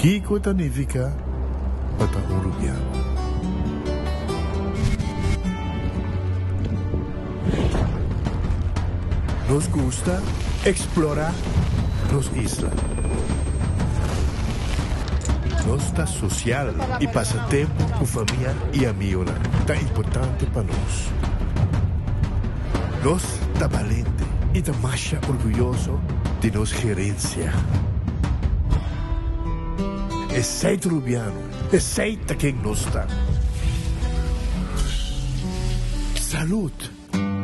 Kiko ta nifiká pa ta un rubiano? Nos gusta eksplorá nos isla. Nos ta sosial i pasa tempu ku famia i amigonan ta importante pa nos. Nos ta balente i ta masha orguyoso di nos gerensia. Esei ta Rubiano, esei ta ken nos ta. Salud!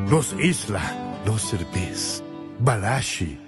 Nos isla, nos serbes. Balashi.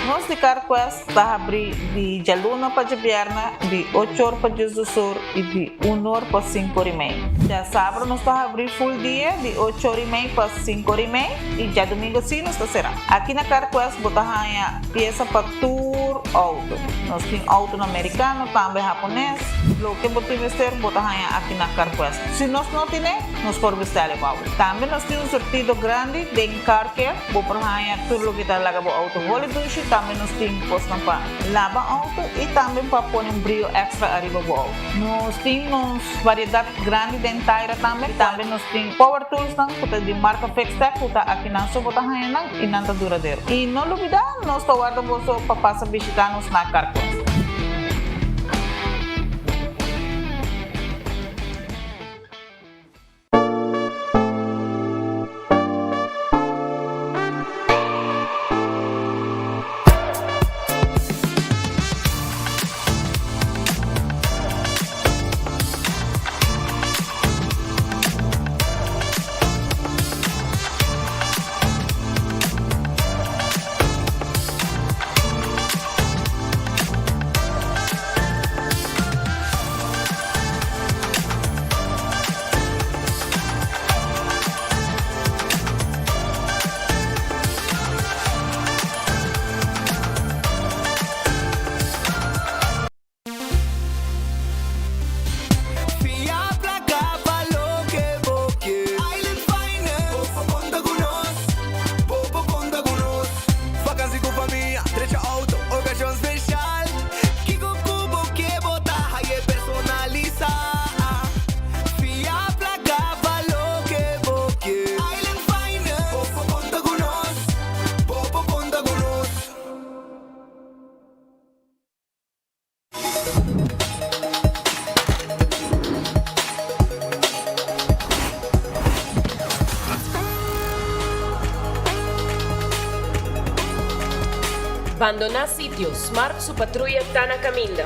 Nos di CarQuest ta habri di djaluna pa djabièrnè di ocho or pa diesdos or i di un or pa sinku or i mei. Djasabra nos ta habri full dia di ocho or i mei pa sinku or i mei i djadumingu si nos ta será. Aki na CarQuest bo ta haña piesa pa tur outo. Nos tin outonan merikano, tambe hapones. Loke bo tin mester bo ta haña aki na CarQuest. Si nos no tine, nos por bestèl e bou. Tambe nos tin un surtido grandi den Car Care. Bo por haña tur loke ta laga bo outo holi dushi. Tambe nos tin kosnan pa laba outo i tambe pa pone un brio èkstra ariba bo outo. Nos tin nos variedat grandi den taira tambe. Tambe nos tin power toolsnan ku ta di marka Fixtech ku ta akinan so bo ta haña nan i nan ta duradero. I no lubidá, nos ta warda boso pa pasa bishitá nos na Carquest. Fia placa pa loke bo ke. Island Finance. Bo por conta cu nos. Bo por conta cu nos. Vakantie cu famia, drecha auto, ocasion special. Kico cu bo ke bo ta haye personalisa. Fia placa pa loke bo ke. Island Finance. Bo por conta cu nos. Bo por conta cu nos. Bandoná sitio, Smart su patruya ta na kaminda.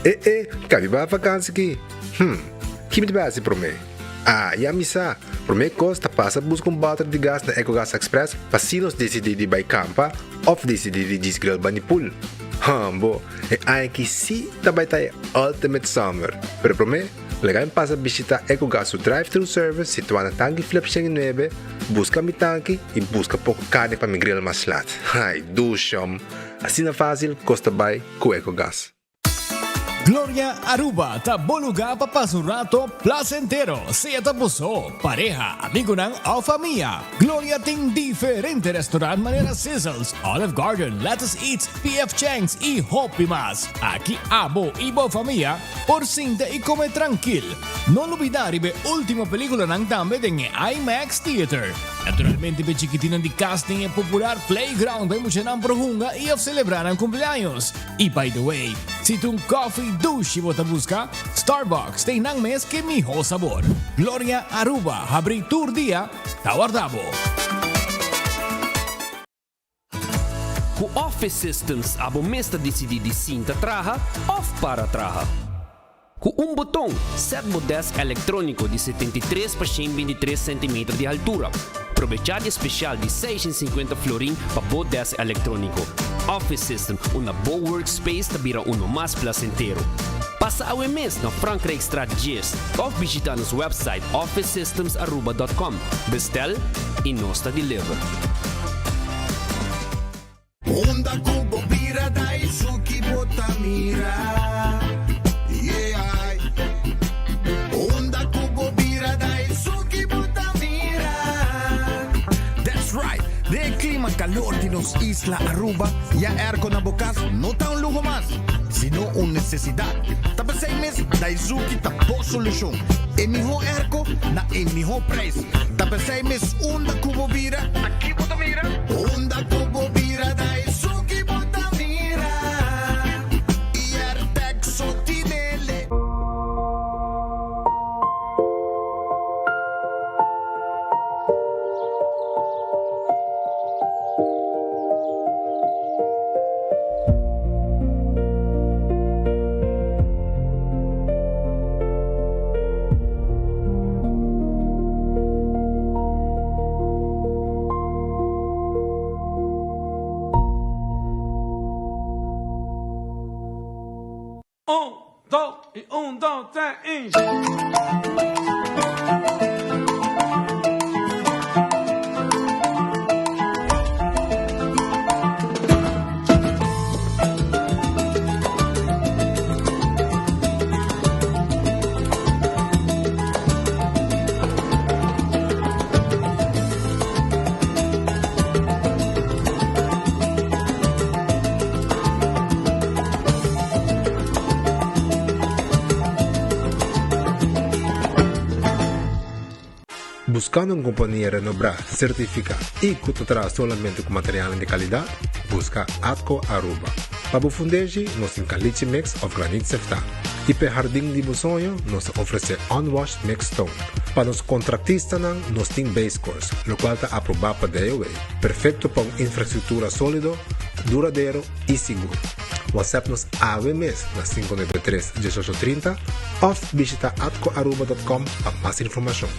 E e, ka mi bai vakansi ki? Hm, ki mi ta bai hasi promé? Ah, ya mi sa! Promé kos ta pasa buska un bòter di gas na Ecogas Express pa si nos disidí di bai kampa òf disidí di djis grill bani pool. Hòmbo, e aña aki sí ta bai ta e ultimate summer! Pero promé, laga mi pasa bishitá Ecogas su drive-thru service situá na Tanki Flip 109, buska mi tanki i buska poko karni pa mi grill mas lat. Ai, dushòm! Asina fásil kos ta bai ku Ecogas. Gloria Aruba ta bo lugar pa pasa un rato placentero, sea ta bo so, pareha, amigonan of famia. Gloria tin diferente restaurant manera Sizzles, Olive Garden, Lettuce Eats, PF Chang's y hopi mas. Aki abo y bo famia por sinta y come trankil. No lubida riba e ultimo peliculanan tambe den e IMAX Theater. Naturalmente p'e chikitinnan di cas tin e popular playground pa e muchanan por hunga y of celebra nan cumpleaños. Y by the way, si ta un coffee dushi bo ta busca, Starbucks ta einan mes ke miho sabor. Gloria Aruba habri tur dia, ta warda bo. Ku Office Systems abo mes ta disidí di sinta traha òf para traha. Ku un boton, sèt bo dèsk elektróniko di 73 pa 123 sentimeter di haltura. Probechá di e spesial di 650 florin pa bo dèsk elektróniko. Office System, unda bo workspace ta bira uno mas plasentero. Pasa awe mes na Frankrijkstraat 10 òf bishitá nos wèpsait officesystemsaruba.com. Bestèl i nos ta deliver. Unda ku bo bira da esun ki bo ta mira. calor di nos isla Aruba, ya airco na bo cas no ta un luho mas, sino un necesidad. Ta p'esey mes Daizuki ta bo solucion. E miho airco na e miho prijs. Ta p'esey mes unda cu bo bira, ta ki bo ta mira? Unda cu bo bira Daizuki bo ta mira. Y Airtec so tinele. Un, dos i un, dos, tres i. Buscando un compania renombra, certifica y cu ta traha solamente cu materialnan di calidad? Busca Atco Aruba. Pa bo fundeshi, nos tin caliche mix of granit seftá. Y p'e hardin di bo soño, nos ta ofrece unwashed mixed stone. Pa nos contractistanan, nos tin base course, locual ta aproba pa DOW. Perfecto pa un infrastructura solido, duradero y sigur. WhatsApp nos awe mes na 593 1830 of bishita atcoaruba.com pa mas informacion.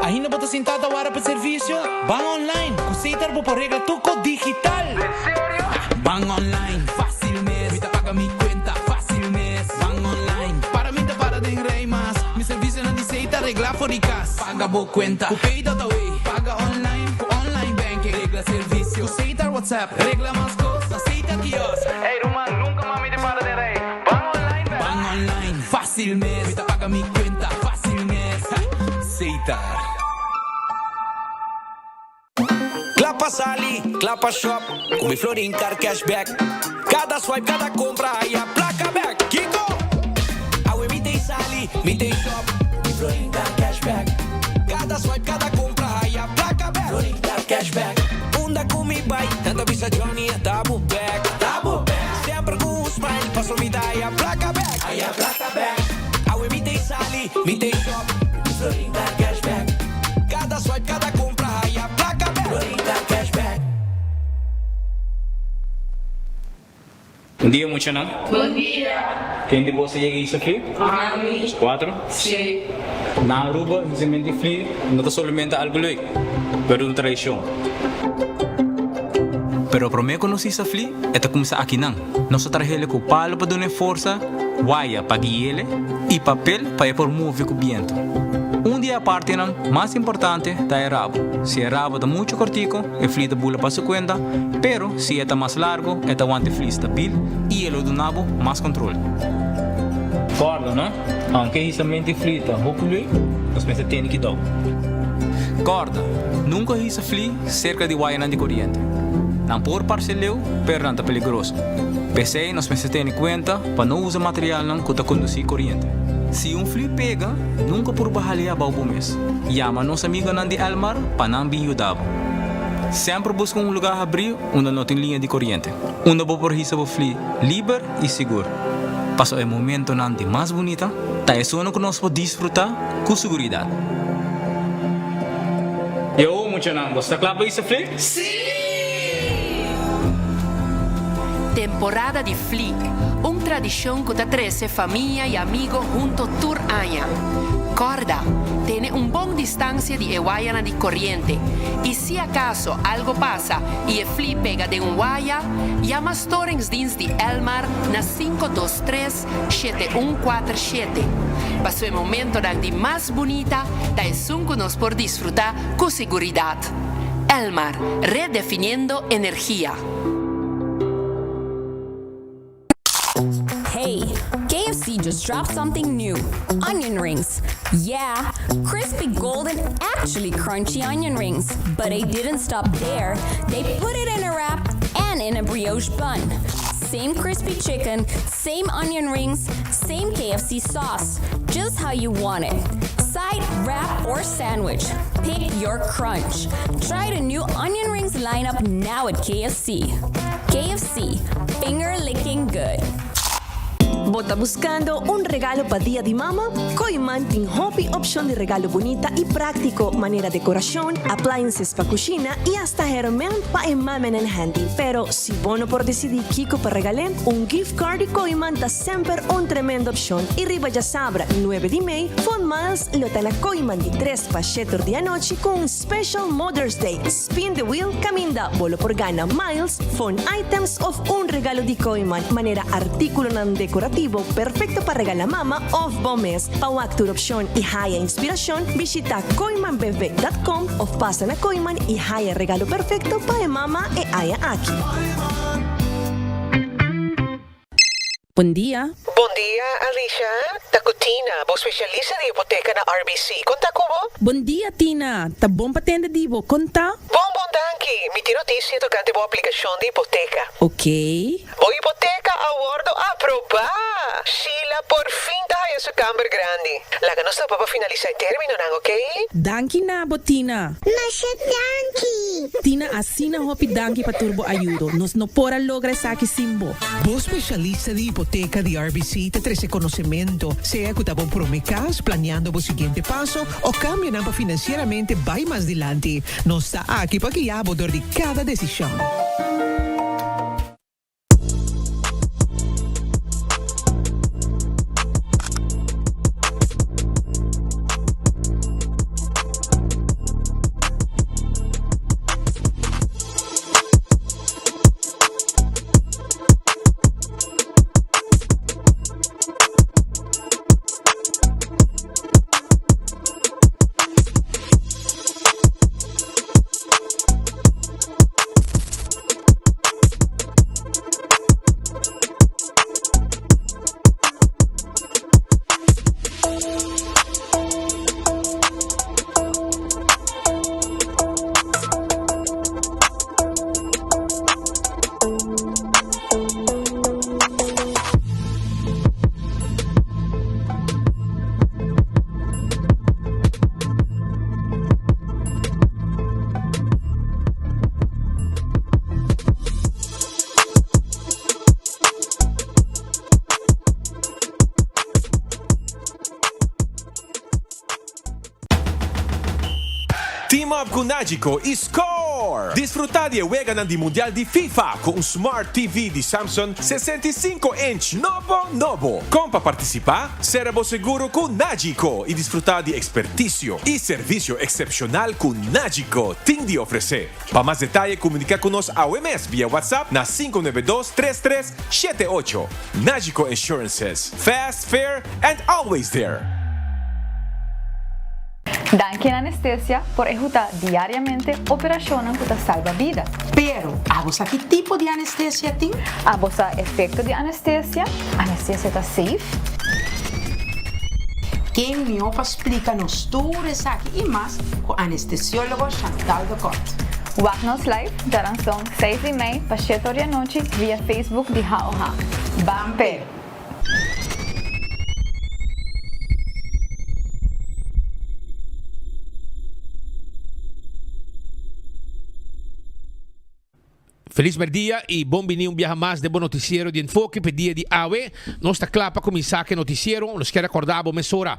Ainda bo ta sinta ta wara pa servicio? Ban online! Cu Setar bo por regla tur cos digital! En serio? Ban online, facil mes! Mi ta paga mi cuenta, facil mes! Ban online, para mi ta para den rij mas! Mi servicionan di Setar regla for di cas! Paga bo cuenta cu Pay.awe! Paga online cu online banking! Regla servicio cu Setar WhatsApp! Regla mas cos na Setar kiosk! Ey ruman, nunca mas mi ta para den rij! Ban online bek! Ban online, facil mes! Mi ta paga mi cuenta, facil mes! Setar. Kla pa sali, kla pa shop, ku mi Florin Card Cashback. Kada swipe, kada kompra, haya plaka bek. Kiko? Awe mi t'ei sali, mi t'ei shop, mi Florin Card Cashback. Kada swipe, kada kompra, haya plaka bek. Florin Card Cashback. Unda ku mi bai, nan ta bisa Johnny a ta bo bek. Ta bo bek. Semper ku un smile, paso mi ta haya plaka bek. Haya plaka bek. Awe mi t'ei sali, mi t'ei shop, mi Florin Card Cashback. Kada swipe, kada kompra, haya plaka bek. Florin Card Cashback. Bon dia muchanan. Bon dia. Ken di boso yega hisa fli? Ami. Cuatro? Si. Na Aruba hisamento di fli no ta solamente algo leuk, pero un tradicion. Pero prome cu nos hisa fli, e ta cuminsa akinan. Nos ta trahele cu palo pa dun'e forsa, waya pa guiele y papel pa e por move cu biento. Un di e apartenan mas importante ta e rabo. Si e rabo ta mucho cortico, E fli ta bula pa su kuenta, pero si e ta mas largo e ta wanta e fli stabil i e lo duna bo mas kontrol. Kòrda no, aunke hisamento di fli ta hopi leuk, nos mester tene kidou. Kòrda, nunka hisa fli serka di wayanan di koriente. Nan por parse leu, pero nan ta peligroso. P'esei nos mester tene kuenta pa no usa materialnan ku ta kondusí koriente. Si un fli pega, nunka purba hal'é abou bo mes. Yama nos amigonan di Elmar pa nan bin yuda bo. Semper buska un lugar habrí unda no tin liña di koriente, unda bo por hisa bo fli liber i sigur. Pasobra e momentonan di mas bunita ta esunnan ku nos por disfrutá ku siguridat. Yo, muchanan, bo sta kla pa hisa fli? Sí! Temporada di fli, un tradishon ku ta trese famia i amigo hunto tur aña. Kòrda, tene un bon distansia di e wayanan di koriente i si akaso algo pasa i e fli pega den un waya, yama Storingsdienst di Elmar na 523 7147. Paso e momentonan di mas bunita ta esun ku nos por disfrutá ku siguridat. Elmar, redefiniendo energia. Hey, KFC. just dropped something new onion rings. Yeah, crispy golden, actually crunchy onion rings. But they didn't stop there. They put it in a wrap and in a brioche bun. Same crispy chicken, same onion rings, same KFC sauce. Just how you want it. Side, wrap, or sandwich. Pick your crunch. Try the new onion rings lineup now at KFC. KFC, finger licking good. Bo ta buscando un regalo pa Dia di Mama? Kooyman tin hopi opcion di regalo bunita y practico manera decoracion, appliances pa cushina y hasta herment pa e mamanan handy. Pero si bo no por dicidi kico pa regal'e, un gift card di Kooyman ta semper un tremendo opcion y riba djasabra nuebe di mei, Fun Miles lo ta na Kooyman di tres pa shetor di anochi cu un special Mother's Day Spin the Wheel caminda bo lo por gana miles, fun items of un regalo di Kooyman manera artículonan decorativo perfecto pa regala mama of bo mes. Pa wak tur opcion y haya inspiracion, bishita kooymanbv.com of pasa na Kooyman y haya regalo perfecto pa e mama e aña aki. Bon dia. Bon dia, Alicia. Ta cu Tina, bo specialista di hipoteca na RBC. Con ta cu bo? Bon dia, Tina. Ta bon pa tende di bo. Con ta? Bon, bon, danki. Mi tin noticia tocante bo aplicacion di hipoteca. Ok. Bo hipoteca a wordo aproba! Sheila por fin ta haya su camber grandi. Laga nos topa pa finalisa e terminonan, ok? Danki na bo, Tina. Masha danki! Tina, asina hopi danki pa tur bo ayudo. Nos no por a logra esaki sin bo. Bo specialista di hipoteca di RBC ta trece conocemento, sea cu ta bo prome cas, planeando bo siguiente paso o cambionan pa financieramente bay mas dilanti. Nos ta aki pa guia bo dor di cada decision. Team up ku Nagico i score! Disfruta di e weganan di Mundial di FIFA ku un Smart TV di Samsung 65 inch nobo nobo! Kon pa partisipá? Sera bo seguro ku Nagico i disfruta di ekspertisio i servisio eksepshonal ku Nagico tin di ofresé. Pa mas detaye komuniká ku nos awe mes via WhatsApp na 592 33 78. Nagico Insurances, fast, fair and always there! Danki na anestesia por ehuta diariamente operashonnan ku ta salba bida. Pero, abo sa ki tipo di anestesia tin? Abo sa efekto di anestesia? Anestesia ta safe? Ken mihó pa splika nos tur esaki i mas ku anestesiólogo Chantal de Kort. Wak nos live djaranson seis di mei pa shete or di anochi via Facebook di HOH. Ban p'e! Felis merdia y bon bini un biaha mas den bo noticiero di Enfoke p'e dia di awe. Nos ta cla pa cuminsa cu e noticiero. Nos kier recorda bo mesora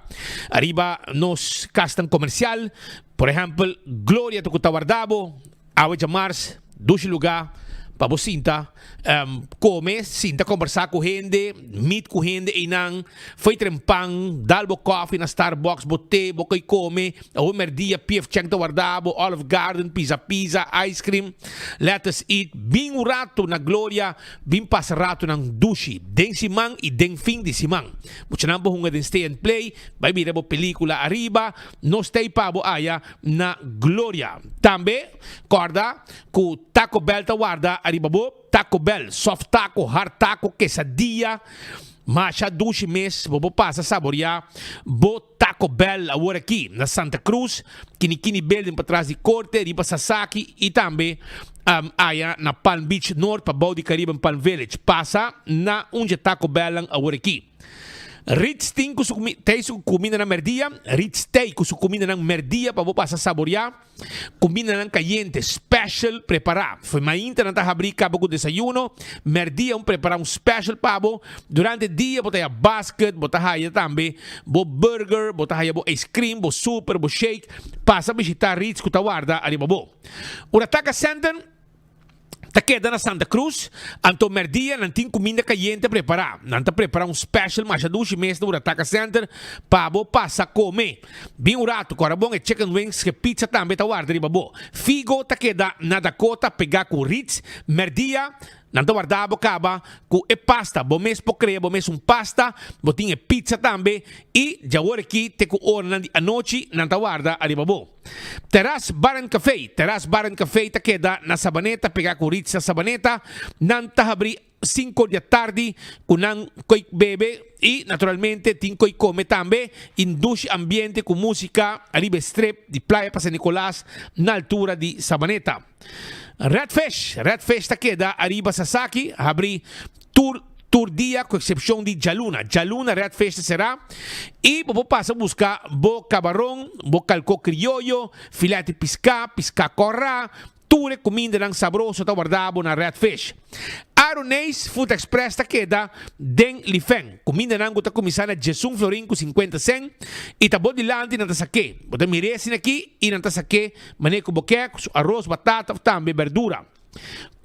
ariba nos casnan comercial. Por ehempel, Gloria ta cu ta warda bo awe djamars, dushi luga pa bo sinta. Come, sinta combersa cu hende, meet cu hende eynan, fo'i tren pan, dal bo coffee na Starbucks, bo te, bo coy come, awe merdia PF Chang ta warda bo, Olive Garden, pizza pizza, ice cream, let us eat, bin un rato na Gloria, bin pasa ratonan dushi, den siman y den fin di siman. Muchanan bo hunga den stay and play, bay mira bo pelicula ariba, nos ta ey pa bo aya na Gloria. Tambe, corda Ku Taco Bell ta warda ariba bo, Taco Bell, soft taco, hard taco, quesadilla. Masha dushi mes bo por pasa saboreá bo Taco Bell awor aki na Santa Cruz, Kinikini Building patras di Corte, riba Sasaki y tambe aya na Palm Beach Noord pabou di Caribbean Palm Village. Pasa na un dje Taco Bellnan awor aki. Ritz tin ku su tei su kumindanan merdia, Ritz tei ku su kumindanan merdia pa bo pasa saboreá. Kumindanan kayente, special, prepará. Fo'i mainta nan ta habrí kaba ku desayuno, mèrdia un prepará un special pa bo. Durante dia bo ta haya basket, bo ta haya tambe bo burger, bo ta haya bo ice cream, bo super, bo shake. Pasa bishitá Ritz ku ta warda ariba bo. Urataka Center. Ta keda na Santa Cruz, anto merdia nan tin kuminda kayente prepará. Nan ta prepará un special masha dushi mes na Urataka Center pa bo pasa kome. Bin un ratu, kòrda bon e chicken wings ke pizza tambe ta warda riba bo. Figo ta keda na Dakota pegá ku Ritz. Merdia nan ta warda bo kaba ku e pasta. Bo mes por krea bo mes un pasta, bo tin e pizza tambe i djawor aki te ku oranan di anochi nan ta warda ariba bo. Terras Bar and Café, Terras Bar and Café ta keda na Sabaneta, pegá ku Ritz na Sabaneta. Nan ta habrí sinku di atardi ku nan koi bebe i naturalmente tin koi kome tambe i dushi ambiente ku músika ariba e strip di Playa pa San Nicolas na altura di Sabaneta. Red Fish, Red Fish ta keda ariba Sasaki, habrí tur tur dia ku eksepshon di djaluna. Djaluna Red Fish ta será i bo por pasa buska bo kabaron, bo kalkó krioyo, filèt di piská, piská kòrá, tur e kumindanan sabroso ta warda bo na Red Fish. Aroneis Food Express ta keda den Lifen. Kumindanan ku ta kuminsá na djesun florin ku sinkuenta sèn i ta bo dilanti nan ta sak'é. Bo ta mir'é asina aki i nan ta sak'é manera ku bo ke, ku su aros, batata òf tambe bèrdura.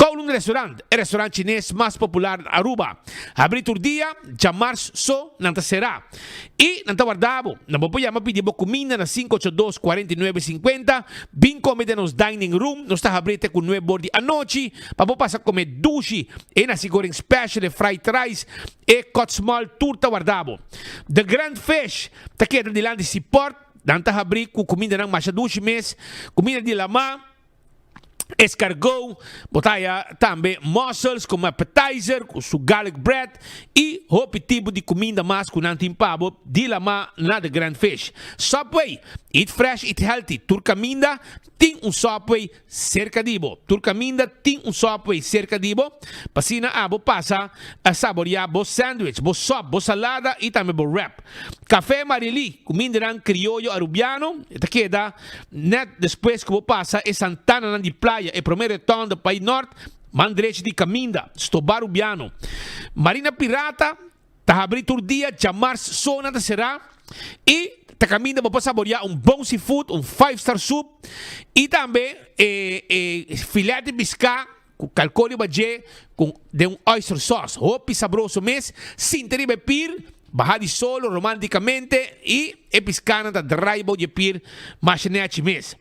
Kowloon Restaurant, e restaurant chines mas popular na Aruba. Habri tur dia, djamars so nan ta sera. I nan ta warda bo. Nan bo por yama pidi bo kuminda na 582 49 50. Bin kome den nos dining room. Nos ta habri te ku nuebe or di anochi pa bo pasa kome dushi. E nasi goreng special, e fried rice, e kòt small tur ta warda bo. The Grand Fish ta keda dilanti Seaport. Nan ta habri ku kumindanan masha dushi mes. Kuminda di lama. Escargot, bo ta haya tambe mussels como appetizer cu su garlic bread y hopi tipo di cuminda mas cu nan tin pa bo di lama na The Grand Fish. Subway, eat fresh, eat healthy, tur caminda tin un Subway cerca di bo. Tur caminda tin un Subway cerca di bo pa asina abo pasa a saborea bo sandwich, bo sop, bo salada y tambe bo wrap. Café Marily, cumindanan crioyo Arubiano, e ta keda Net despues ku bo pasa e santananan di playa, e promé retònde pa e nòrt, man drechi di kaminda, Stoba Rubiano. Marina Pirata ta habrí tur dia, djamars so nan ta será i ta kaminda bo por saboriá un bon seafood, un five star soup i tambe e e filet di piská ku kalkó riba dje ku den un oyster sauce. Hopi sabroso mes, sinta riba e pir, baha di solo romanticamente y e piscanan ta draai bou di e pir masha nechi mes.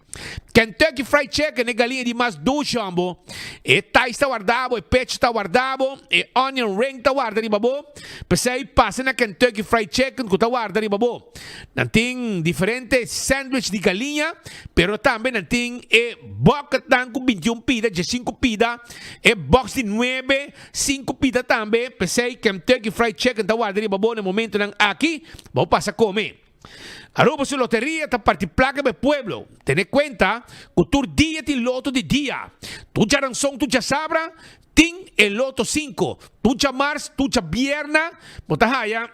Kentucky Fried Chicken, e galiña di mas dushi hombo. E tais ta warda bo, e pecho ta warda bo, e onion ring ta warda riba bo. P'esei pasa na Kentucky Fried Chicken ku ta warda riba bo. Nan tin diferente sandwich di galiña, pero tambe nan tin e bucketnan ku bintiun pida, diesinku pida, e box di nuebe, sinku pida tambe. P'esei Kentucky Fried Chicken ta warda riba bo na e momentonan aki, bo pasa kome. Aruba su loteria ta parti plaka pa e pueblo. Tene kuenta ku tur dia tin loto di dia. Tur djaranson, tur djasabra tin e loto sinku. Tur djamars, tur djabierna bo ta haya.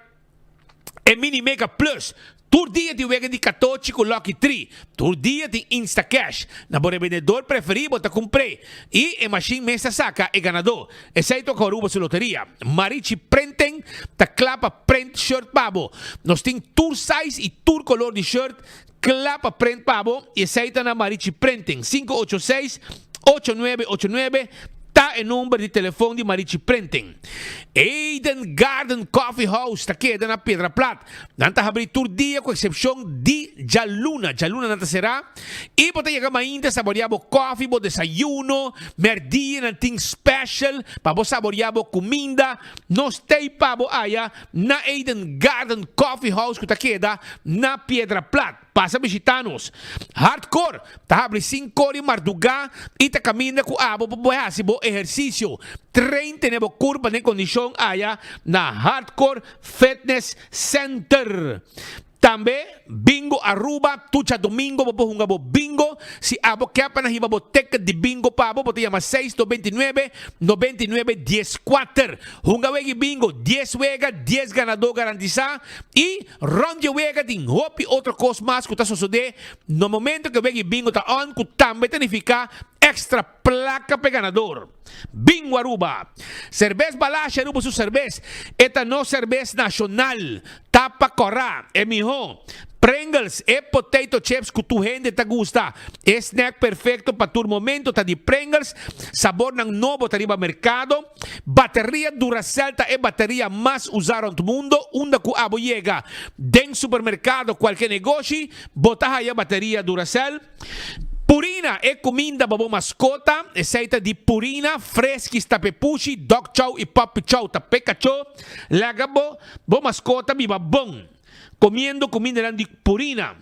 E Mini Mega Plus. Tur dia tin wega di katochi ku Lucky Tree. Tur dia tin Instacash. Na bo rebendedor preferí bo ta kumpr'é. I e mashin mes ta saka e ganadó. Esei toka Aruba su loteria. Marichi Printing ta kla pa print shirt pa bo. Nos tin tur size i tur kolor di shirt kla pa print pa bo i esei ta na Marichi Printing. 586 8989 ta e number di telefon di Marichi Printing. Eden Garden Coffee House ta keda na Piedra Plat. Nan ta habri tur dia ku eksepshon di djaluna. Djaluna nan ta será i bo ta yega mainta saboreá bo kòfi, bo desayuno. Mèrdia nan tin special pa bo saboreá bo kuminda. Nos tei pa bo aya na Eden Garden Coffee House ku ta keda na Piedra Plat. Pasa bishita nos. Hardcore ta habri sinkor di mardugá i ta kaminda ku abo pa bo hasi bo ehersisio. Train tene bo kurpa den kondishon aya na Hardcore Fitness Center. Tambe Bingo Aruba, tur djadomingo bo por hunga bo bingo. Si abo ke pa nan hiba bo ticket di bingo pa bo, bo ta yama seis 99 99 14. Hunga wega i bingo, dies wega, dies ganadó garantisá i rònt di e wega tin hopi otro kos mas ku ta sosodé na momento ku e wega i bingo ta on ku tambe ta nifiká èkstra plaka pa e ganador. Bingo Aruba! Serbes Balashi Aruba su serbes, e ta nos serbes nashonal. Tapa kòrá, e mihó. Pringles, e potato chips ku tur hende ta gusta. E snack perfekto pa tur momento ta di Pringles. Sabornan nobo ta riba merkado. Bateria Duracell ta e bateria mas usá rònt mundo. Unda ku abo yega den supermerkado, kualke negoshi, bo ta haya bateria Duracell. Purina, e kuminda pa bo maskota, esei ta di Purina, Freskis ta p'e pushi, Dog Chow i Puppy Chow ta p'e kachó. Laga bo bo maskota biba bon, komiendo kumindanan di Purina.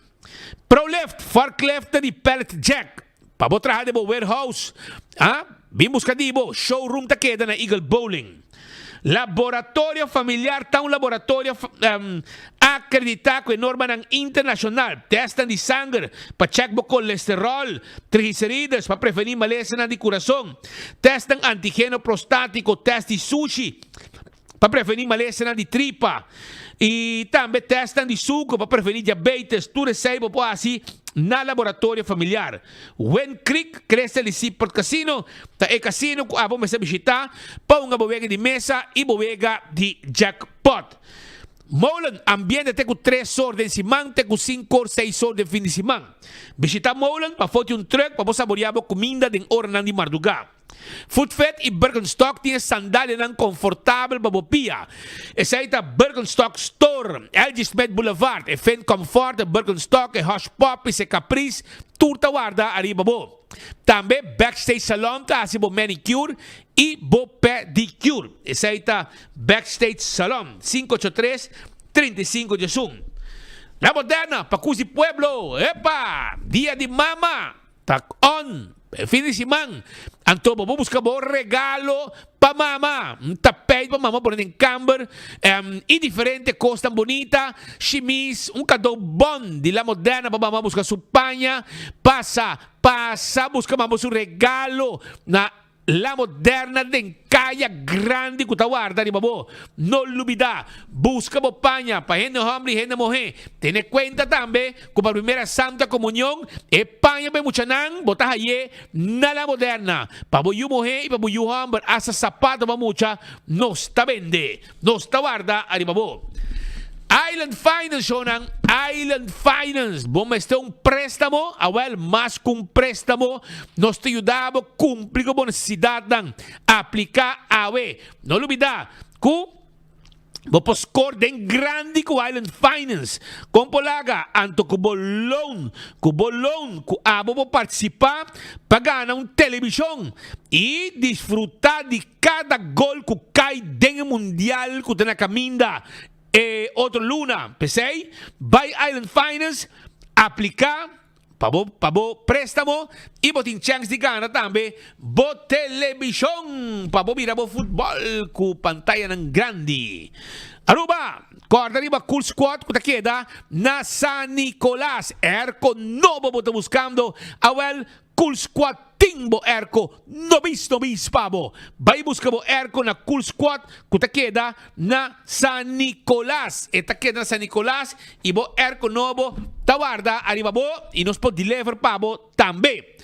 Prolift, forklift ta di Pallet Jack, pa bo traha den bo warehouse. A bin buska di bo, showroom ta keda na Eagle Bowling. Laboratorio Familiar ta un laboratorio akreditá ku e normanan internashonal. Tèstnan di sanger pa chèk bo kolesteròl, triglicerides pa prevení malesanan di kurason, tèstnan antigeno prostátiko, tèst di sushi pa prevení malesanan di tripa i tambe tèstnan di suku pa prevení diabetes. Tur esei bo por hasi na Laboratorio Familiar. Wind Creek, Crystal di Seaport Casino ta e casino cu abo mester bishita pa hunga bo wega di mesa y bo wega di jackpot. Molen, ambiente te cu tres or den siman te cu cinco or seis or den fin di siman. Bishita Molen pa foti un truck pa bo saboria bo cuminda den oranan di marduga. Footfit y Birkenstock tin e sandalianan confortabel pa bo pia. Esey ta Birkenstock Store, LG Smith Boulevard, e Finn Comfort, e Birkenstock, e Hush Puppies, e Caprice, tur ta warda ariba bo. Tambe Backstage Salon ta haci bo manicure y bo pedicure. Esey ta Backstage Salon, 583, 35 diesun. La Moderna, pa cus di pueblo! Epa! Dia di Mama! Ta on e fin di siman, anto bo por buska bo regalo pa mama, un tapijt pa mama pone den kamber, i diferente kosnan bunita, shimis, un kado bon di La Moderna pa mama buska su paña, pasa, pasa buska mama su regalo na La Moderna den kaya grandi ku ta warda riba bo. No lubidá, buska bo paña pa hende hòmber i hende muhé. Tene kuenta tambe ku pa Primera Santa Komunion e paña pa e muchanan bo ta hay'é na La Moderna. Pa bo yu muhé i pa bo yu hòmber asta sapato pa mucha nos ta bende. Nos ta warda ariba bo. Island Finance shownan, Island Finance, bo mester un préstamo? Awel, mas ku un préstamo, nos ta yuda bo kumpli ku bo nesesidatnan. Apliká awe. No lubidá ku bo por skor den grandi ku Island Finance. Kon por laga anto ku bo loan, ku bo loan ku abo por partisipá pa gana un televishon i disfrutá di Kada gol ku kai den e mundial ku ta na kaminda e otro luna. P'esei, bai Island Finance, apliká pa bo pa bo préstamo i bo tin chèns di gana tambe bo telebishon pa bo mira bo futbòl ku pantayanan grandi. Aruba, kòrda riba Cool Squad ku ta keda na San Nicolas. Airco nobo bo ta buskando? Awèl, Cool Squad tin bo airco nobis nobis pa bo. Bai busca bo airco na Cool Squad cu ta keda na San Nicolas. E ta keda na San Nicolas y bo airco nobo ta warda ariba bo y nos por deliver pa bo tambe.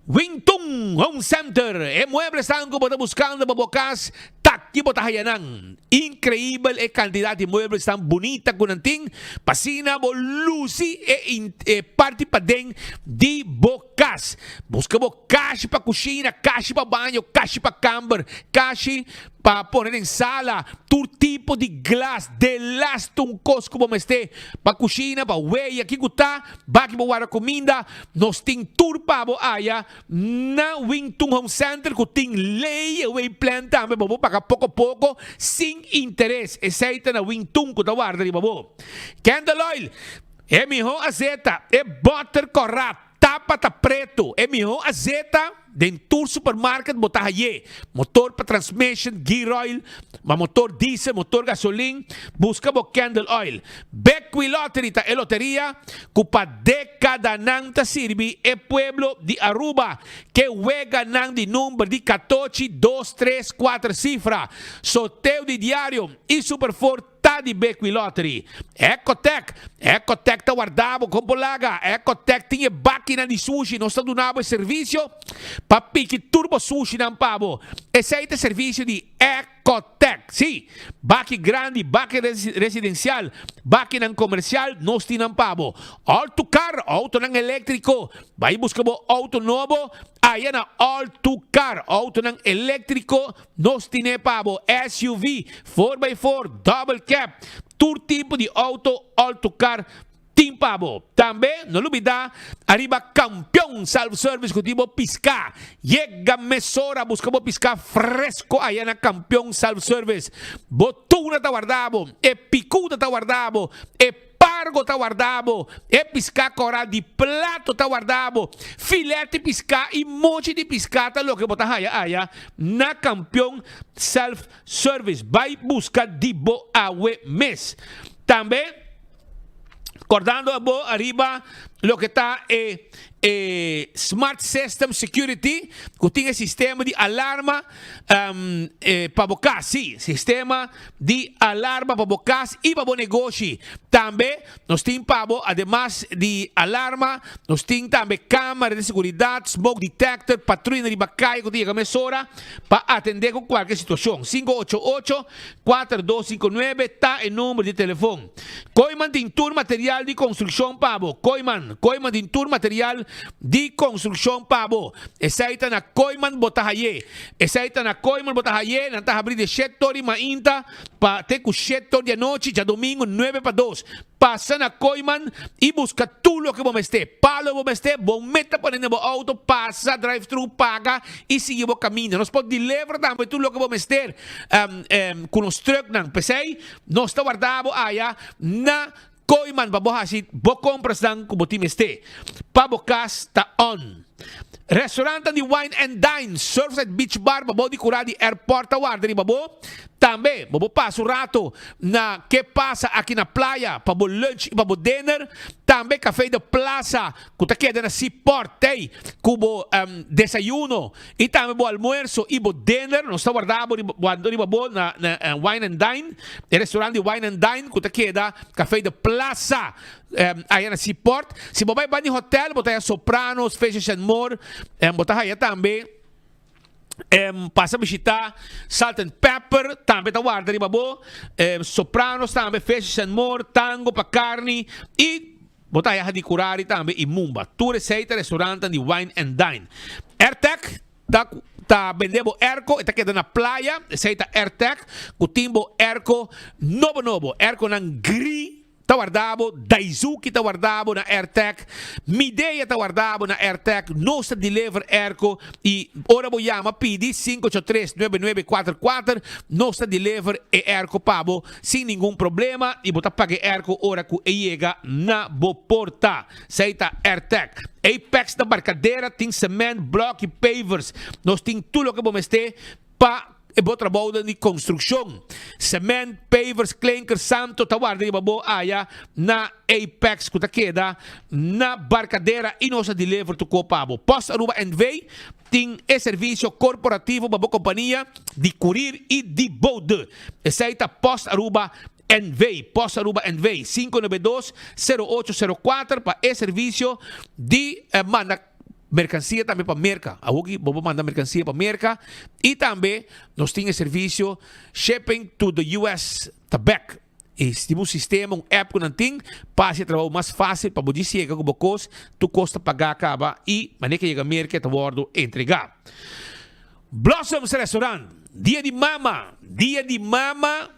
Wingtung Home Center, e mueblesnan cu bo ta buscando pa bo cas ta aki bo ta haya nan. Increibel e cantidad di mueblesnan bunita cu nan tin pa asina bo luci e parti paden di bo Kas. Buska bo kashi pa kushina, kashi pa baño, kashi pa kamber, kashi pa pone den sala, tur tipo di glas, delaste un kos ku bo mester pa kushina, pa weya, kiko ta, baki bo warda kuminda, nos tin tur pa bo aya na Wington Home Center ku tin layaway plan tambe bo por paga poko poko sin interes. Esei ta na Wington ku ta warda riba bo. Candle oil. E mihó azeta, e bòter kòrá, tapa ta pretu. E mihó azeta den tur supermarket bo ta hay'é. Motor pa transmission, gear oil, pa motor diesel, motor gasolin, buska bo Kendall Oil. Bequi Lottery ta e loteria ku pa dekadanan ta sirbi e pueblo di Aruba. Ke weganan di number di katochi, dos, tres, kuater sifra. Soteo di diario i Super Four Ta di Bequi Lottery. Ecotec, Ecotec ta warda bo kon por laga. Ecotec tin e bakinan di sushi. Nos ta duna bo e servisio pa piki tur bo sushinan pa bo. Esei ta e servisio di Ecotec. Sí, baki grandi, baki residencial, bakinan comercial, nos tin nan pa bo. All to Car, autonan electrico. Bai buska bo auto nobo aya na All to Car. Autonan electrico. Nos tine pa bo SUV, four by four, double cab, tur tipo di auto Alto Car tin pa bo. Tambe no lubida ariba Campeon Self Service cu tin bo pisca. Yega mesora busca bo pisca fresco aya na Campeon Self Service. Bo tuna ta warda bo, e picuda ta warda bo, e. Pargo ta warda bo, e piská kòrá di plato ta warda bo, filèt di piská i mochi di piská ta loke bo ta haya aya na Kampion Self Service. Bai buska di bo awe mes. Tambe kòrdando abo ariba loke ta e e Smart System Security ku tin e sistema di alarma pa bo kas, sí, sistema di alarma pa bo kas i pa bo negoshi. Tambe nos tin pa bo, ademas di alarma, nos tin tambe kamera di seguridat, smoke detector, patruya riba kaya ku ta yega mesora pa atendé ku kualke situashon. 588 4259 ta e number di telefon. Kooiman tin tur material di konstrukshon pa bo. Kooiman, Kooiman tin tur material di konstrukshon pa bo. Esei ta na Kooiman bo ta hay'é. Esei ta na Kooiman bo ta hay'é. Nan ta habrí di shete or di mainta pa te ku shete or di anochi, djadumingu nuebe pa dos. Pasa na Kooiman i buska tur loke bo mester. Palo bo mester, bo meta pone den bo auto, pasa drive thru, paga i sigui bo kaminda. Nos por deliver tambe tur loke bo mester ku nos trucknan. P'esei nos ta warda bo aya na Kooiman pa bo hasi bo komprasnan ku bo tin mester pa bo kas ta on. Restaurantnan di Wine and Dine, Surfside Beach Bar pa bo di kura di airport ta warda riba bo. Tambe bo por pasa un rato na Ke Pasa aki na playa pa bo lunch i pa bo dinner. Tambe Café de Plaza ku ta keda na Seaport tei ku bo desayuno i tambe bo almuerso i bo dinner. Nos ta warda bo riba bo na Wine and Dine, e restaurant di Wine and Dine ku ta keda Café de Plaza aya na Seaport. Si bo bai banda di hotel bo ta haya Sopranos, Fishes and More, bo ta haya tambe. Pasa bishita Salt and Pepper tambe ta warda riba bo. Sopranos tambe, Fishes and More, Tango pa carni y bo ta haya Hadicurari tambe y Mumba. Tur esey ta restaurantan di Wine and Dine. Airtec ta ta bende bo airco, e ta keda na playa. Esey ta Airtec cu tin bo airco nobo nobo, airconan gri. Ta warda bo, Daizuki ta warda bo na Airtec, Midea ta warda bo na Airtec, nos ta deliver airco y ora bo yama pidi 583 9944 nos ta deliver e airco pa bo sin ningun problema y bo ta paga e airco ora cu e yega na bo porta. Esey ta Airtec. Apex na Barcadera tin cement, blok y pavers. Nos tin tur loke bo mester pa e bo trabounan di konstrukshon. Sement, pavers, klinker, santo ta warda riba bo aya na Apex ku ta keda na Barcadera i nos a deliver tur ko pa bo. Post Aruba NV tin e servisio korporativo pa bo kompania di kurir i di bode. Esei ta Post Aruba NV. Post Aruba NV, 592 0804 pa e servisio di manda Merkansia tambe pa Merka. Awoki bo por manda merkansia pa Merka i tambe nos tin e servisio shipping to the US ta bek. E tin un sistema, un app ku nan tin pa hasi e trabou mas fásil pa bo djis yega ku bo kos, tur kos ta pagá kaba i manera ke yega Merka e ta wòrdu entregá. Blossoms Restaurant, Dia di Mama, Dia di Mama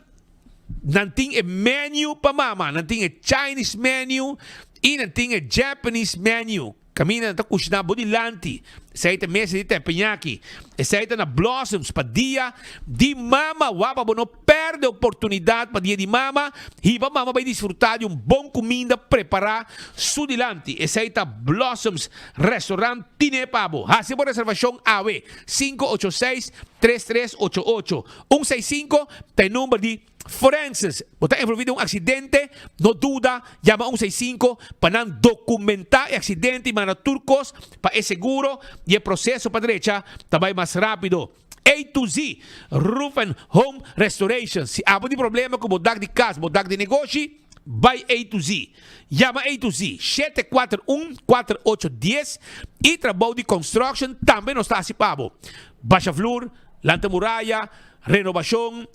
nan tin e menu pa mama, nan tin e Chinese menu i nan tin e Japanese menu. Kaminda nan ta kushiná bo dilanti. Esei ta mesa di teppanyaki. Esei ta na Blossoms pa Dia di Mama. Wak pa bo no pèrdè oportunidat pa Dia di Mama. Hiba mama bai disfrutá di un bon kuminda prepará su dilanti. Esei ta Blossoms Restaurant tine pa bo. Hasi bo reservashon awe. 586 3388. 165 ta e number di. Forenses, bo ta envolví den un aksidente? No duda, yama un seis sinku pa nan dokumentá e aksidente i manda tur kos pa e seguro i e proseso pa drecha ta bai mas rápido. A to Z Roof and Home Restoration, Si abo tin problema ku bo dak di kas, bo dak di negoshi, bai A to Z. Yama A to Z, 741 4810 i trabou di construction tambe nos ta hasi pa bo. Basha vloer, lanta muraya, renobashon,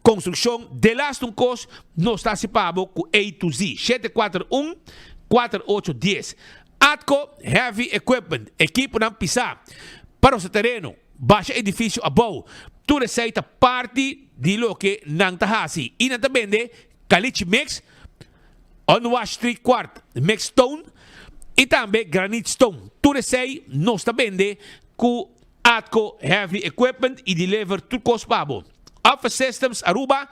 Konstrukshon, Delaste un kos nos ta hasi pa bo ku A to Z, 741 4810. Atco Heavy Equipment, ekiponan pisá pa rosa tereno, basha edifisio abou, tur esei ta parti di loke nan ta hasi i nan ta bende caliche mix, unwashed tri kwart mix stone i tambe granite stone. Tur esei nos ta bende ku Atco Heavy Equipment i deliver tur kos pa bo. Office Systems Aruba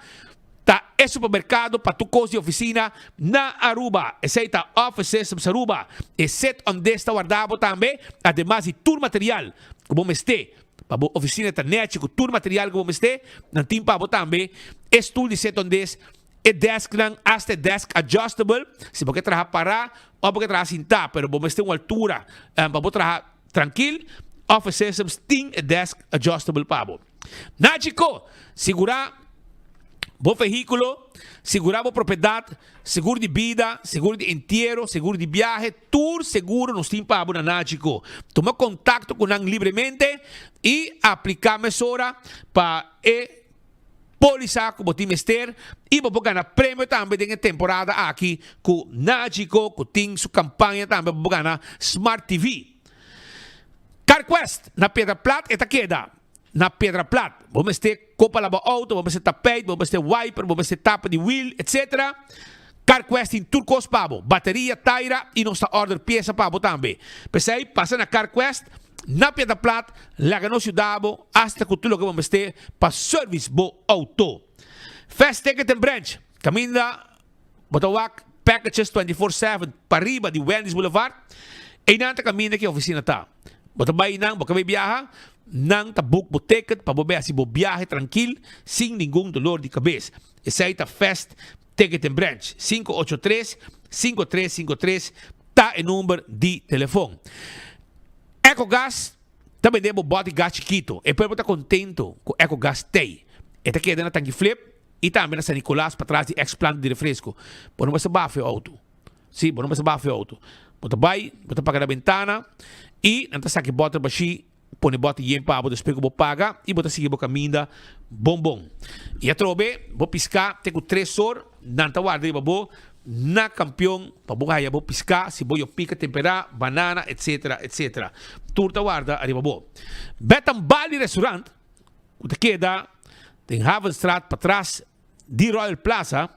ta e supermercado pa tur kos di oficina na Aruba. Esey ta Office Systems Aruba. E set on disk ta warda bo tambe, ademas di tur material ku bo mester pa bo oficina ta nechi ku tur material ku bo mester. Nan tin pa bo tambe e stoel di set on disk, e desknan, hasta e desk adjustable, si bo ke traha para of bo ke traha sinta, pero bo mester un altura pa bo traha. Trankil, Office Systems tin e desk adjustable pa bo. Nachico, Sigurá bo vehíkulo, sigurá bo propiedat, seguro di bida, seguro di entiero, seguro di biahe, tur seguro nos tin pa bo na Nachico. Tuma kontakto ku nan libremente i apliká mesora pa e Polisa ku bo tin mester i bo por gana premio tambe den e temporada aki ku Nagico ku tin su kampaña tambe bo por gana Smart TV. CarQuest na Piedra Plat e ta keda na Piedra Plat. Bo mester kopa laba outo, bo mester tapijt, bo mester wiper, bo mester tapa di wiel etc. CarQuest tin tur kos pa bo, bateria, taira i nos ta order piesa pa bo tambe. P'esei pasa na CarQuest na Piedra Plat, laga nos yuda bo hasta ku tur loke bo mester pa service bo outo. Fast Ticket and Branch, kaminda bo ta wak packages 24/7 pariba di Wendy's Boulevard, einan ta kaminda ki ofisina ta. Bo ta bai einan, bo ka bai biaha, nan ta book bo ticket pa bo bai hasi bo biahe trankil sin ningun dolor di kabes. Esei ta Fast Ticket and Branch, 583 5353 ta e number di telefon. Ecogas ta bende bo bòt di gas chikito. E pueblo ta kontento ku Ecogas t'ei. E ta keda na Tanki Flip i tambe na San Nicolas patras di ex planta di refresco. Bo no mester bafa e outo. Si, bo no mester bafa e outo. Bo ta bai, bo ta paga na bentana i nan ta saka e bòter bashí. Pone bòt yen pa bo despues ku bo paga i bo ta sigui bo kaminda bon bon. I atrobe bo piská te ku tres or nan ta warda riba bo na kampion pa bo haya bo piská si bo yo pika temperá, banana etc. Etc. Tur ta warda ariba bo. Betan Bali Restaurant ku ta keda den Havenstraat patras di Royal Plaza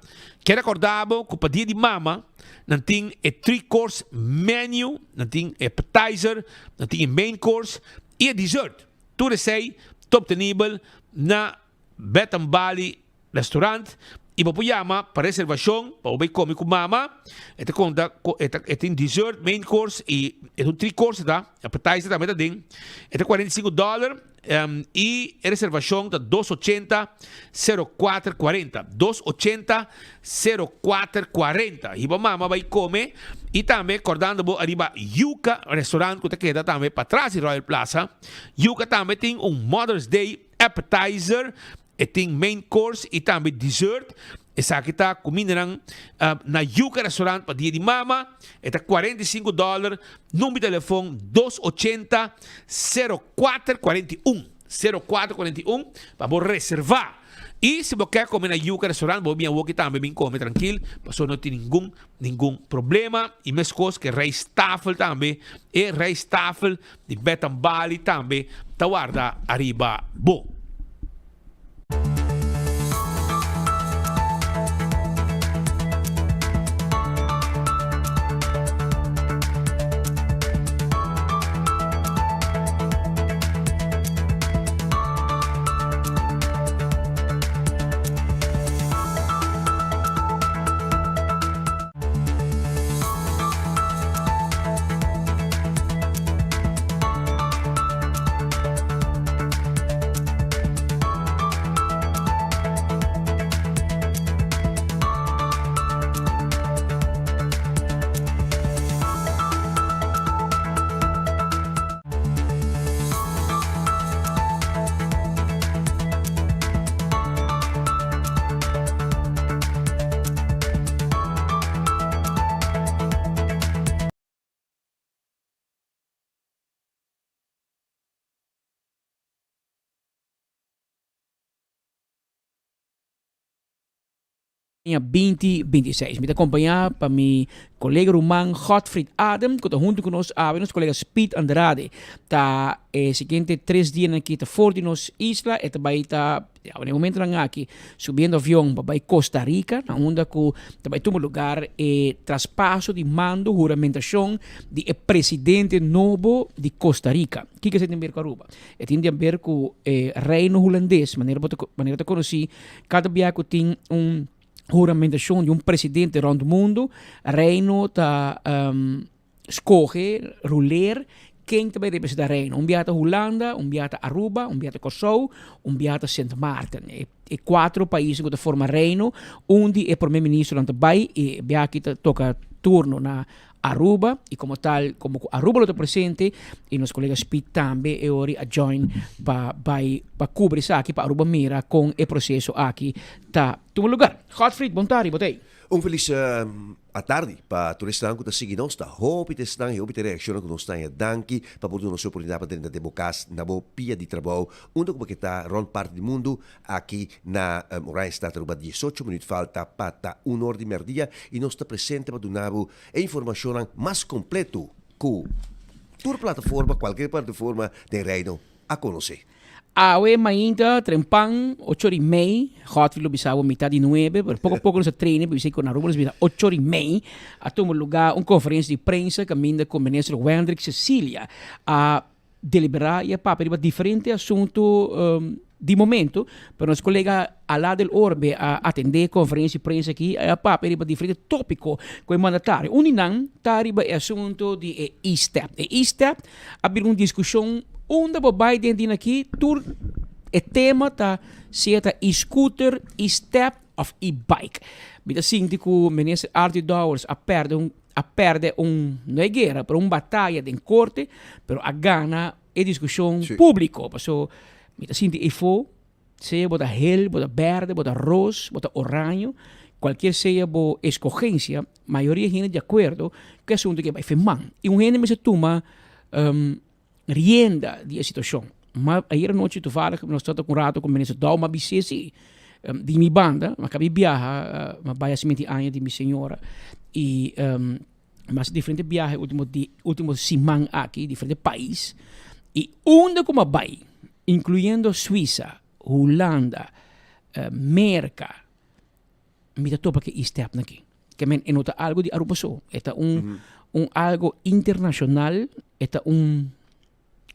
kier recorda bo cu pa dia di mama nan tin e three course menu, nan tin e appetizer, nan tin e main course y e dessert. Tur esey ta obtenibel na Bed and Bali Restaurant y bo por yama pa reservacion pa bo bay come cu mama. E ta conta cu e tin dessert, main course y e ta un three course ta, appetizer tambe ta den. E ta 45 dollar. I e reservashon ta dos ochenta sero kuater kuarenta, dos ochenta sero kuater kuarenta. Hiba mama bai kome i tambe kordando bo ariba Yuca Restaurant ku ta keda tambe patras di Royal Plaza. Yuca tambe tin un Mother's Day appetizer, e tin main course i tambe dessert. Esaki ta kumindanan na Yuca Restaurant pa dia di mama. E ta 45 dollar. Number di telefon 280 0441. 0441 pa bo reserva. I si bo ke kome na Yuca Restaurant bo bin awoki tambe bin kome trankil pasobra no tin ningun ningun problema. I meskos ke rijsttafel tambe. E rijsttafel di Betan Bali tambe ta warda ariba bo. Aña 2026. Mi ta acompaña pa mi colega ruman Godfried Adem, cu ta hunto cu nos awe. Nos colega Speed Andrade ta e siguiente tres dianan aki ta for di nos isla. E ta bay ta, ya, na e momentonan aki, subiendo avion pa bay Costa Rica, na unda cu ta bay tuma lugar e traspaso di mando, huramentacion di e presidente nobo di Costa Rica. Kico esey tin ber cu Aruba? E tin di haber cu e Reino Hulandes, manera bo ta, manera ta conoci, Kada bia ku tin un huramentashon di un presidente rònt mundu, Reino ta skohe, ruler, ken ta bai representá Reino. Un bia ta Hulanda, un bia ta Aruba, un bia ta Kòrsou, un bia ta Sint Maarten. E e kuatro paisnan ku ta forma Reino, un di e promé ministernan ta bai i e bia aki ta toka turno na Aruba y como tal como cu Aruba lo ta presente y nos colega Speed tambe e ori a join pa bay pa cubri esaki pa Aruba mira con e proceso aki ta tuma lugar. Godfried, bon tardi, bo ta ey? Un felis atardi pa tur esnan ku ta sigui nos. Ta hopi ta esnan i hopi ta e reakshonnan ku nos ta haña. Danki pa por duna nos e oportunidat pa drenta den bo kas, na bo pia di trabou, unda ku bo ke ta rònt parti di mundu. Aki na Oranjestad Aruba diesocho minuut falta pa ta un or di merdia i nos ta presente pa duna bo e informashonnan mas kompleto ku tur plataforma, kualker plataforma den Reino a konosé. Awe mainta trempan ocho ora i mei, Godfrey lo bisa bo mitad di nuebe, pero poko poko nos a traina pa bisa ku na Aruba nos bisa ocho ora i mei a tuma luga un konferensia di prensa kaminda ku Minister Wendrick Cecilia a deliberá i a papia riba diferente asuntu di momento, pero nos kolega Alá del Orbe a atendé e konferensia di prensa aki i a papia riba diferente tópiko ku e mandatario. Un di nan ta riba e asuntu di e e-step. E e-step a bira un diskushon unda bo bai den dina aki tur e tema ta sea ta e-scooter, e-step òf e-bike. Mi ta sinti ku Minister Arthur Dowers a pèrdè un a perde un, no e guera, pero un bataya den corte, pero a gana e discusion publico. Paso mi ta sinti efo, sea bo ta hel, bo ta berde, bo ta ros, bo ta oraño, cualkier sea bo escogencia, mayoria hende di acuerdo cu e asunto ke bai fe man. Y un hende mester tuma rienda di e situacion. Ma ayer anochi toevallig nos tabata un rato cu minister Douw, m'a bis'é si, di mi banda, m'a cabi biaha, m'a bai haci menti aña di mi señora y m'a haci diferente biahe ultimo di ultimo siman aki, diferente pais y unda cu m'a bai, incluyendo Suiza, Hulanda, Merca, mi ta topa cu e stepnan aki. Ke men e no ta algo di Aruba so, e ta un un algo internacional, e ta un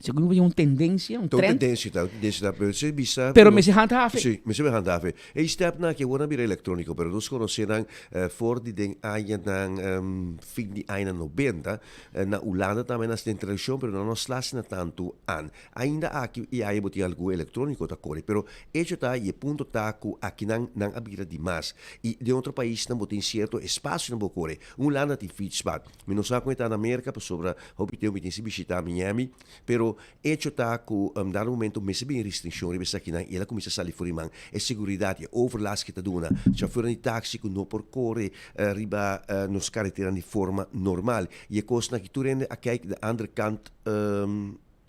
segun mi un tendencia, un Ta un trend. tendencia ta, un tendencia ta, pero si bisa Pero mester handhaven. Si, mester handhaven. E stepnan aki awor a bira electronico, pero nos conoce nan for di den añanan fin di añanan nobenta, na Hulanda tambe nan a haci den tradicion, pero nan no a sla asina tanto an. Ainda aki i aya bo tin algun electronico ta core, pero hecho ta i e punto ta cu akinan nan a bira di mas. I den otro paisnan bo tin cierto espacionan bo core. Un Hulanda tin fietspad. Mi no sa con e ta na Merca pasobra hopi tempo mi tin si bishita Miami, pero hecho ta cu dado momento mester bin restriccion riba esakinan i el a cuminsa sali for di man. E seguridad i e overlast cu ta duna chauffeurnan di taxi cu no por core riba nos careteran di forma normal. I e cosnan aki tur hende a kijk de andere kant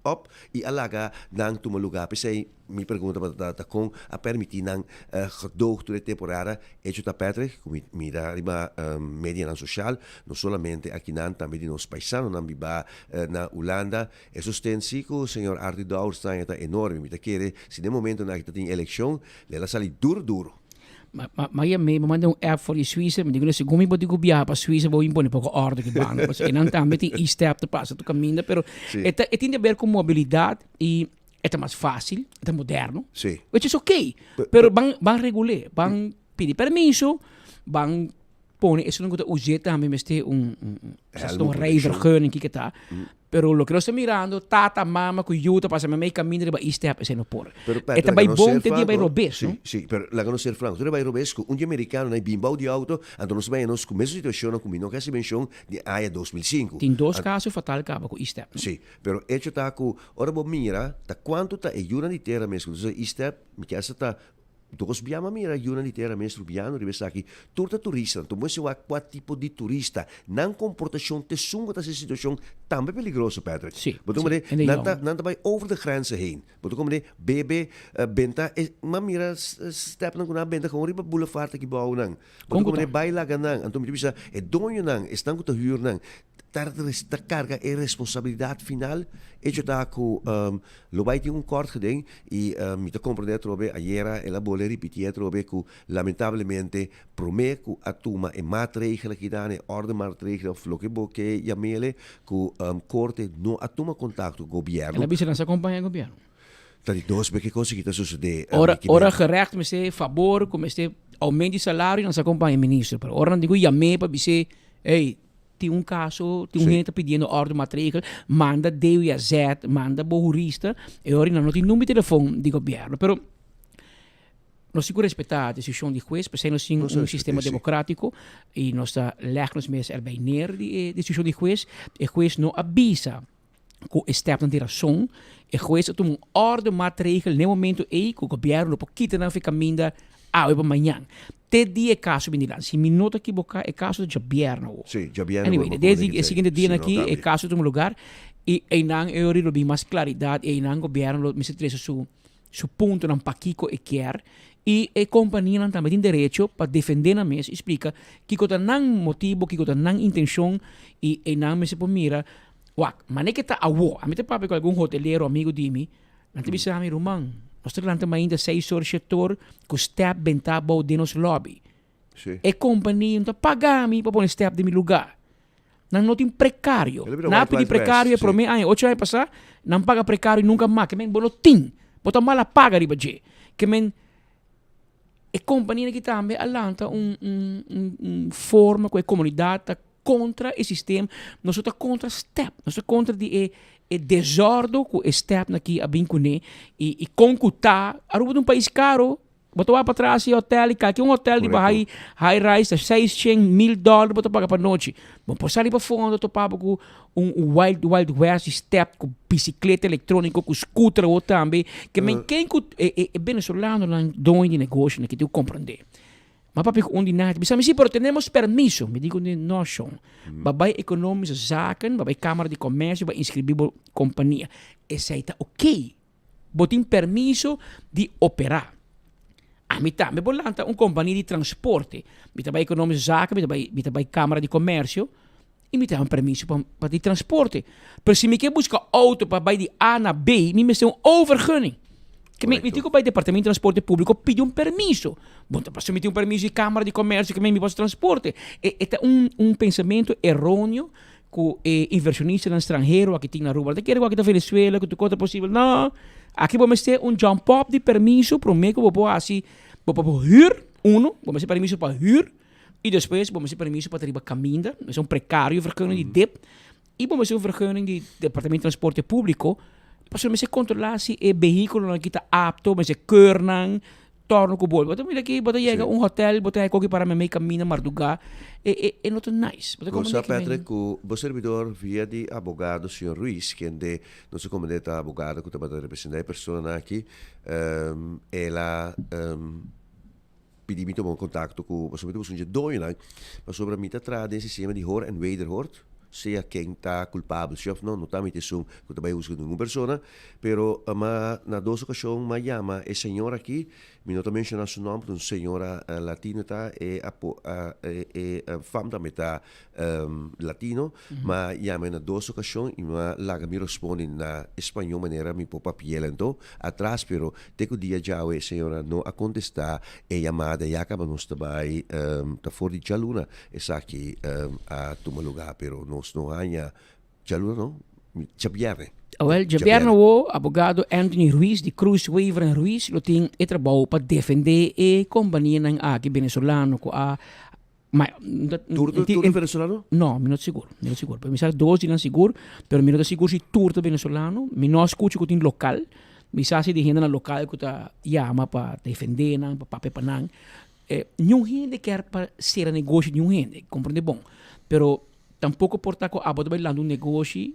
op i a laga nan tuma lugá. P'esei mi pregunta tabata ta kon a permití nan gedoog tur e temporada. Hecho ta Patrick, ku mi mira riba medianan soshal, no solamente akinan, tambe di nos paisanonan bibá na Hulanda. E sosten si ku señor Arthur Dowers ta haña ta enorme. Mi ta kere si den momentonan aki ta tin elekshon, lo el a sali duru duru. Ma ma ya me manda un app for di Suiza, mi digo segun mi bo tin ku biaha pa Suiza bo bin pone poko orde ki banda, pasobra einan tambe tin e-step ta pasa tur kaminda, pero e ta e tin di aber ku mobilidat i e ta mas fásil, e ta moderno, which is okay, pero ban ban regul'é, ban pidi permiso, ban pone esun ku ta us'é tambe mester un un rijvergunning kiko ta. Pero loke nos ta mirando, tata, mama ku yu ta pasa meimei kaminda riba e-step, esei no por. Pero E Patrick, ta bai laga nos bon ser te dia bai franco. robes, Sí, no? sí, pero laga nos ser franco. Tur e bai robes ku un di americanonan bin bou di auto, anto nos bai nos ku mesun situacionnan ku mi no ke hasi menshon di aña 2005. Tin dos kaso fatal kaba ku e-step, no? Sí, pero echo ta ku ora bo mira ta kuantu ta e yunan di tera mes ku ta usa e-step, mi ke hasta ta. Dos bia m'a mira yunan di tera mes rubiano riba esaki. Tur ta turista. Anto bo mester wak kua tipo di turista. Nan komportashon ta esun ku ta hasi e situashon tambe peligroso, Patrick. Sí, Bo ta sí. komprende? En de Nan ta, jong. nan ta bai over de grenzen heen. Bo ta komprende? Bebe, benta e, m'a mira stepnan ku nan a benta gewoon riba boulevard aki bou nan. Bo ta Kon ku komprende? ta? Bai laga nan. Anto mi ta bisa, e doñonan, esnan ku ta hür nan, ta ta carga e responsabilidad final. Hecho ta cu lo bay tin un kort geding y mi ta comprende atrobe, ayera el a bole ripiti atrobe cu lamentablemente prome cu a tuma e maatregel aki dan, e ordemaatregel of loke bo ke yamele, cu corte no a tuma contacto cu gobierno. El a bisa nan sa compaña gobierno. Ta di dos be ke cosa ki ta sucede. Ora ora gerecht mester fabor cu mester aumento di salario nan sa compaña minister, pero ora nan tin cu yame pa bis'e, ey, Tin un kaso, tin un hende ta pidiendo orde maatregel, manda DWZ, manda bo hurista, e ora nan no tin number di telefon di gobierno. Pero nos tin ku respetá desishon di hues, p'esei nos tin un sistema demokratiko i nos ta lèg nos mes erbij neer di e desishon di hues. E hues no a bisa ku e stèpnan tin rason, e hues a tuma un orde maatregel n'e momento ei ku gobièrnu no por kita nan for e kaminda awe pa mañan. Te dia e kaso bini dilanti. Si mi no ta kiboká e kaso ta djabièrnè awo. Sí, djabièrnè Anyway, bo desde komende e siguiente si dianan no aki e kambia. kaso tuma lugar i einan e ora lo bin mas klaridat i einan gobièrnu lo mester trese su su puntonan pakiko e kier i e kompanianan tambe tin derecho pa defendé nan mes i splika kiko ta nan motibu, kiko ta nan intenshon i einan mester por mira Wak, mane ke ta awo? Ami ta papia ku algun hotelero amigu di mi, nan ta bisa mi, Ruman, nos ta lanta mainta seis or, shete or ku stèp bentá abou den nos lòbi. Sí. E kompania no ta paga mi pa pone stèp den mi lugá. Nan no tin prekario. El a bira Nan a Wild pidi Wild West, prekario e sí. promé aña, ocho aña pasá, nan paga prekario nunka mas. Ke men bo no tin. Bo ta mala paga riba dje. Ke men e kompania aki tambe a lanta un un un un forma ku e komunidat ta kontra e sistema, nos no ta kontra step, nos ta kontra di e e desordo ku e stepnan aki a bin kuné i i kon ku ta, Aruba ta un pais karo, bo ta wak patras e hotel i kalke un hotel riba Korekto. high high rise ta seis shen mil dòler bo ta paga pa nochi, bo por sali pa fondo topa bo ku un wild wild west di step ku bisikleta elektroniko ku scooter awo tambe, ke men ken ku e e e venezolanonan doño di negoshonan aki tin ku komprende. Ma papia ku un di nan bisa mi, si, pero tenemos permiso. Mi di ku no, shon. Ba bai Economische Zaken, ba bai Camara di Comercio, ba inscribi bo compania. Esei ta ok. Bo tin permiso di opera. Ami tambe por lanta un compania di transporte. Mi ta bai Economische Zaken, mi ta bai, mi ta bai Camara di Comercio y mi ta haña un permiso pa, pa di transporte. Pero si mi ke buska auto pa bai di A na B, mi mester un o-vergunning. Ke mi, mi tin ku bai Departamento di Transporte Públiko pidi un permiso. Bo no ta pasobra mi tin un permiso di Cámara di Comercio ke mi por hasi transporte. E, e ta un, un pensamentu eróneo ku e invershonistanan stranhero aki tin na Aruba. Nan ta kere ku aki ta Venezuela, ku tur kos ta posibel. No! Aki bo mester un jump up di permiso promé ku bo por hasi, bo por hür, uno, bo mester permiso pa hür. Y despues bo mester permiso pa ta riba caminda, mester un precario vergunning di dip y bo mester un vergunning di Departamento di Transporte Publico, pasobra mester controla si e vehiculonan aki ta apto, mester keurnan, torno cu bol. Bo ta mira aki, bo ta yega un hotel, bo ta haya koki para memey caminda marduga, e e e no ta nice. Bo ta Bo comprende sa ki men. Patrick cu bo servidor via di abogado señor Ruiz, kende nos a comprende ta abogado cu tabata representa e personanan aki, el a Pidi mi tuma un kontakto ku pasobra mi ta busca un dje doñonan, pasobra mi ta traha den sistema di hoor en wederhoor, sea ken ta kulpabel si òf no, no ta mi ta esun ku ta bai husga ningun persona, pero ma na dos okashon m'a yama e señor aki, mi no ta menshoná su nòmber, un señora latino ta, e e fam tambe ta latino, m'a yama e na dos okashon i m'a laga mi rospondi na español manera mi por papi'el anto atras, pero Te ku dia djawe e señora no a kontestá e yamada ya kaba nos ta bai ta for di djaluna esaki a tuma lugá pero nos no haña djaluna no djabièrnè. Awel djabièrnè awo abogado Anthony Ruiz di Cruz Wever en Ruiz lo tin e trabou pa defendé e kompanianan aki venezolano ku a Ma, Tur ta tur ta venezolano? No, mi no ta sigur, mi no ta sigur. Pero mi sa dos di nan sigur, pero mi no ta sigur si tur ta venezolano. Mi no a skucha ku tin lokal. Mi sa si di hendenan lokal ku ta yama pa defendé nan, pa papia pa nan. Eh, niun hende kier pa sera negoshi di niun hende, komprende bon. Pero tampoko por ta ku abo ta bai lanta un negoshi,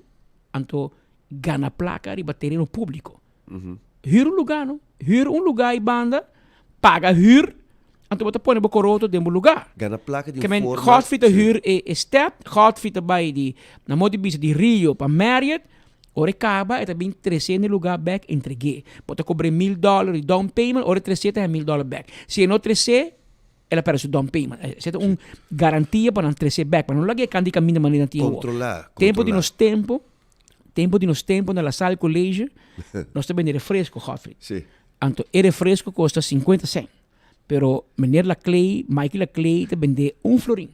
anto gana plaka riba tereno públiko. Hür un lugá no, hür un lugá ei banda. paga huur, anto bo ta pone bo koroto den bo lugá. Gana plaka di Ke un men forma. Godfrey ta huur e e step, Godfrey ta bai di, na modo di bisa, di Rio pa Marriott, ora e kaba e ta bin tresé na e lugá bèk entreg'é. Bo ta kobr'é mil dòler di down payment, ora e tresé ta haña mil dòler bèk. Si e no tresé, el a pèrdè su down payment. Esei ta un garantia pa nan tresé bèk, pa no lag'é kant di kaminda manera nan tin awor. Kontrolá, Tempu di kontrolá. nos tempu, Tempo di nos tempo na La Salle College, nos ta bende refresco, Godfrey. Sí. Anto e refresco costa 50 cent. Pero meneer Laclay, Mikey Laclay ta bende un florin.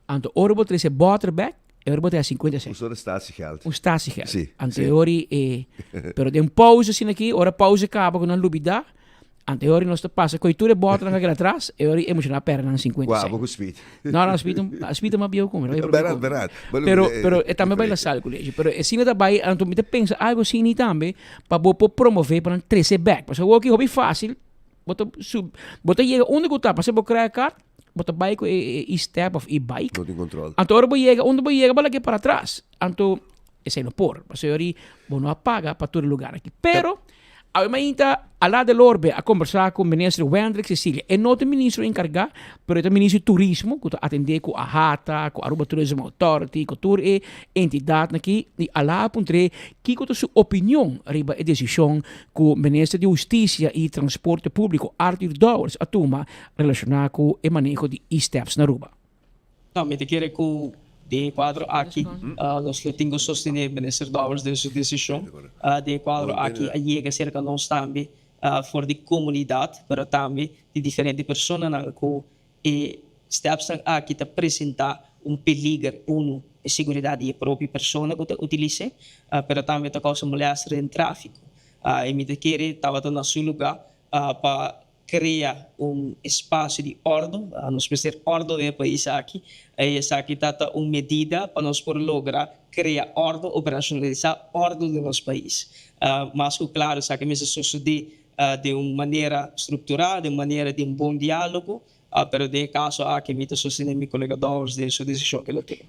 Anto ora bo trece boter bek, e ora bo ta haya 50 cent. Un soort statiegeld. Un statiegeld. Sí, Anto sí. e ora e, pero den pauze asina aki, ora pauze caba cu nan lubida, Anto e ora nos ta pasa koe tur e botonan ka keda atras, e ora e muchanan a perde nan 50 Wauw, cent. bo ku speed. No, no, speed, speed ta mas bieu ku mi. Berat, berat. Pero, pero e tambe bai La Salle College. Pero e sina ta bai, anto mi ta pensa algo asina tambe pa bo por promove pa nan trese bek. Pasobra awor aki hopi facil, bo ta sub, bo ta yega unda ku ta, pasobra bo credit card, bo ta bai ku e e-step of e-bike. No tin control. Anto ora bo yega unda bo yega bo laga para atras. Anto esei no por, pasobra ori bo no a paga pa tur e lugar aki. Pero Awe mainta Alá del Orbe a kombersá ku Minister Wendrick Cecilia. E no ta ministro enkargá, pero e ta ministro di turismo ku ta atendé ku AHATA, ku Aruba Tourism Authority, ku tur e entidatnan aki. I Alá a puntr'é kiko ta su opinion riba e desishon ku Minister di Hustisia i Transporte Públiko Arthur Dowers a tuma relashoná ku e maneho di e-steps na Aruba. No, mi ta kere ku den e kuadro aki nos lo tin ku sostené Minister Dowers den su desishon. Den e kuadro aki a yega serka nos tambe for di komunidat, pero tambe di diferente personanan ku e stèpsnan aki ta presentá un peliger, unu, e seguridat di e propio persona ku ta utilis'é, pero tambe ta kousa molèster den tráfiko. I mi ta kere tabata na su lugá pa Crea un espacio di ordo, nos mester ordo den e pais aki, y esaki ta ta un medida pa nos por logra crea ordo, operacionalisa ordo den nos pais. Mas cu claro esaki mester sucede den un manera structura, den un manera di un bon dialogo, pero den e caso aki mi ta sostene mi colega Dowers den su decision cu el a tuma.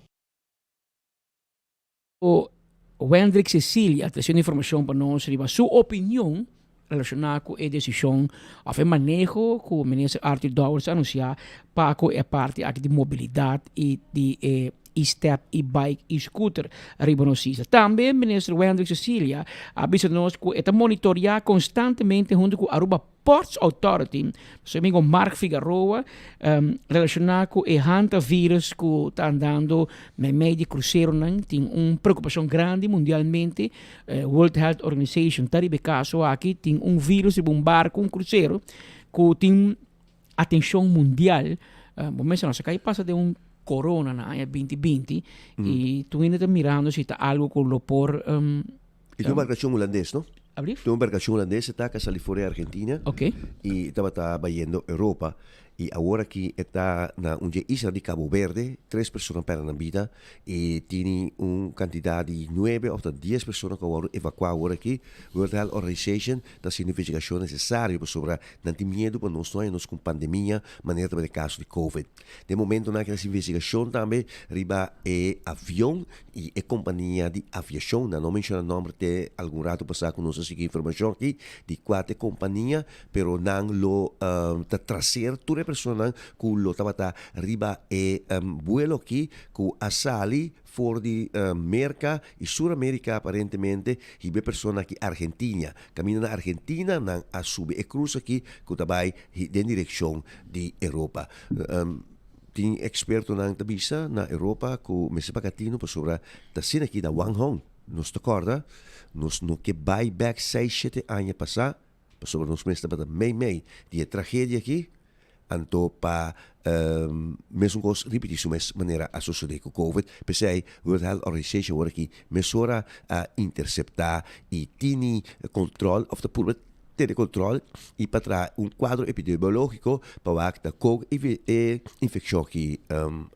Wendrick Cecilia ta haciendo informacion pa nos riba su opinion relaciona cu e decision of e maneho cu Minister Arthur Dowers a anuncia pa cu e parti aki di mobilidad y di e e-step, e-bike y scooter riba nos isla. Tambe Minister Wendrick Cecilia a bisa nos cu e ta monitorea constantemente hunto cu Aruba Ports Authority, nos amigo Mark Figaroa, relaciona cu e hantavirus cu ta andando meimei di cruceronan. Tin un preocupacion grandi mundialmente. World Health Organization ta riba e caso aki. Tin un virus riba un barco, un crucero, cu tin atencion mundial. Bo mester nos a cay pasa den un corona na aña binti binti y tur hende ta mirando si ta algo cu lo por. Y tin un embarcacion hulandes, no? Ablief? Tin un embarcacion hulandes e ta ka sali for di Argentina. Ok. Y tabata bayendo Europa. Y awor aki e ta na un dje isla di Cabo Verde. Tres persona perde nan bida. Y tini un cantidad di nuebe of ta dies persona cu a wordo evacua awor aki. World Health Organization ta haciendo investigacion necesario pasobra nan tin miedo pa nos no haya nos cu un pandemia manera tabata e caso di Covid. Den momentonan aki ta haci investigacion tambe riba e avion I e kompania di aviashon, nan no menshona nòmber te algun ratu pasá ku nos a sigui informashon aki di kua ta e kompania, pero nan lo ta traser tur e personanan ku lo tabata riba e buelo aki ku a sali for di Merka i Sur Amerika aparentemente hiba e persona aki Argentina. Kaminda na Argentina nan a subi e krus aki ku ta bai den direkshon di Europa. Tin ekspertonan ta bisa na Europa ku mester paga tinu pasobra ta asina aki na Wang Hong. Nos ta kòrda, nos no ke bai bèk seis shete aña pasá pasobra nos mes tabata mei mei di e tragedia aki, anto pa mesun kos ripití su mes manera a sosodé ku Covid. P'esei World Health Organization awor aki mesora a interseptá i tini kòntròl òf ta purba tene control y pa traha un cuadro epidemiologico pa wak ta con e infeccion aki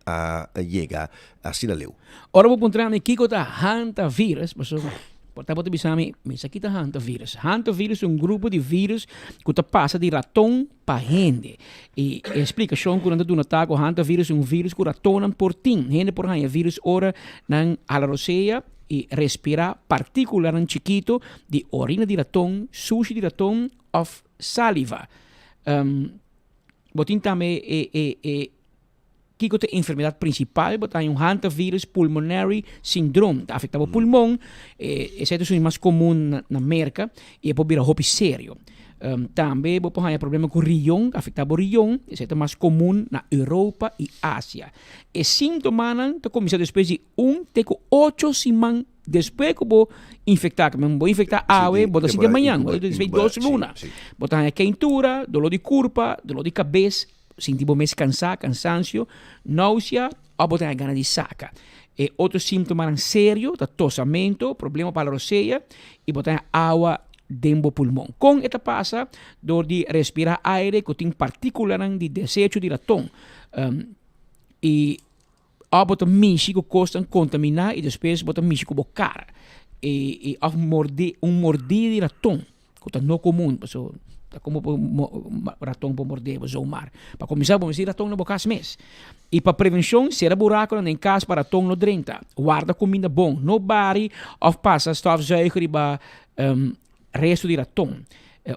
a yega asina leu. Ora bo puntra mi kiko ta hantavirus, pasobra por ta bo ta bisa mi, mi sa ki ta hantavirus. Hantavirus ta un grupo di virus ku ta pasa di raton pa hende. I e splikashon ku nan ta duna ta ku hantavirus ta un virus ku ratonnan por tin. Hende por haña virus ora nan hala rosea i respirá partíkulanan chikitu di orina di raton, sushi di raton òf saliva. Bo tin tambe e e e kiko ta e enfermedad principal, bo ta haña un hantavirus pulmonary syndrome, ta afecta bo pulmon, esei ta esun mas comun na Merca y e por bira hopi serio. Tambe bo por haña problema cu rion, ta afecta bo rion, esei ta mas comun na Europa y Asia. E sintomanan ta cuminsa despues di un te cu ocho siman Despues ku bo infektá, ke men bo infektá awe, bo ta sinti mañan, bo ta sinti dos luna. Bo ta haña keintura, doló di kurpa, doló di kabes, sinti bo mes kansá, kansansio, nausea òf bo ta haña gana di saka. E otro síntomanan serio ta tosamento, problema pa la rosea i bo ta haña awa den bo pulmon. Kon e ta pasa? Dor di respirá aire ku tin partíkulanan di desecho di raton i. Òf bo ta mishi ku kosnan kontaminá i despues bo ta mishi ku bo kara. I i òf mordí un mordí di raton ku ta no komun pasobra ta komo por raton por mordé bo zomaar. Pa kuminsá bo mester raton na bo kas mes. I pa prevenshon sera burakunan den kas pa raton no drenta. Warda kuminda bon, no bari òf pasa stòfzuiger riba resto di raton.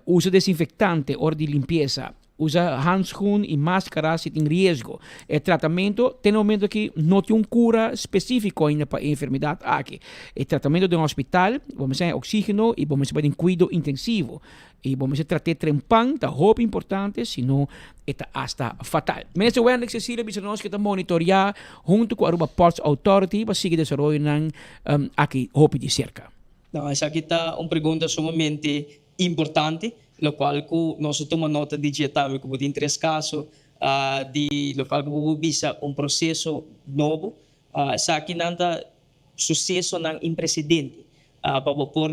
Usa desinfektante ora di limpiesa. Usa handschoen y mascara si tin riesgo. E tratamento, te na momento aki no tin un cura specifico ainda pa e enfermedad aki. E tratamento den hospital, bo mester haña oxigeno y bo mester bai den cuido intensivo. Y bo mester trat'é trempan, ta hopi importante, si no e ta hasta fatal. Minister Wendrick Cecilia bisa nos cu e ta monitorea hunto cu Aruba Ports Authority pa sigui desaroyonan aki hopi di cerca. No, esaki ta un pregunta sumamente importante, locual cu nos a tuma nota di dje tambe cu bo tin tres caso di locual cu bo por bisa un proceso nobo. Esakinan ta sucesonan imprecedente pa bo por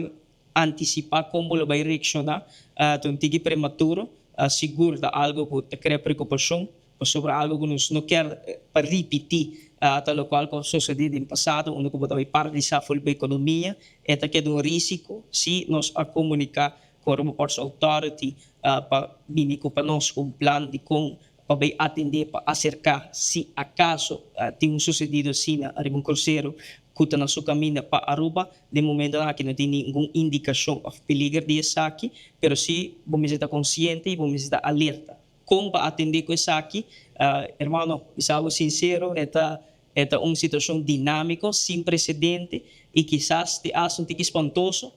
anticipa con bo lo bay reacciona ta un tiki prematuro, sigur ta algo cu ta crea preocupacion pasobra algo cu nos no kier pa ripiti ta locual cu a sucedi den pasado unda cu bo ta bay paralisa full bo economia, e ta keda un risico si nos a comunica cu Aruba Ports Authority pa bini cu pa nos cu un plan di con pa bay atende pa acerca si acaso tin un sucedido asina ariba un crucero cu ta na su caminda pa Aruba. Den momentonan aki no tin ningun indicacion of peliger di esaki, pero si bo mester ta consciente y bo mester ta alerta. Kon pa atendé ku esaki? Hermano, bisa bo sinsero, e ta e ta un situashon dinámiko, sin presedente i kisas te asta un tiki spantoso,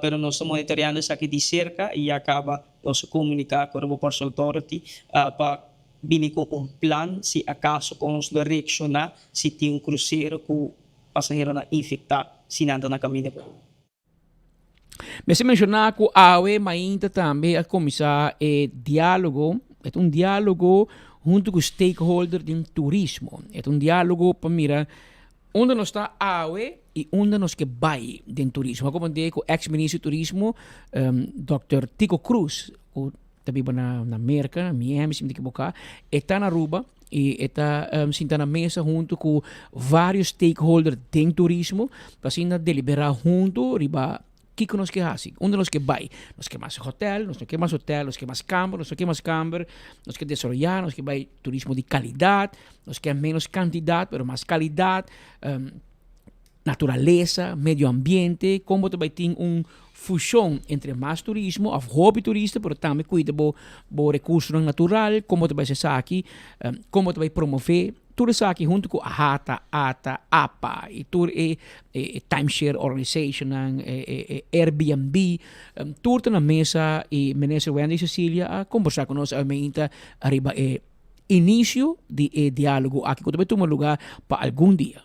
pero nos ta monitoreando esaki di serka i ya kaba nos a komuniká ku Aruba Ports Authority pa bini ku un plan si akaso kon nos lo reakshoná si tin un krusero ku pasaheronan infektá si nan ta na kaminda pa Aruba. Mester menshoná ku awe mainta tambe a kuminsá e diálogo, e ta un diálogo huntu ku stakeholder den turismo. E ta un diálogo pa mira unda nos ta awe i unda nos ke bai den turismo. A komand'é ku eks minister di turismo dòkter Tico Croes ku ta biba na na Merka, na Miami si mi ta ekiboká, e ta na Aruba i e ta sinta na mesa huntu ku vários stakeholder den turismo pa asina deliberá huntu riba kiko nos ke hasi, unda nos ke bai. Nos ke mas hotel, nos no ke mas hotel, nos ke mas kamber, nos no ke mas kamber, nos ke desaroyá, nos ke bai turismo di kalidat, nos ke ménos kantidat pero mas kalidat. Naturalesa, medio ambiente, kon bo ta bai tin un fushon entre mas turismo òf hopi turista pero tambe kuida bo bo rekursonan natural, kon bo ta bai hasi esaki, kon bo ta bai promové tur esaki huntu ku AHATA, ata, apa i tur e e timeshare organisationnan, e Airbnb, tur ta na mesa i Minister Wendy Cecilia a kombersá ku nos awe ariba e inisio di e diálogo aki ku ta bai tuma lugá pa algun dia.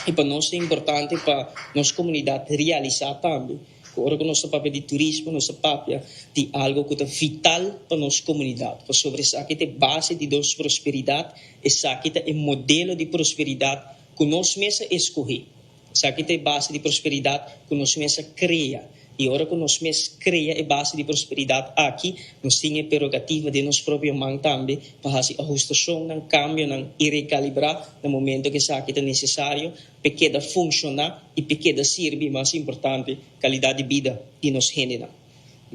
I pa nos ta importante pa nos komunidat realisá tambe ku ora ku nos ta papia di turismo nos ta papia di algu ku ta vital pa nos komunidat, pasobra esaki ta e base di nos prosperidat, esaki ta e modelo di prosperidat ku nos mes a eskohé, esaki ta e base di prosperidat ku nos mes a krea. I ora ku nos mes krea e base di prosperidat aki, nos tin e prerogativa den nos propio man tambe pa hasi ahustashonnan, kambionan i rekalibrá na momento ku esaki ta nesesario p'e keda funshoná i p'e keda sirbi, mas importante, kalidat di bida di nos hendenan.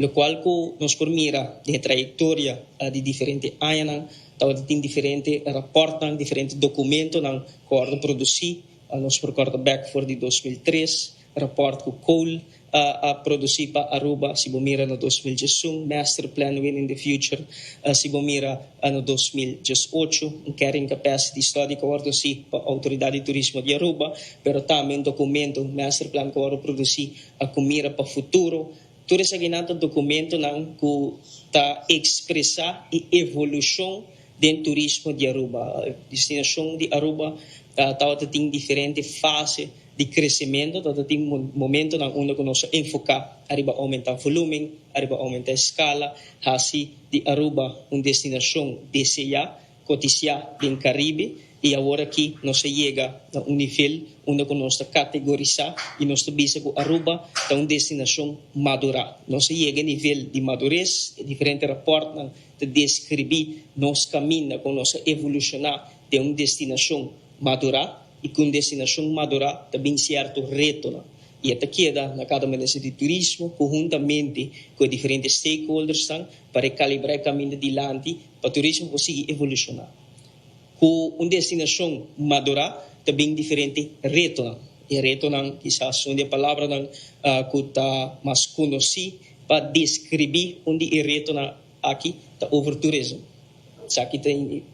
Lokual ku nos por mira den e trayektoria di diferente añanan, tabata tin diferente rapòrtnan, diferente dokumentonan ku a wòrdu produsí. Nos por kòrda bèk for di 2003, rapòrt ku Cole. a produci pa Aruba, si bo mira na 2011, Master Plan Winning the Future, si bo mira na 2018, un Carrying Capacity Study cu a wordo haci pa Autoridad di Turismo di Aruba, pero tambe un documento, Master Plan cu a wordo produci cu mira pa futuro. Tur esakinan ta documentonan cu ta expresa e evolucion den turismo di Aruba. Destinacion di Aruba tabata tin diferente fase di crecemento, tabata tin momentonan unda cu nos a enfoca ariba aumenta volumen, ariba aumenta escala, haci di Aruba un destinacion desea, cotisia den Caribe y awor aki nos a yega na un nivel unda cu nos ta categorisa y nos ta bisa cu Aruba ta un destinacion madura. Nos a yega e nivel di madurez, e diferente raportnan ta describi nos caminda con nos a evoluciona den un destinacion madura y cu un destinacion madura ta bin cierto retonan y e ta keda na cada Minister di Turismo conhuntamente cu e diferente stakeholdersnan pa recalibra e caminda dilanti pa turismo por sigui evoluciona. Cu un destinacion madura ta bin diferente retonan. E retonan kisas un di e palabranan cu ta mas conoci pa describi un di e retonan aki ta overtourism. Esaki ta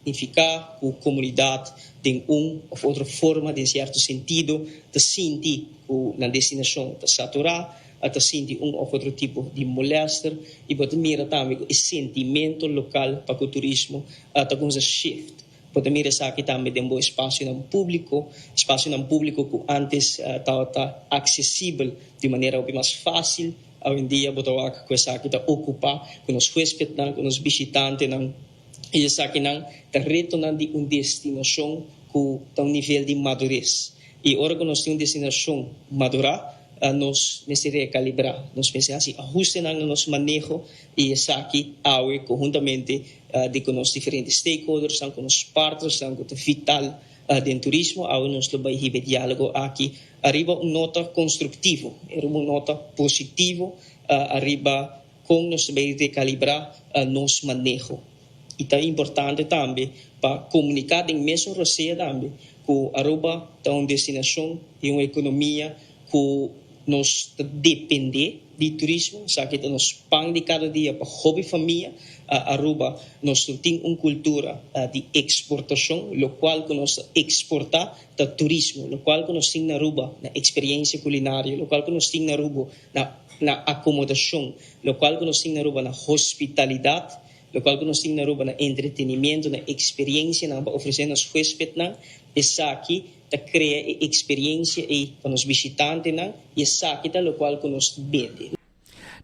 nifica cu comunidad den un of otro forma, den cierto sentido, ta sinti cu nan destinacion ta satura, ta sinti un of otro tipo di molester y bo ta mira tambe cu e sentimento local pa cu turismo ta cuminsa shift. Bo ta mira esaki tambe den bo espacionan publico, espacionan publico cu antes tabata accesibel di manera hopi mas facil, awendia bo ta wak cu esaki ta ocupa cu nos huespednan, cu nos bishitantenan y esakinan ta retonan di un destinacion cu ta un nivel di madurez. Y ora cu nos tin un destinacion madura, nos mester recalibra, nos mester haci ahustenan na nos maneho y esaki awe conhuntamente di cu nos diferente stakeholdersnan, cu nos partnersnan cu ta vital den turismo, awe nos lo bay hiba e dialogo aki ariba un nota constructivo, ariba un nota positivo, ariba con nos ta bay recalibra nos maneho. Y ta importante tambe pa comunica den mesun rosea tambe cu Aruba ta un destinacion y un economia cu nos ta depende di turismo, esaki ta nos pan di cada dia pa hopi famia. Aruba nos no tin un cultura di exportacion, locual cu nos ta exporta ta turismo, locual cu nos tin na Aruba na experiencia culinario, locual cu nos tin na Aruba na na acomodacion, locual cu nos tin na Aruba na hospitalidad, locual cu nos tin na Aruba na entretenimiento, na experiencianan pa ofrece nos huespednan, esaki ta crea e experiencia ey pa nos bishitantenan y esaki ta locual cu nos ta bende.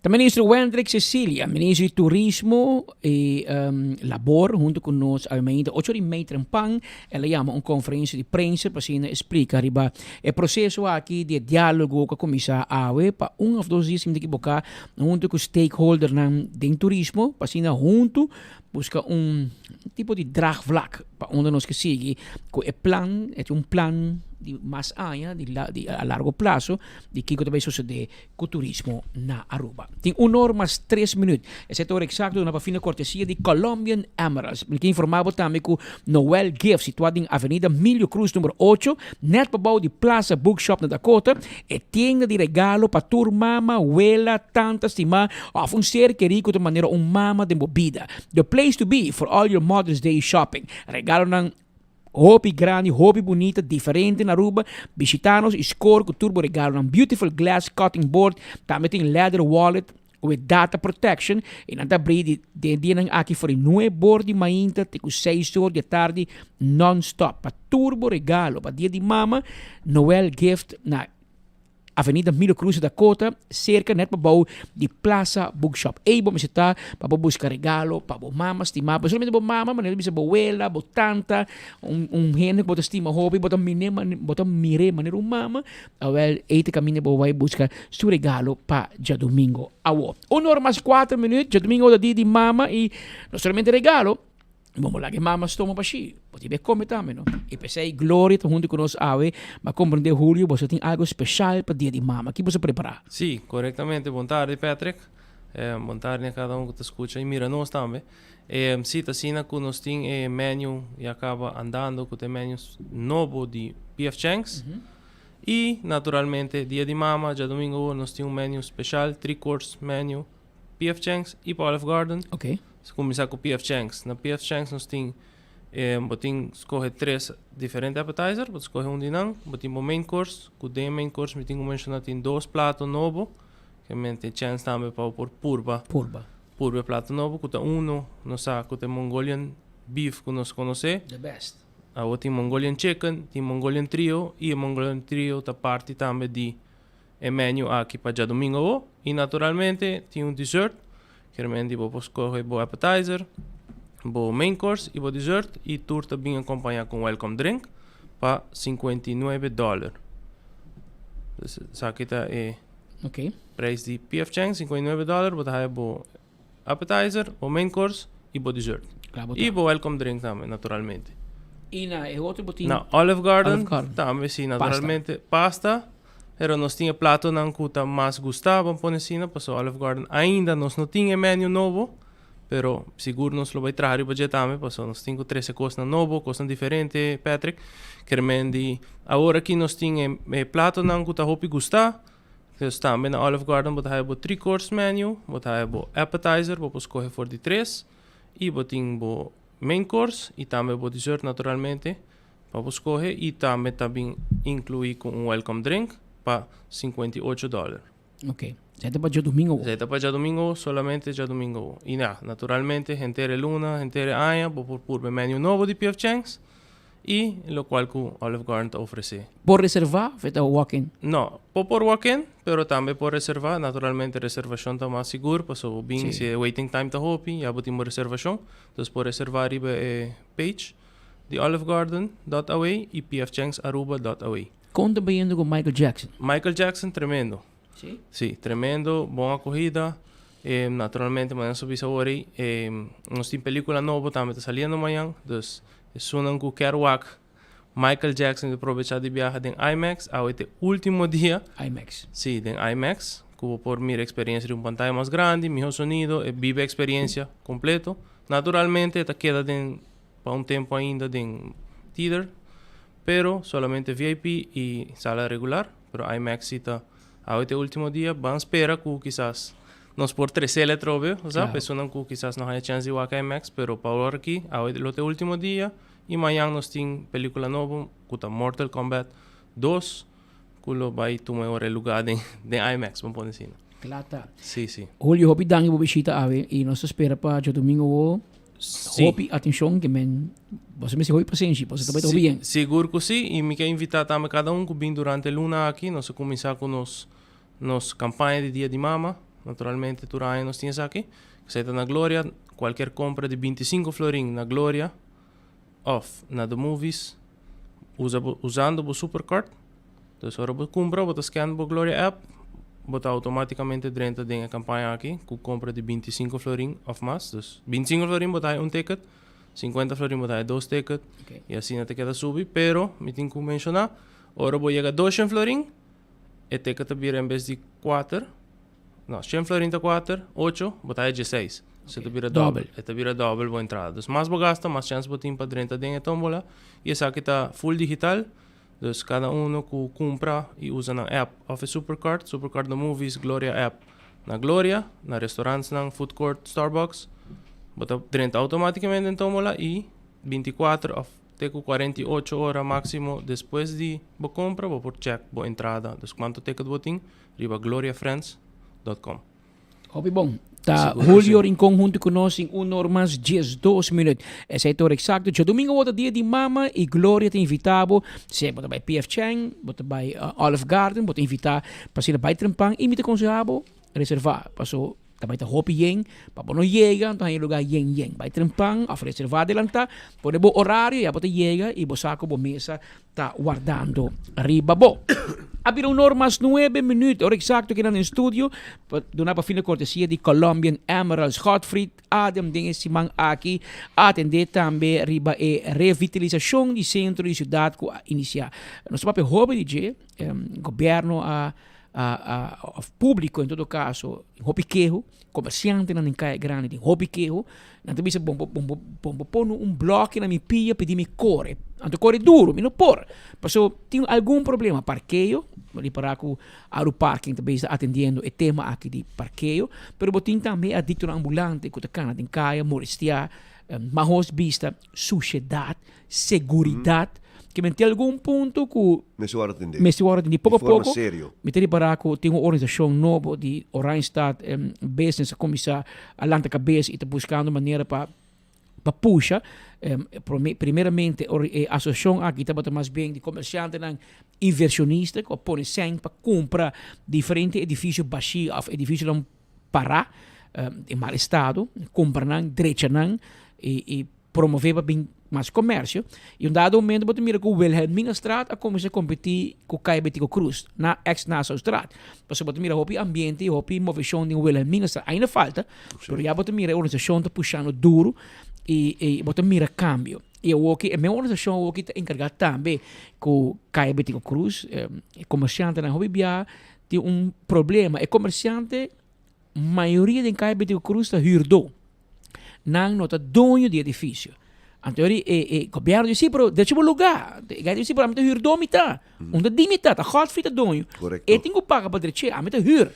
Ta Minister Wendrick Cecilia, Minister di Turismo y Labor, hunto cu nos awe mainta ocho ora y mei trempan, el a yama un conferencia di prensa pa asina explica riba e proceso aki di e dialogo cu a cuminsa awe pa un of dos dia si mi ta ekiboca hunto cu stakeholdernan den turismo pa asina hunto busca un tipo di draagvlak pa unda nos ke sigui cu e plan, e ta un plan di mas aña, di a largo plazo di kico ta bay sucede cu turismo na Aruba. Tin un or mas tres minuut. Esei ta ora exacto duna pa fina cortesia di Colombian Emeralds. Mi ke informa bo tambe cu Noel Gift, situa den Avenida Milio Cruz numero ocho, net pabou di Plaza Bookshop na Dakota, e tienda di regalo pa tur mama, wela, tanta, stima of un ser keri cu ta manera un mama den bo bida. The place to be for all your Mother's Day shopping. Regalonan Hopi grandi, hopi bunita, diferente na Aruba. Bishita nos y score cu tur bo regalonan. Beautiful glass cutting board, tambe tin leather wallet with data protection. Y nan ta abri di den dianan aki for di nuebe or di mainta te cu seis or di atardi non-stop. Pa tur bo regalo, pa dia di mama, Noel gift na Avenida Milo Cruz Dakota, serka net pabou di Plaza Bookshop. Ey bo mester ta pa bo buska regalo pa bo mama stima. No solamente bo mama, manera bisa bo wela, bo tanta, un un hende ku bo ta stima hopi, bo ta mine bo ta mir'é manera un mama. Awel, ey ta kaminda bo bai buska su regalo pa djadumingo awo. Un ora mas kuater minuut, djadumingo ta dia di mama i no solamente regalo, Bo por laga e mama stoma bashí, bo tin be come tambe, no? I p'esei Gloria ta huntu ku nos awe. M'a komprendé Julio, boso tin algu speshal pa Dia di Mama. Ki boso prepará? Sí, korektamente. Bon tardi, Patrick. Bon tardi na kada un ku ta skucha i mira nos tambe. Sí, ta asina ku nos tin e menu ya kaba andando ku ta e menu nobo di PF Chang's. Y naturalmente Dia di Mama, djadomingo awor nos tin un menu special, three course menu, PF Chang's y pa Olive Garden. Nos cuminsa cu PF Chang's. Na PF Chang's nos tin, bo tin scoge tres diferente appetizer, bo ta scoge un di nan, bo tin bo main course, cu den e main course mi tin cu menciona tin dos plato nobo, ke men tin chance tambe pa bo por purba. Purba. Purba e plato nobo cu ta uno, nos sa cu ta e Mongolian beef cu nos conoce. The best. Awor tin Mongolian Chicken, tin Mongolian Trio y e Mongolian Trio ta parti tambe di e menu aki pa djadomingo awor. Y naturalmente tin un dessert, kermen di bo por scoge bo appetizer, bo main course y bo dessert y tur ta bin acompaña cu un welcome drink pa 59 dollar. Dus esaki ta e prijs di PF Chang's, 59 dollar, bo ta haya bo Appetizer, bo main course y bo dessert. Klaar bo ta. Y bo welcome drink tambe, naturalmente. Y na e otro bo tin. Na Olive Garden, Olive Garden. tambe si, naturalmente. Pasta. Pero nos tin e platonan cu ta mas gusta, bo pone asina, pasobra Olive Garden ainda nos no tin e menu nobo, pero sigur nos lo bay traha riba dje tambe, pasobra nos tin cu trece cosnan nobo, cosnan diferente, Patrick. Kermen di awor aki nos tin e e platonan cu ta hopi gusta. Dus tambe na Olive Garden bo ta haya bo three course menu, bo ta haya bo appetizer, bo por scoge for di tres, y bo tin bo main course y tambe bo dessert naturalmente pa bo scoge y tambe ta bin inclui cu un welcome drink pa 58 dollar. Ok, esei ta pa djadomingo. Esei ta pa djadomingo, solamente djadomingo. Y na, naturalmente henter e luna, henter e aña bo por purba e menu nobo di PF Chang's. Y locual cu Olive Garden ta ofrece. Por reserva of e ta walk-in? No, bo por walk-in, pero tambe por reserva. Naturalmente reservacion ta mas sigur, pasobra bo bin si e waiting time ta hopi, ya bo tin bo reservacion. Entonces por reserva riba e page di Olive Garden dot away y pfchangsaruba dot away. Con ta bayendo cu Michael Jackson? Michael Jackson tremendo. Sí? Sí, tremendo, bon acogida. Naturalmente, mañana so bisa awor ei, nos tin pelicula nobo tambe ta saliendo mañan, dus esunnan cu kier wak Michael Jackson ta probecha di biaha den IMAX, awe ta e ultimo dia. IMAX. Sí, den IMAX, cu bo por mira experiencia di un pantaya mas grandi, miho sonido, e biba e experiencia completo. Naturalmente e ta keda den pa un tempo ainda den theater, pero solamente VIP y sala regular, pero IMAX si ta awe ta e ultimo dia, ban spera cu kisas nos por trecel atrobe, o sea, personan cu kisas no haya chance di wak IMAX, pero pa awor aki, awe lo ta e ultimo dia y mañan nos tin pelicula nobo cu ta Mortal Kombat 2 cu lo bay tuma e ora e lugar den den IMAX, ban pone asina. Cla ta. Si, si. Julio, hopi danki pa bo bishita awe y nos ta spera pa djadomingo awo. Sí. Hopi atencion ke men boso mester hopi pasenshi pasobra ta bai ta hopi yen. Sigur ku si i mi ke invitá tambe kada un ku bin durante e luna aki. Nos a kuminsá ku nos nos kampaña di Dia di Mama. Naturalmente tur aña nos tin esaki. Esei ta na Gloria. Kualkier kompra di 25 florin na Gloria òf na The Movies usa bo usando bo Supercard. Dus ora bo kumpra bo ta scan bo Gloria app, bo ta automaticamente drenta den e campaña aki cu compra di 25 florin of mas. Dus 25 florin bo ta haya un ticket, 50 florin bo ta haya dos ticket y asina ta keda subi. Pero mi tin cu menciona, ora bo yega 200 florin, e ticket ta bira en bes di 4, no, 100 florin ta 4, 8, bo ta haya 16. Dus e ta bira dobbel. E ta bira dobbel bo entrada. Dus mas bo gasta, mas chance bo tin pa drenta den e tombola y esaki ta full digital. Dus kada uno ku kumpra i usa nan app of e Supercard, Supercard na Movies, Gloria app na Gloria, na restaurantsnan, food court, Starbucks, bo ta drenta automaticamente den tómbola i 24 of te ku 48 ora máksimo despues di bo kompra bo por check bo entrada, dus kuantu ticket bo tin riba gloriafriends dot com. Hopi bon. Ta Julio Rincon hunto cu nos in un or mas 12 minuut. Esey ta ora exacto. Djadomingo bo ta dia di mama y Gloria ta invita bo. Sea bo ta bay PF Chang, bo ta bay uh, Olive Garden, bo ta invita pa asina bay trempan y mi ta conseha bo reserva. Paso ta bay ta hopi yen, pa bo no yega, anto haña lugar yen yen. Bay trempan of reserva adelanta, pone bo horario, ya bo ta yega y bo sa cu bo mesa ta wardando riba bo. A bira un or mas nuebe minuut, ora exacto kinan den studio, pa duna pa fina cortesia di Colombian Emeralds. Godfried Adem den e siman aki a atende tambe riba e revitalisacion di centro di ciudad cu a inicia. Nos ta papia hopi di dje, gobierno a. Of públiko en todo kaso, tin hopi keho, komersiantenan den Kaya Grandi tin hopi keho, nan ta bisa bon bo bon bo bon bo pone un blòki na mi pia pidi mi kore, anto kore duru, mi no por, paso tin algun problema, parkeo, bo ripará ku Aru Parking ta bezig ta atendiendo e tema aki di parkeo, pero bo tin tambe e adiktonan ambulante ku ta kana den kaya molestiá, mahos bista, sushedat, seguridat, ke men tin algun punto ku Mester wòrdu atendé. mester wòrdu atendé. Poko Di forma poko serio. mi ta ripará ku tin un organisashon nobo di Oranjestad Business a kuminsá a lanta kabes i ta buskando manera pa pa pusha. Prome primeramente e asosiashon aki tabata mas bien di komersiantenan invershonista ku a pone sèn pa kumpra diferente edifisio bashí òf edifisionan pará den mal estado, kumpra nan, drecha nan i i promové pa bin mas komersio. I un dado momento bo ta mira ku Wilhelminastraat a kuminsá kompetí ku Kaya Betico Croes na ex Nassaustraat. Pasobra bo ta mira hopi ambiente i hopi moveshon den Wilhelminastraat. Ainda falta, pero ya bo ta mira e organisashon ta pushando duru i i bo ta mira kambio. I awoki e mes organisashon awoki ta enkargá tambe ku Kaya Betico Croes. E komersiantenan hopi bia tin un problema. E komersiante mayoria den Kaya Betico Croes ta hürdó. Nan no ta doño di edifisio. Anto e e gobièrnu di si, pero drechi bo lugá. E guy di si, pero ami ta hürdó mi ta. Un ta di mi ta, ta Godfrey ta doño. Korekto. E tin ku paga pa drech'é, ami ta hür.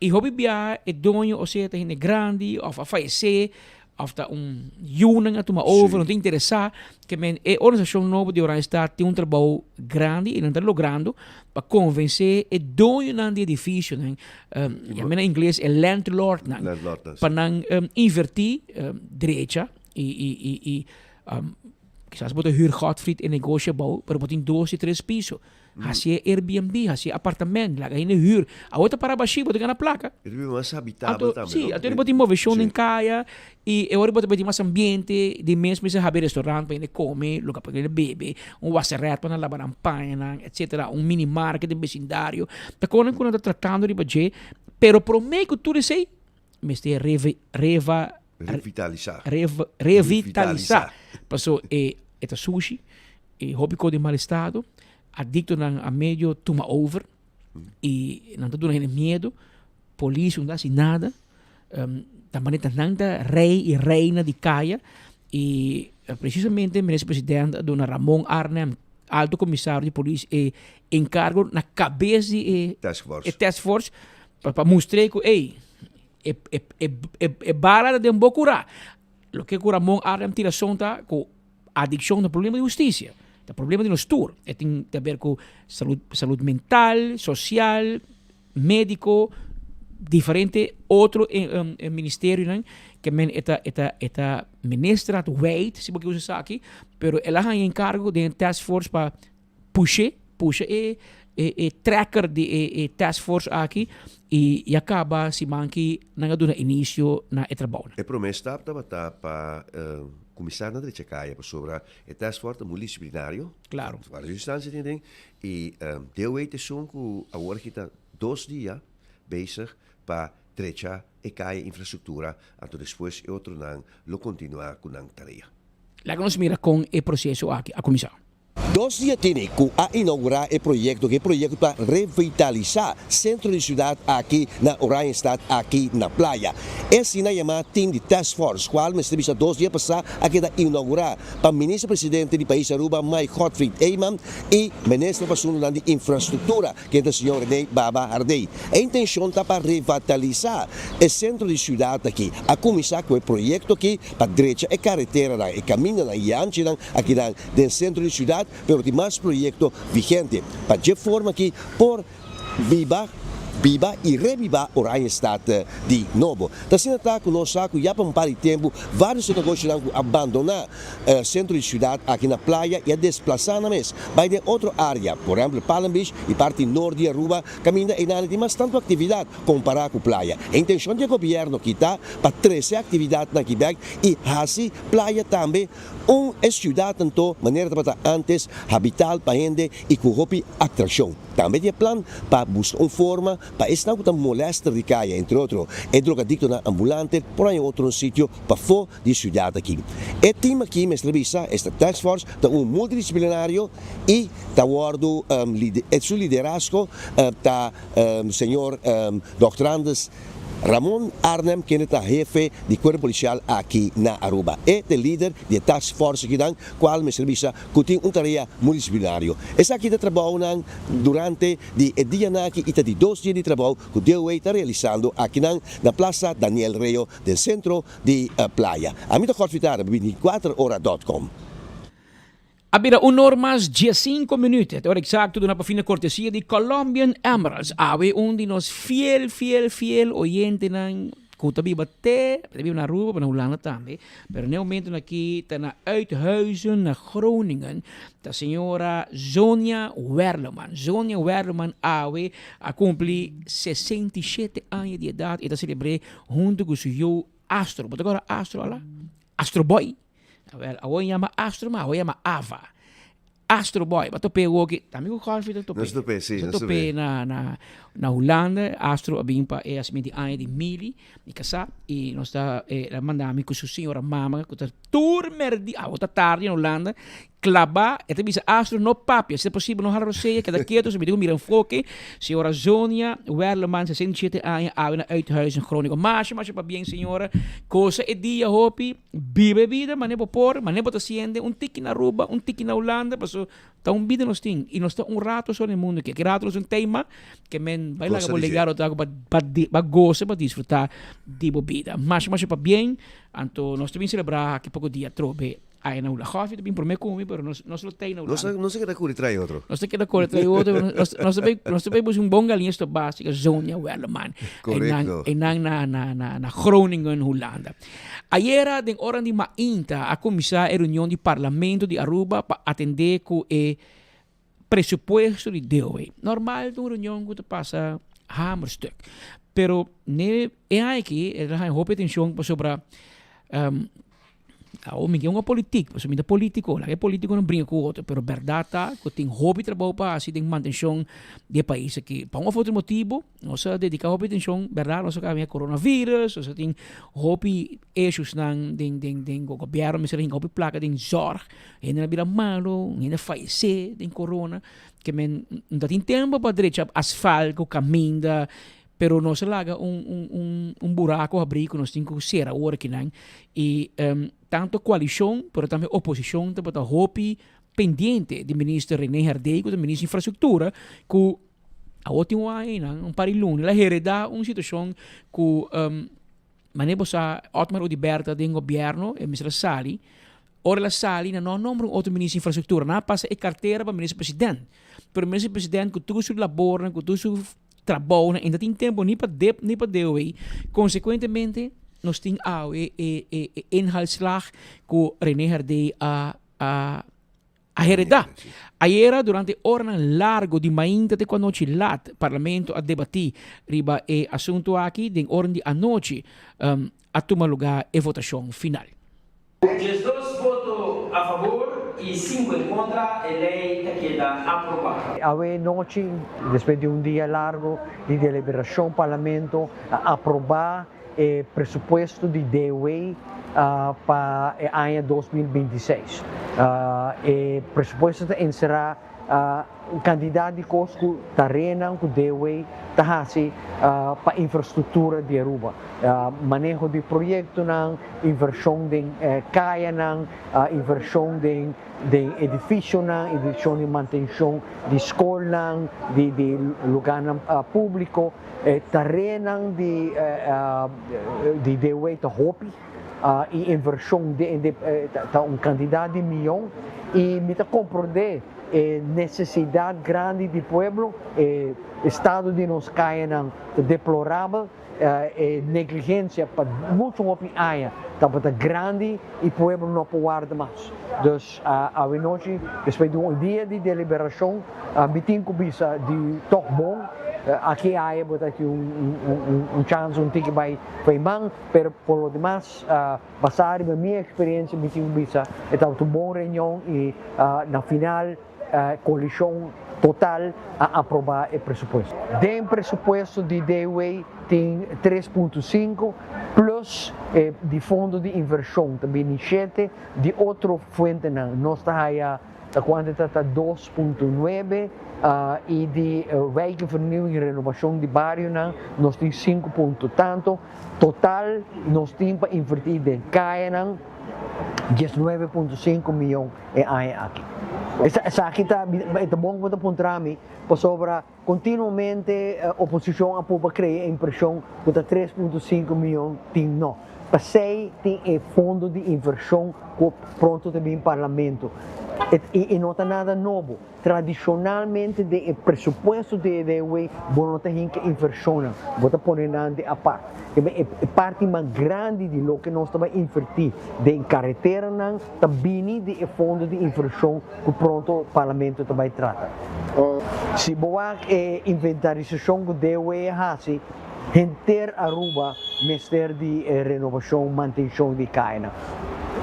I hopi biaha e doño osea ta hende grandi òf a fayesé òf ta un yunan a tuma over, no ta interesá. Ke men e organisashon nobo di Oranjestad tin un trabou grandi i nan ta logrando pa konvensé e doñonan di edifisionan, yam'é na ingles e landlordnan, pa nan invertí drecha i i i i kisas bo ta hür Godfried e negoshi abou, pero bo tin dos i tres piso. Hasié Airbnb, hasié apartament, laga hende hür. Awor ta para bashí, bo ta gana plaka. E ta bira mas habitabel tambe, no? Sí, anto bo tin moveshon den kaya i e ora bo ta tin mas ambiente, di mes mester habi restaurant pa hende kome, lugar pa hende bebe, un waseret pa nan laba nan pañanan, etcetera, un mini market den besindario. Ta konan ku nan ta tratando riba dje, pero promé ku tur esei mester reve, reva, Revitalisá. Revitalisá. Paso e e ta sushi, e hopi kos den mal estado, adiktonan a medio tuma over i nan ta duna hende miedu, polis no ta hasi nada, ta manera ta nan ta rei i reina di kaya i presisamente minister president a duna Ramon Arnhem, alto komisario di polis e enkargo na kabes di e Task force. e task force pa mustr'é ku ey E e e e e bala ta den bo kurá. Loke ku Ramon Arnhem tin rason ta ku adikshon ta problema di hustisia, ta problema di nos tur. E tin te haber ku salud salud mental, sosial, mediko, diferente otro ministerionan ke men e ta e ta e ta minister a wijd si bo ke usa esaki, pero el a haña enkargo den e task force pa Push'é, pusha e e e tracker di e e task force aki i ya kaba siman ki nan a duna inisio na e trabounan. E promé stap tabata pa kuminsá na drecha kaya pasobra e task force ta multidisciplinario. Klaro. Varios instansia tin aden i DOW ta esun ku awor aki ta dos dia bezig pa drecha e kaya infrastruktura anto despues e otronan lo kontinuá ku nan tarea. Laga nos mira kon e proseso aki a kuminsá. Dos dia tini ku a inougurá e proyekto, ku e proyekto ta revitalisá sentro di siudat aki na Oranjestad aki na Playa. E asina yamá tim di task force, kual mester bisa dos dia pasá a keda inougurá pa Minister Presidente di Pais Aruba Mike Godfried Eman i Minister pa Asuntunan di Infrastruktura ken ta señor Rene Baba Hardé. E intenshon ta pa revitalisá e sentro di siudat aki. A kuminsá ku e proyekto aki pa drecha e kareteranan, e kamindanan i anchinan akinan den sentro di siudat, pero tin mas proyekto vigente pa dje forma aki por biba biba i rebibá Oranjestad di nobo. Ta asina ta ku nos sa ku ya pa un par di tempu vários di negoshonan ku a bandoná sentro di siudat aki na playa i a desplasá nan mes bai den otro área, por ehèmpel Palm Beach i parti nort di Aruba kaminda einan tin mas tantu aktividat kompará ku playa. E intenshon di e gobièrnu aki ta pa trese aktividatnan aki bèk i hasi playa tambe Un e siudat anto manera tabata antes habital pa hende i ku hopi atraccion. Tambe di e plan pa buska un forma. pa esnan ku ta molèster di kaya, entre otro e drogadiktonan ambulante por haña otro un sitio pafó di siudat aki. E tim aki mester bisa, esta task force, ta un multidisiplinario i ta wòrdu su liderazgo ta señor Dòkter Andes Ramon Arnhem kende ta hefe di Cuerpo Policial aki na Aruba. E ta e lider di e task force akinan cual mester bisa cu tin un tarea multidisciplinario. Esaki ta trabounan durante di e dianan aki y ta di dos dia di trabou cu DOA ta realisando akinan na Plaza Daniel Reo den centro di Playa. Ami ta Godfrey Tara, 24 ora dot com. A bira un or mas diesinco minuut. E ora exacto duna pa fina cortesia di Colombian Emeralds. Awe un di nos fiel, fiel, fiel oyentenan cu ta biba te, ta biba na Aruba, pero na Hulanda tambe, pero na e momentonan aki ta na Uithuizen na Groningen, ta señora Zonia Werleman. Zonia Werleman awe a cumpli 67 aña di edad y ta celebre hunto cu su yu Astro. Bo ta acorda Astro ala? Astro Boy. Awel, awor yama Astro, ma awor yama Ava. Astro Boy, ba topé woki. Tambe ku Golfi ta topé. Nos topé, si, Nos nos topé topé. na, na, na Hulanda. Astro a bin pa e hasimentu di aña di Mili, mi kasá. I nos ta, eh, el a manda mi ku su señora mama, ku ta tur merdi, awor ta tardi na Hulanda, klabá. E ta bisa Astro no papia, si ta posibel no hala rosea, keda ketu, so mi tin ku mira enfoke. Señora Zonia Werleman, 67 aña, awe na Uithuizen, Groningen. Masha, masha pabien, señora. Gosa e dia hopi. Biba e bida mane bo por, mane bo ta siente, un tiki na Aruba, un tiki na Hulanda, paso ta un bida nos tin y nos ta un rato so na e mundo aki. Aki rato nos un tema ke men bai laga Gosa bo di dje. legado ta pa pa di pa gosa, pa disfruta di bo bida. Masha masha pabien, anto nos ta bin celebra aki poko dia atrobe aya na Hula. Goffie ta bin prome ku mi, pero nos nos lo tei na Nos Hulanda. nos ta keda kuri trai otro. Nos ta keda kore trai otro, pero nos nos ta bai nos ta bai busca un bon galiña stobastica, Zonia Werleman. Einan Korekto. einan na na na na Groningen, Hulanda. Ayera den oran di mainta a kuminsá e reunion di Parlamento di Aruba pa atendé ku e presupuesto di DOE. Normal ta un reunion ku ta pasa hamerstuk, pero ne e aña aki e ta haña hopi atenshon pasobra Awor mi ke un politik, pasobra mi ta politico, laga e politiconan bringa ku otro, pero bèrdat ta ku tin hopi trabou pa hasi den mantenshon di e pais aki. Pa un òf otro motibu nos a dediká hopi atenshon, bèrdat nos a kaba den coronavirus, nos a tin hopi issuesnan den den den gobièrnu mester a hinka hopi plaka den zòrg, hende a bira malu, hende a fayesé den corona, ke men no ta tin tempu pa drecha asfalt ku kaminda. Pero nos a laga un un un un buraco habrí cu nos tin cu cera awor akinan y tanto coalicion pero tambe oposicion tabata hopi pendiente di minister Rene Herdé cu ta minister di infrastructura cu awor tin un aña einan un par di luna el a hereda un situacion cu Manera bo sa, Otmar Oduber ta den gobierno, e mester a sali. Ora el a sali, nan no a nombra un otro minister di infrastructura. Nan a pasa e cartera pa minister president. Pero minister president cu tur su labornan, cu tur su trabounan, e no tin tempo ni pa dip ni pa DOW. Consecuentemente, nos tin awe e e e inhaalslag cu Rene Herdé a a A heredá. Ayera durante oranan largo di mainta te ku anochi lat, Parlamento a debatí riba e asuntu aki. Den oran di anochi a tuma lugá e votashon final. 12 voto a fabor y 5 en contra, e ley ta keda aproba. Awe nochi, despues di un dia largo di deliberacion, Parlamento a aproba e presupuesto di DOW pa e aña 2026. E presupuesto ta enserá un kantidat di kos ku tareanan ku DOW ta hasi pa infrastruktura di Aruba, maneho di proyektonan, invershon den kayanan, invershon den den edificionan, invershon den mantenshon di skolnan, di di lugarnan públiko. E tareanan di di DOW ta hopi i invershon den ta un kantidat di miyon i mi ta komprondé e nesesidat grandi di pueblo, e estado di nos kayanan ta deplorabel. E negligencia pa mucho hopi aña tabata grandi y pueblo no por warda mas. Dus awenochi despues di un dia di deliberacion mi tin cu bisa di toch bon aki aya bo ta tin un chance un tiki bay pa e man pero por lo demas basa riba mi experiencia mi tin cu bisa e tabata un bon reunion y na final. koalishon total a aprobá e presupuesto. Den presupuesto di DW tin tres punto sinku plus e di fondo di invershon ta bini shete, di otro fuentenan nos ta haya ta kuantu ta ta dos punto nuebe i di wijkvernieuwing renobashon di barionan nos tin sinku punto tanto. Total nos tin pa invertí den kayanan diesnuebe punto sinku miyon e aña aki. Esaki ta e ta bon ku bo ta puntra mi pasobra kontinuamente oposishon a purba krea e impreshon ku ta tres punto sinku miyon tin no. P'esei tin e fondo di invershon ku pronto ta bin parlamento. I no ta nada nobo. Tradishonalmente den e presupuesto di e DW bo no ta hinka invershonnan, bo ta pone nan di apart. E parti mas grandi di loke nos ta bai invertí den kareteranan ta bini di e fondo di invershon ku pronto parlamento ta bai trata. Si bo wak e inventarisashon ku DW a hasi, henter Aruba mester di e renobashon, mantenshon di kayanan.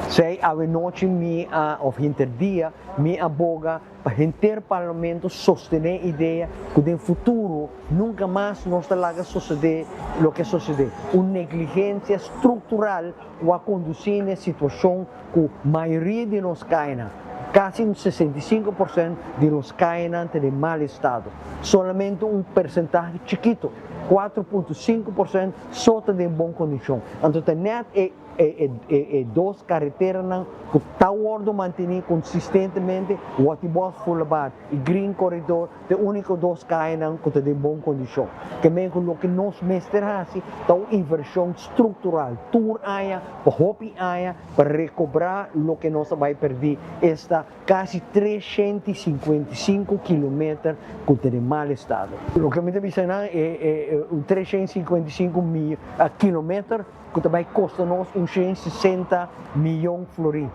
Esei awenochi mi a, òf henter dia, Mi a boga pa henter Parlamento sostené idea ku den futuro nunka mas nos ta laga sosodé loke a sosodé, un negligensia struktural ku a kondusí n'e situashon ku mayoria di nos kayanan, kasi un 65% di nos kayanan ta den mal estado. Solamente un persentahe chikito, 4.5%, so ta den bon kondishon. Anto ta nèt e. E dos kareteranan ku ta wòrdu mantení konsistentemente, Watibos Boulevard i Green Corridor, ta e úniko dos kayanan ku ta den bon kondishon. Ke men ku loke nos mester hasi ta un invershon struktural tur aña pa hopi aña pa rekobrá loke nos a bai pèrdí, esta Kasi 355 kilometer ku ta den mal estado. Loke mi ta bisa nan e un 355 kilometer ku ta bai kosta nos un 160 miyon florin.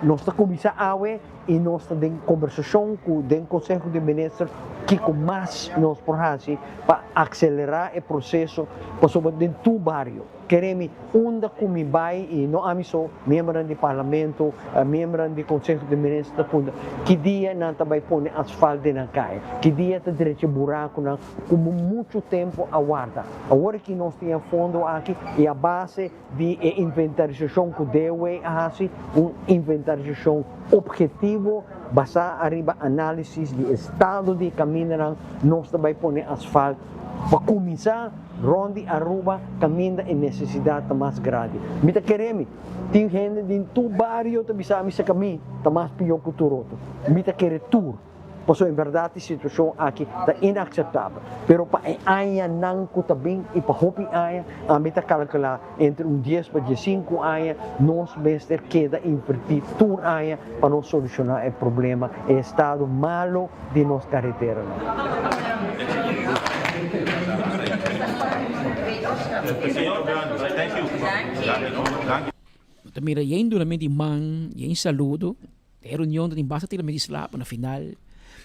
Nos ta kuminsá awe i nos ta den kombersashon ku den Konseho di Minister kiko mas nos por hasi pa akselerá e proseso pasobra den tur bario. Kere mi unda ku mi bai i no ami so, miembronan di parlamento, miembronan di konseho di minister ta puntra ki dia nan ta bai pone asfalt den nan kaya, ki dia ta drecha burakunan ku muchu tempu a warda. Awor aki nos tin e fondo aki i a base di e inventarisashon ku DOW a hasi, un inventarisashon ophetivo basá ariba análisis di estado di e kamindanan, nos ta bai pone asfalt pa kuminsá. Rond di Aruba caminda e necesidad ta mas grandi. Mi ta kere mi. Tin hende den tur bario ta bisa mi sa mi ta mas pio cu tur otro. Mi ta kere tur. Pasobra en berdad e situacion aki ta inaceptabel. Pero pa e añanan cu ta bin y pa hopi aña, ami ta calcula entre un dies pa diescinco aña nos mester keda inverti tur aña pa nos soluciona e problema, e estado malo di nos careteranan. No ta mira yen dunamento di man, yen saludo. E reunion ta tin basta tira mi di slaap, na final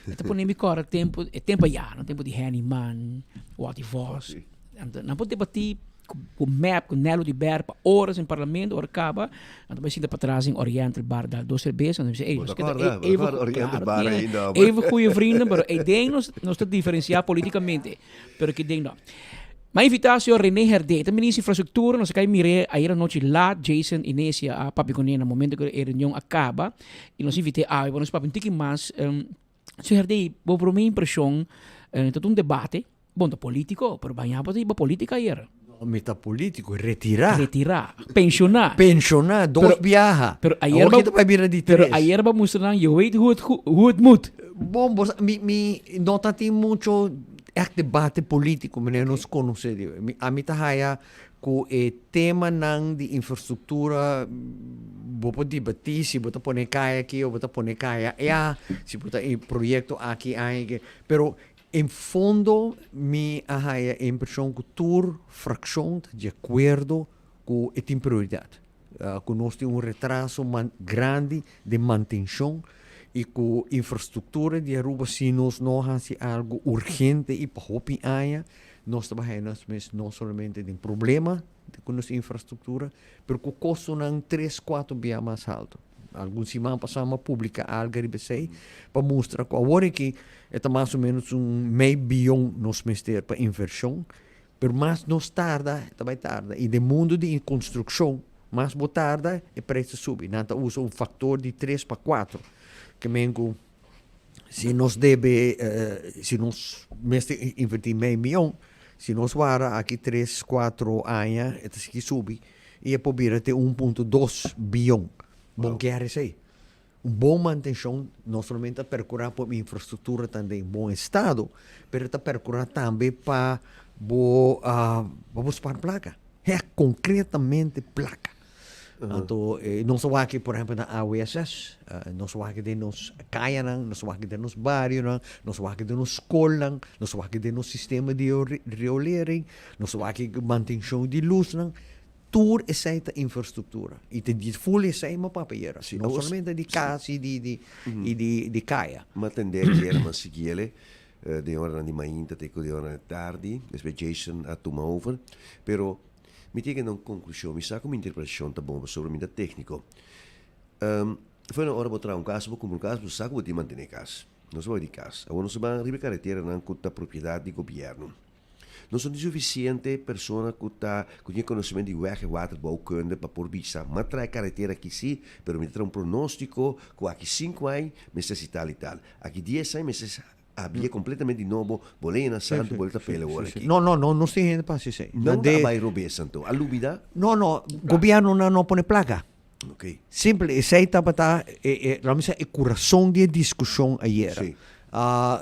e ta pone mi kòrda tempu, e tempu ayá, no tempu di Henny Mann, Watty Vos. Anto nan por debatí ku ku mep, ku Nello di Ber pa oras den parlamento, ora kaba nan ta bai sinta patras den Oriental Bar dal dos serbesa, nan ta bisa ey Bo nos ta keda kòrda, bo ta even kòrda Oriental klaro Bar tiene ainda homber. even goeie vrienden, pero ey den nos nos ta diferensiá politikamente, pero ki den no. Mi a invitá señor René Herdé, e ta minister di Infrastructura, nos a kai mir'é ayer anochi laat, Jason Inesia a papia kuné na momento ku e reunion a kaba, i nos invit'é awe pa nos papia un tiki mas. Señor Herdé, bo promé impreshon, ta un debate, bon ta polítiko, pero bañá bo ta hiba polítika ayer. No, mi ta polítiko, retirá. Retirá, penshoná. Penshoná, dos biaha. Pero ayer Awor ki ta bai bira di tres. Pero ayer bo a mustra nan, je weet hoe het hoe het moet. Bon, bo sa, mi mi no ta tin mucho ègt debate polítiko, manera nos konosé di. Mi ami ta haya ku e temanan di infrastruktura bo por debatí si bo ta pone kaya aki o bo ta pone kaya aya, si bo ta e proyekto aki aya, pero En fondo mi a haya e impresion cu tur fraccion ta di acuerdo cu e tin prioridad, cu nos tin un retraso grandi den mantencion y cu infrastructura di Aruba si nos no haci algo urgente y pa hopi aña nos ta bay haya nos mes no solamente den problema cu nos infrastructura pero cu costonan tres cuatro bia mas alto. Algun siman pasá mi a publiká algu riba esei pa mustra ku awor aki e ta mas o ménos un mei bion nos mester pa invershon, pero mas nos tarda e ta bai tarda i den mundu di konstrukshon mas bo tarda e preis ta subi. Nan ta usa un faktor di tres pa kuatro ke men ku si nos debe si nos mester invertí mei mion si nos wara aki tres kuatro aña e ta sigui subi i e por bira te un punto dos bion. Bon kier esei. Un bon mantenshon no solamente ta perkurá pa bo infrastruktura ta den bon estado, pero ta perkurá tambe pa bo pa bo spar plaka. Hègt konkretamente plaka. Anto nos a wak por ehèmpel na AWSS, nos a wak den nos kayanan, nos a wak den nos barionan, nos a wak den nos skolnan, nos a wak den nos sistema di riolering, nos a wak mantenshon di lusnan. Tur esei ta infrastruktura. I ta di ful esei mi papia yera. No solamente di kas i di di i di di kaya. Mi a tende ayer mi a sigui ele den oranan di mainta te ku den oranan di tardi. Despues Jason a tuma over. Pero mi tin ke na un konklushon. Mi sa ku mi interpretashon ta bon pasobra mi ta tekniko. Fue na ora bo traha un kas, bo kumpra un kas, bo sa ku bo tin mantene e kas. Nos a bai di kas. Awor nos a ban riba e kareteranan ku ta propiedat di gobièrnu. No son di sufisiente persona ku ta ku tin e konosementu di weg en waterbouwkunde pa por bisa, m'a traha e karetera aki sí, pero mi ta traha un pronóstiko ku aki sinku aña mester hasi tal i tal. Aki dies aña mester habia kompletamente di nobo, bo lei na santu, bo ta pele awor aki. No, no, no, nos tin hende pa hasi esei. No ta bai robes anto, a lubida? No, no, gobiernonan no pone plaka. Ok. Simpel, esei tabata e, e, laat me say, e kurason di e diskushon ayera. Sí.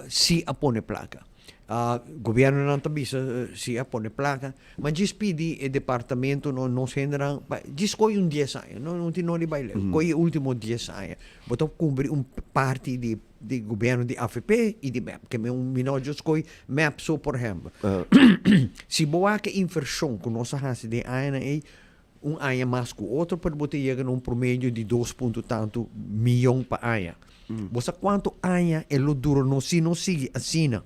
Si a pone plaka. Gobiernonan ta bisa si a pone plaka, ma djis pidi e departamento no nos hendenan pa djis koy un dies aña, no no tin nodi bai leu, koy e ultimo dies aña. Bo ta kumpri un parti di di gobierno di avp i di mep, ke mi mi no djis koy mep so por ehempel. Si bo wak e invershon ku nos a hasi den añanan ei, Un aña mas ku otro, pero bo ta yega na un promedio di dos punto tantu miyon pa aña. Bo sa kuantu aña e lo dura nos si nos sigui asina?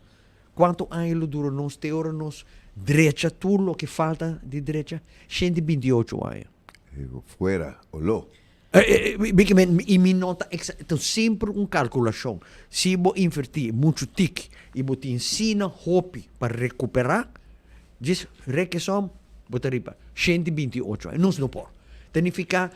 Kuantu aña e lo dura nos te ora nos drecha tur loke falta di drecha? Shenti binti i ocho aña. Fuera oló. I mi no ta exa, ta semper un kalkulashon. Si bo invertí muchu tiki i bo tin asina hopi pa rekuperá, djis reke som, bo ta riba 128 aña. Nos no por. Ta nifiká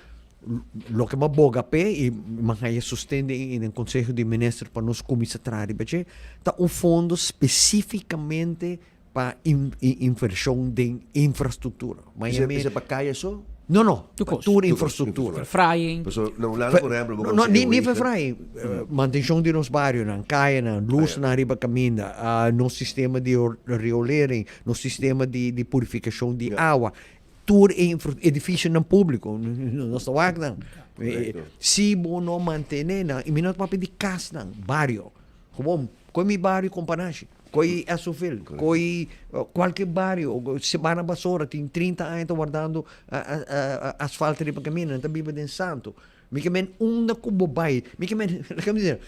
loke bo a boga p'e i mi a haña sosten den Konseho di Minister pa nos kuminsá traha riba dje, ta un fondo spesífikamente Pa invershon den infrastruktura. Esei pa kaya so? No, no. Pa tur infrastruktura. Verfraaiing. Pasobra na Hulanda por ehempel bo No, ni verfraaiing. Mantenshon di nos barionan, kayanan, lusnan riba kaminda, nos sistema di riolering, nos sistema di purifikashon di awa. Tur e edifisionan públiko, nos ta wak nan. Si bo no mantené nan, i mi no ta papia di kasnan, bario. Gewoon, koe mi bario Companashi. Koe Esovil, koe kualke bario, Semana Basora tin 30 aña ta wardando asfalto riba kaminda, nan ta biba den santo. Mi ke men unda ku bo bai, mi ke men, laga mi bisa,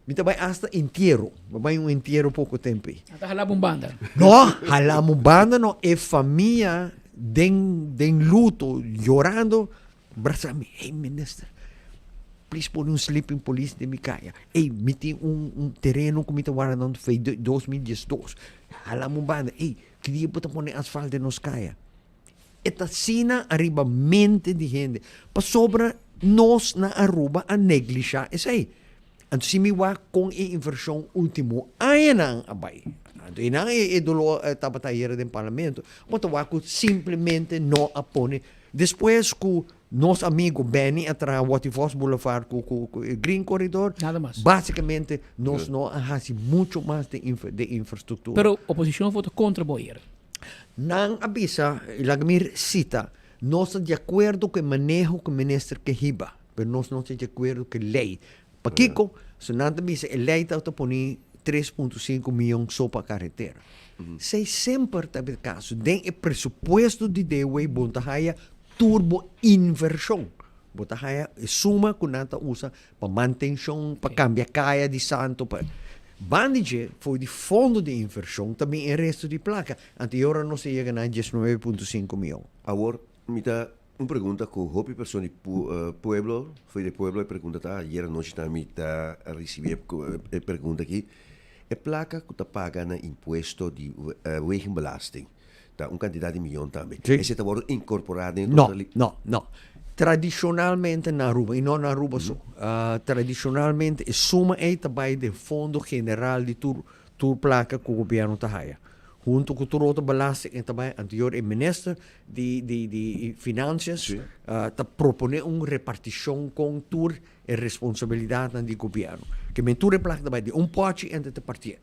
mi ta bai asta entiero, mi bai un entiero poko tempo ei. Nan ta hala bo un banda. No, hala mi un banda no, e famia den den luto, yorando, Brasa mi, hey minister, please pone un sleeping police den mi kaya. Ey, mi tin un, un tereno ku mi ta warda nan fe 2012. Hala mi un banda. Ey, ki dia bo ta pone asfalt den nos kaya? E ta asina ariba mente di hende. Pasobra nos na Aruba a neglisha esey. Anto si mi wak kon e invershon ultimo añanan a bai, anto einan e doló tabata ayera den parlamento, bo ta wak ku simplemente no a pone. Despues ku nos amigo Benny a traha Watty Vos Boulevard ku ku ku e Green Corridor, Nada mas. basikamente nos no a hasi mucho mas den den infrastruktura. Pero oposishon a vota kontra bo ayera. Nan a bisa, i laga mi sita, nos ta di akuerdo ku e maneho ku minister ke hiba. Pero nos no ta di akuerdo ku e lei. Pakiko? So nan ta bisa e lei ta ta pone 3.5 miyon so pa karetera. Esei semper ta e kaso. Den e presupuesto di DOW bo ta haya tur bo invershon. Bo ta haya e suma ku nan ta usa pa mantenshon, pa kambia kaya di santo, pa Banda dje, for di fondo di invershon ta bin e resto di plaka. Anto e ora nos ta yega na 19.5 miyon. Awor mi ta. Un pregunta ku hopi persona di pueblo, for di pueblo e pregunta ta, ayer anochi tambe mi ta risibi e pregunta aki, e plaka ku ta paga na impuesto di wegenbelasting ta un kantidat di miyon tambe, esei ta wòrdu inkorporá den e total? No, no, no. Tradishonalmente na Aruba, i no na Aruba so, tradishonalmente e suma ei ta bai den fondo general di tur tur plaka ku gobièrnu ta haya. Huntu ku tur otro belasting e ta bai, anterior e minister di di di Financias ta propone un reparticion con tur e responsabilidadnan di gobierno. Ke men tur e plaka ta bai di un pochi en ta partié.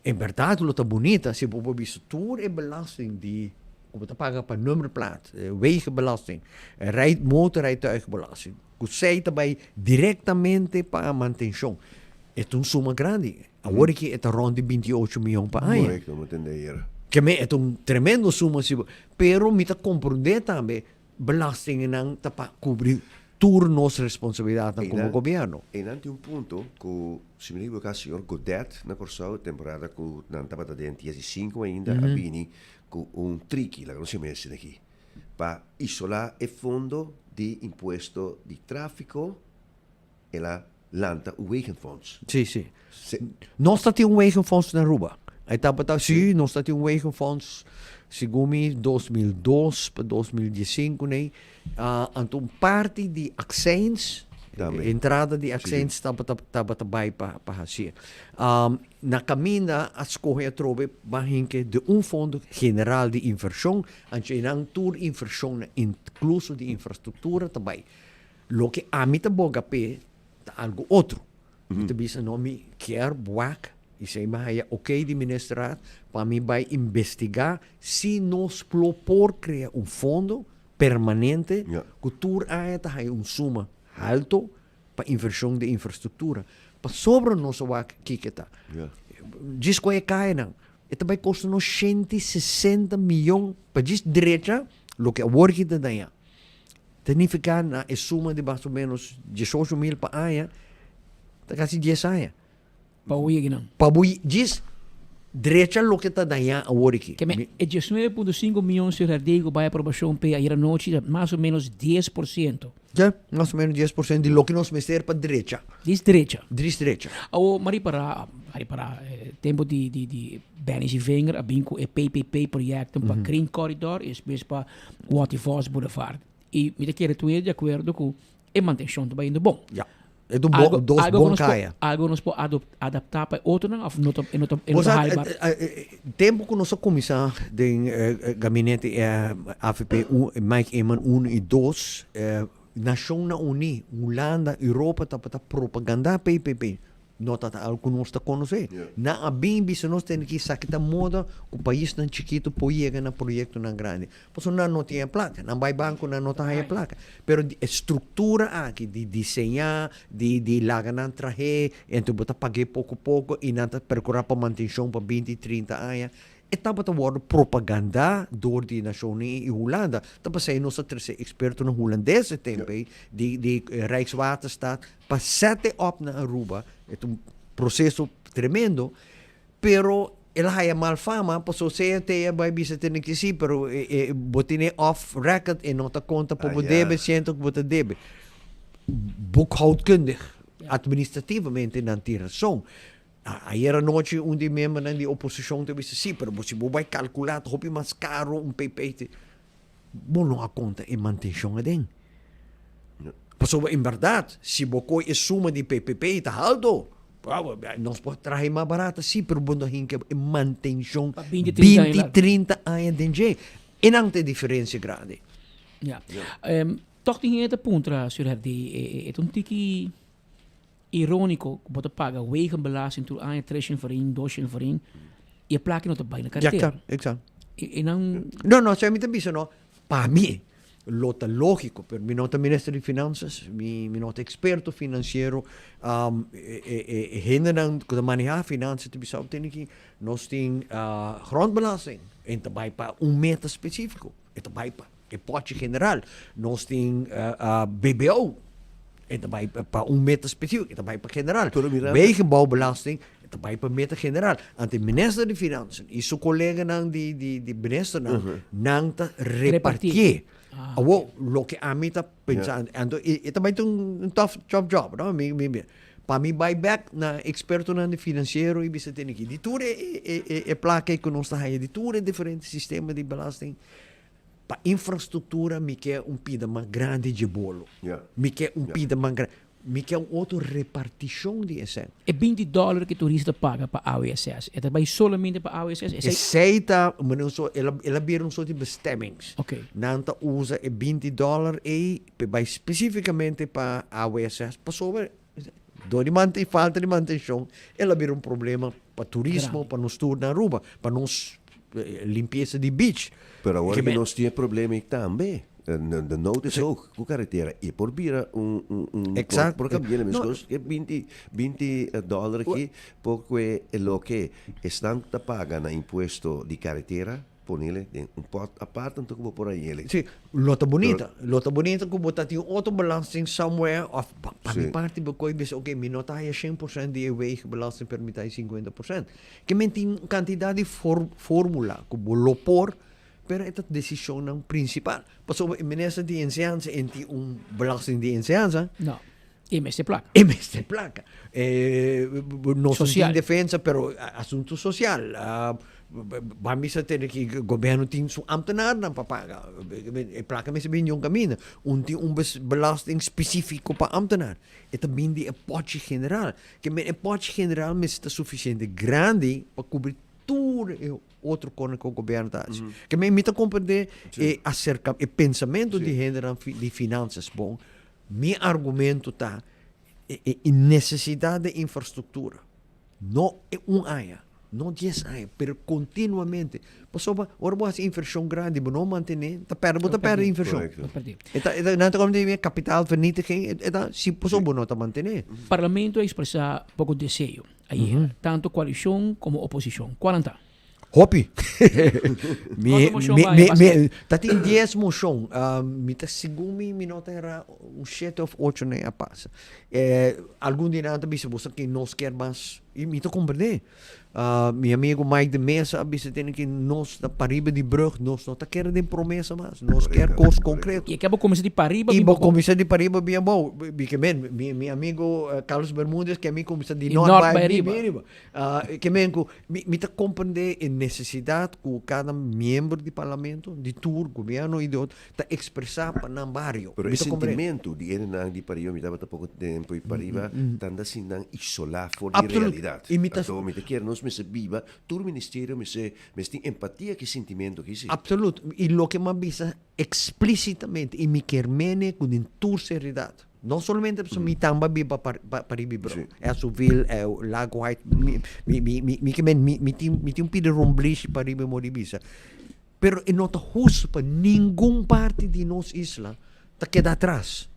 En berdad lo ta bunita si bo por bisa tur e belasting di ku bo ta paga pa nummerplaat, wegenbelasting, rij motorrijtuigbelasting, ku esei ta bai directamente pa mantencion. E ta un suma grandi. Awor aki e ta rond di binti i ocho miyon pa aña. Korekto, mi tende ayer. Ke men e ta un tremendo suma si bo, pero mi ta komprondé tambe belastingennan ta pa kubri tur nos responsabilidatnan komo gobièrnu. Einan tin un punto ku, si mi no ekiboká, señor Godet na Kòrsou, temporada ku nan tabata den 15 ainda, a bini ku un triki, laga nos yama esei aki, pa isolá e fondo di impuesto di tráfiko. El a lanta un wegenfonds. Sí, sí. Nos ta tin un wegenfonds na Aruba. Ai tabata, sí, nos ta tin un wegenfonds, segun mi, 2002 pa 2015 nei. Uh, anto un parti di accijns, Tambe. entrada di accijns tabata, tabata bai pa, pa hacié. Um, na caminda a scoge atrobe ban hinke de un fondo general di inversion, anto einan tur inversionnan, incluso di infrastructura, ta bai. Loke ami ta boga p'e ta algo otro. Mi ta bisa no mi kier wak y esey mi haya ok di ministerraad pa mi bay investiga si nos plo por crea un fondo permanente cu tur aña ta haya un suma halto pa inversion den infrastructura. Pasobra nos a wak kiko ta. Djis cu e cayanan e ta bay costa nos 160 miyon pa djis drecha loke awor ki ta daña. Ta nifiká na e suma di mas o ménos diesocho mil pa aña, ta kasi dies aña. Pa bo yega nan. Pa bo djis drecha loke ta dañá awor aki. Ke men, e 19.5 mion señor Herdé ku bai aprobashon p'e ayera nochi ta mas o ménos 10%. Ya, mas o ménos 10% di loke nos mester pa drecha. Djis drecha. Djis drecha. Awor, m'a ripará, m'a ripará, tempu di di di Benny Zievinger a bin ku e PPP proyekto pa Green Corridor i despues pa Watty Vos Boulevard. I mi ta kere tur di akuerdo ku e mantenshon ta bayendo bon. Ja. E ta un bon, dos Algo bon nos por, kaya. algo nos por adop, adaptá pa e otronan òf no ta, e no ta, e no Bo ta sa, haalbaar? tempu ku nos a kuminsá den gabinete avp un, Mike Eman uno i dos, Nashonnan Uní, Hulanda, Europa tabata propagandá PPP. No ta algo ku nos ta konosé. Nan a bin bisa nos tende ki esaki ta moda ku paisnan chikitu por yega na proyektonan grandi. Pasobra nan no tin e plaka. Nan bai banko nan no ta haña e plaka. Pero di e struktura aki di diseñá, di di laga nan trah'é, enton bo ta pag'é poko poko i nan ta perkurá pa mantenshon pa binti, trinta aña. E tabata wòrdu propagandá dor di Nashon Uní i Hulanda. Ta pasei nos a trese ekspertonan hulandes e tempu ei di di Rijkswaterstaat pa set e op na Aruba. E ta un proseso tremendo, pero el a haya mal fama pasobra CNT a bai bisa tene ki si, pero e e bo tene off record e no ta konta pa bo debe siento ku bo ta debe. Boekhoudkundig, administrativamente nan tin rason. Ayer anochi un di membernan di oposicion ta bisa si, pero si bo bai calcula ta hopi mas caro un PP. Bo no a conta e mantencion aden. Pasobra en berdad si bo coy e suma di PPP ta halto. Nos por traha e mas barata si, pero bo no hinca e mantencion binti, trinta aña den dje. E nan ta e diferencia grandi. Ja. Toch tin hende ta puntra, Sr. Herdé, e ta un tiki Iróniko ku bo ta paga wegenbelasting tur aña tres shen forin, dos shen forin, i e plaka no ta bai na kartera. Ja, exacto. I nan. No, no, mi ta bisa no, pa mi lo ta lógiko, pero mi no ta minister di finansas, mi mi no ta eksperto finansiero, e hendenan ku ta manehá finansa ta bisa tene ki nos tin grondbelasting, en ta bai pa un meta spesífiko, e ta bai pa e pòchi general, nos tin BBO. E ta bai pa un meta spesífiko, e ta bai pa general. Wegenbouwbelasting e ta bai pa meta general. Anto e minister di Finansen i su koleganan di di di ministernan, nan ta repartié. Awor, loke ami ta pensa, anto e ta bai ta un tough tough job, no? Mi mi pa mi bai bek na ekspertonan di finansiero i bisa tene ki di tur e e e plaka ei ku nos ta haña di tur e diferente sistema di belasting, Pa infrastruktura mi ke un pida mas grandi dje bolo. Mi ke un pida mas grandi. Mi ke un otro repartishon di esei. E 20 dòler ku turista paga pa AWSS, e ta bai solamente pa AWSS? Esei ta manera un sort, el a bira un sort di bestemmings. Nan ta usa e 20 dòler ei pa bai spesifikamente pa AWSS pasobra dor di mante falta di mantenshon el a bira un problema pa turismo, pa nos tur na Aruba, pa nos limpiesa di beach. Pero awor ki nos tin e problema ei tambe, de nood is hoog ku karetera i por bira un un por kambia e meskos ke binti binti dòler aki por kue e loke esnan ta paga na impuesto di karetera. Ponele den un pot apart anto ku bo por hañele. Sí, lo ta bunita. Lo ta bunita ku bo ta tin otro belasting somewhere of pa pa mi parti bo koe bisa oke mi no ta haña shen por sent di e wegenbelasting pero mi ta haña sinkuenta por sent. Ke men tin un kantidat di for formula ku bo lo por pero e ta desishonnan prinsipal. Pasobra e minister di enseñansa en tin un belasting di enseñansa. No. E mester plaka. E mester plaka. Nos no tin defensa, pero asuntu sosial. Ban bisa tene ki gobierno tin su ambtenaarnan pa paga. E plaka mester bin di un kaminda. Un tin un belasting spesifiko pa ambtenaar. E ta bin di e pòchi general. Ke men e pòchi general mester ta sufisiente grandi pa kubri tur e otro kosnan ku gobierno ta hasi. Ke men mi ta komprende e aserka, e pensamentu di hendenan di finansas bon. Mi argumento ta e e necesidad di infrastructura. No e un aña, no dies aña, pero continuamente. Pasobra ora bo haci inversion grandi bo no mantene, ta perde, bo ta perde inversion. E ta, e ta, nan ta como di kapitaalvernietiging, e ta si pasobra bo no ta mantene. Parlamento a expresa poco deseo ayer, tanto coalicion como oposicion. Cual nan ta? Hopi. Mi, mi, mi, mi, ta tin 10 moshon. Uh, mi ta segun mi, mi no ta era un 7 of 8 ne a pasa. Eh, algun di nan ta bisa boso que nos kier mas y mi ta comprende. Uh, mi amigo Mike de Mesa a bisa tiene que nos ta pariba di brug, nos no ta kere den promesa mas. Nos kier cos concreto. Y ke bo comenzá di pariba bin abou. Y bo comenzá di pariba bin abou. Bi ke men, mi, mi amigo Carlos Bermudez ke mi comenzá di nort bai riba. Ke men ku mi mi ta komprendé e nesesidat ku kada miembro di parlamento, di tur gobièrnu i di otro, ta ekspresá pa nan bario. Pero e sentimentu di hendenan di pariba, mi tabata poko tempu i pariba, ta anda sin nan isolá for di realidat. Anto mi ta kere nos mester biba, tur ministerio mester mester tin empatia ku e sentimentu aki si. Absolut. I loke mi a bisa eksplísitamente i mi kier mene ku den tur seridat. No solamente pasobra mi tamba biba pa pa riba bro. Esso-ville, Lago Heights, mi mi mi mi mi ke men mi mi tin mi tin un pida romblishi pa riba mori bisa. Pero e no ta hustu pa ningun parti di nos isla ta keda atras.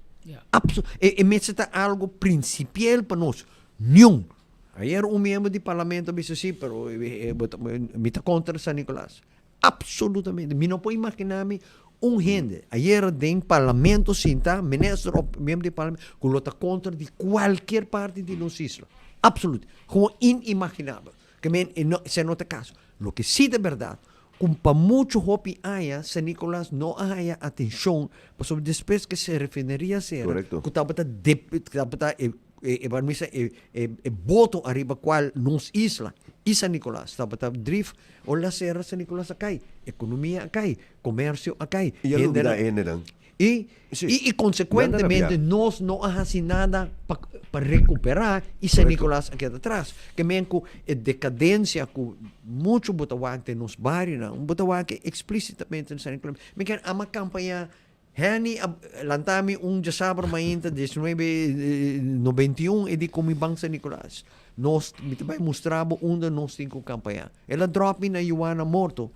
Absol e e mester ta algo prinsipiel pa nos. Niun. Ayer un miembro di parlamento a bisa si, pero mi ta kontra San Nicolas. Absolutamente. Mi no por imagina mi un hende ayera den parlamento sinta, minister of miembro di parlamento, cu lo ta contra di cualkier parti di nos isla. Absolut. Gewoon inimaginabel. Ke men, e no, esei no ta caso. Loke si ta berdad, cu pa mucho hopi aña San Nicolas no a haya atencion, pasobra despues cu e refineria cera, Correcto. cu tabata dep, tabata e E e misa e e e boto ariba cual nos isla y San Nicolas tabata drif ora la cera San Nicolas a cay, economia a cay, comercio a cay. Y a lubida hendenan. Y Sí. y y consecuentemente nos no a haci nada pa pa recupera y San Nicolas a keda atras. Ke men cu e decadencia cu mucho bo ta wak den nos barionan, bo ta wak explicitamente den San Nicolas. Mi kier ama campaña Henny a lanta mi un djasabra mainta diesnuebe 91 e di ku mi ban San Nicolas. Nos, mi ta bai mustra bo unda nos tin ku kampañá. El a drop mi na Juana Morto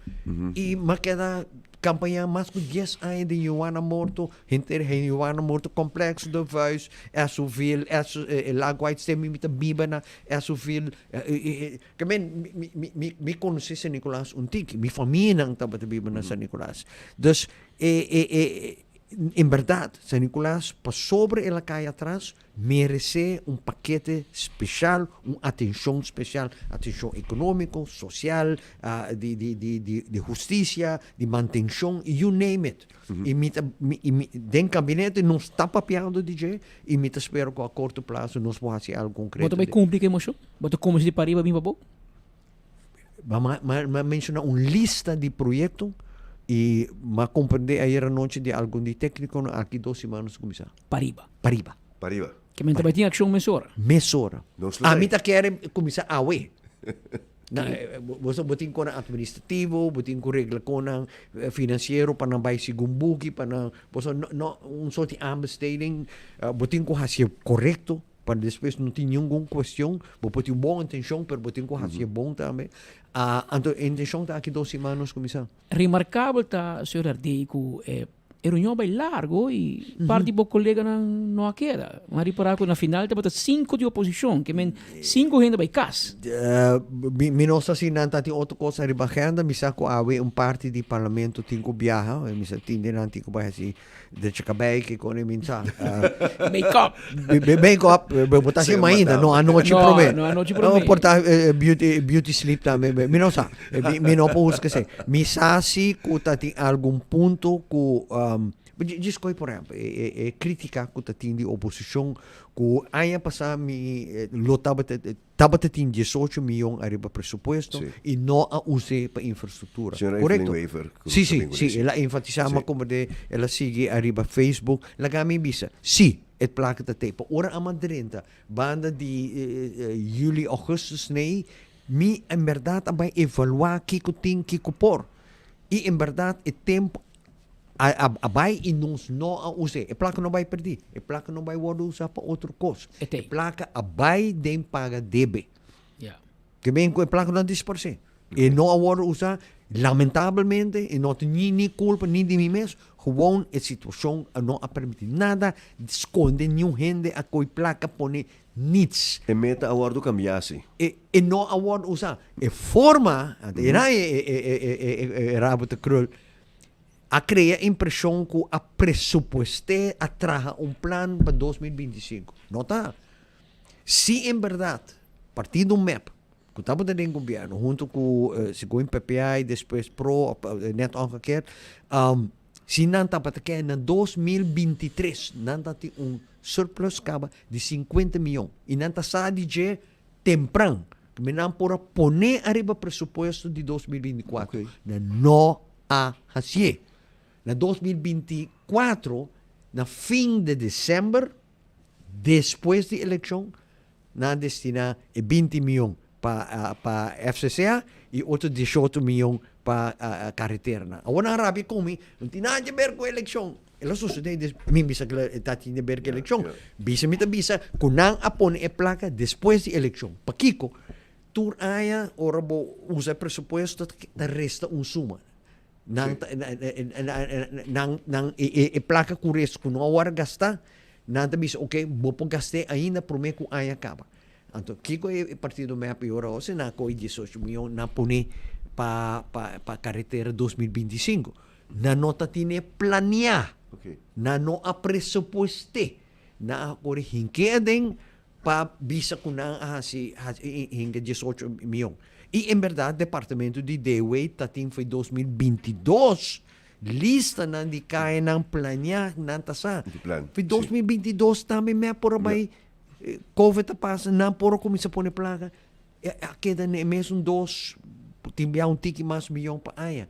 i mi a keda kampañá mas ku dies aña den Juana Morto, henter Juana Morto, Komplekso de Vuijs, Essoville, Esso, Lago Heights, te mi mi ta biba na Essoville. Ke men, mi, mi, mi, mi konosé San Nicolas un tiki. Mi famianan tabata biba na San Nicolas. Dus, e, e, e, En berdad, San Nicolas, pasobra el a cay atras, merece un pakete special, un atencion special, atencion economico, social, di, di, di, di, di husticia, di mantencion, you name it. Y mi ta, mi, y mi, den gabinete nos ta papiando di dje y mi ta spera cu a corto plazo nos por haci algo concreto. Bo ta bay cumpli cu e mocion? Bo ta cuminsa di pariba bin pabou? Ma ma menciona un lista di proyecto y m'a comprende ayer anochi di algun di tecniconan aki dos siman nos cuminsa. Pariba. Pariba. Pariba. Ke men ta bay tin accion mesora. Mesora. Nos lo Ami ta kere cuminsa awe. Na, bo bo tin konan administrativo, bo tin ku regla konan financiero pa nan bay segun buki, pa nan, bo sa no no un soort di aanbesteding, bo tin ku hacié corecto. Pa despues no tin ningun cuestion, bo por tin un bon intencion, pero bo tin cu haci e bon tambe. Anto e intencion ta aki dos siman nos cuminsa. Remarcabel ta, señor Herdé, cu e reunion a bay largo y par di bo coleganan no a keda. Nan a ripara cu na final tabata cinco di oposicion, ke men cinco hende bay cas. Mi no sa si nan ta tin otro cos ariba agenda, mi sa cu awe un parti di parlamento tin cu biaha, mi sa tin di nan tin cu bay haci Drecha cabei ke con e minsa. Make up. Make up. Bo ta hacima ainda. No anochi prome. No anochi prome. No por ta beauty beauty sleep tambe. Mi no sa. Mi no por husga esei. Mi sa si cu ta tin algun punto cu djis coge por ehempel e critica cu ta tin di oposicion cu aña pasa mi lo tabata Tabata tin diesocho miyon ariba presupuesto y no a us'e pa infrastructura. Señora Correcto? Evelyn Wever. cu Sí, ta sí, bin cu sí. desi. El a enfatisa, Sí. ma como de el a sigui ariba Facebook. Laga mi bisa, sí, e placa ta tey. Pa ora a madrenta banda di juli, augustus ney, mi en berdad a bay evalua kico tin, kico por. Y en berdad e tempo A a bai i nos no a us'é. E plaka no bai perdí. E plaka no bai wòrdu usá pa otro kos. E plaka a bai den paga debe. Ke men ku e plaka no a disparsé. E no a wòrdu usá, lamentabelmente, i no ta ni ni kulpa ni di mi mes, gewoon e situashon a no a permití nada, skonde niun hende a koi plaka pone niets. E meta a wòrdu kambiá si. E e no a wòrdu usá. E forma, e nan e e e e e rabo ta krul. A crea impresion cu a presupuesté a traha un plan pa 2025. No ta. Si en berdad partido mep, cu tabata den gobierno hunto cu segun PPA y despues pro net omgekeerd, si nan tabata ke na 2023 nan ta tin un surplus caba di 50 miyon y nan ta sa di dje tempran. Mi nan por a pone ariba presupuesto di 2024. Nan no a hacié. Na 2024, na fin de december, despues di eleccion, nan a destina e 20 miyon pa pa FCCA y otro 18 miyon pa carreteranan. Awor nan a rabia cu mi, no tin nada di ber cu eleccion. El a sucede des, mi bisa cu e ta tin di ber cu eleccion. Bisa mi ta bisa cu nan a pone e placa despues di eleccion. Pakico? Tur aña ora bo usa e presupuesto ta resta un suma. Nan ta nan nan e placa cu resta cu no a worde gasta nan ta bisa ok bo por gast'e ainda prome cu aña caba. Anto kico e partido mep y ora ose nan a coge diesocho miyon nan pone pa pa pa carretera 2025. Nan no ta tine planea. Nan no a presupueste. Nan a core hinke aden pa bisa ku nan a hasi hinka diesocho mion. I en bèrdat departamento di DW ta tin for 2022 listanan di kayanan planeá nan ta sa. For 2022 tambe mep por a bai covid a pasa nan por a kuminsá pone plaka a keda na e mesun dos tin bia un tiki mas mion pa aña.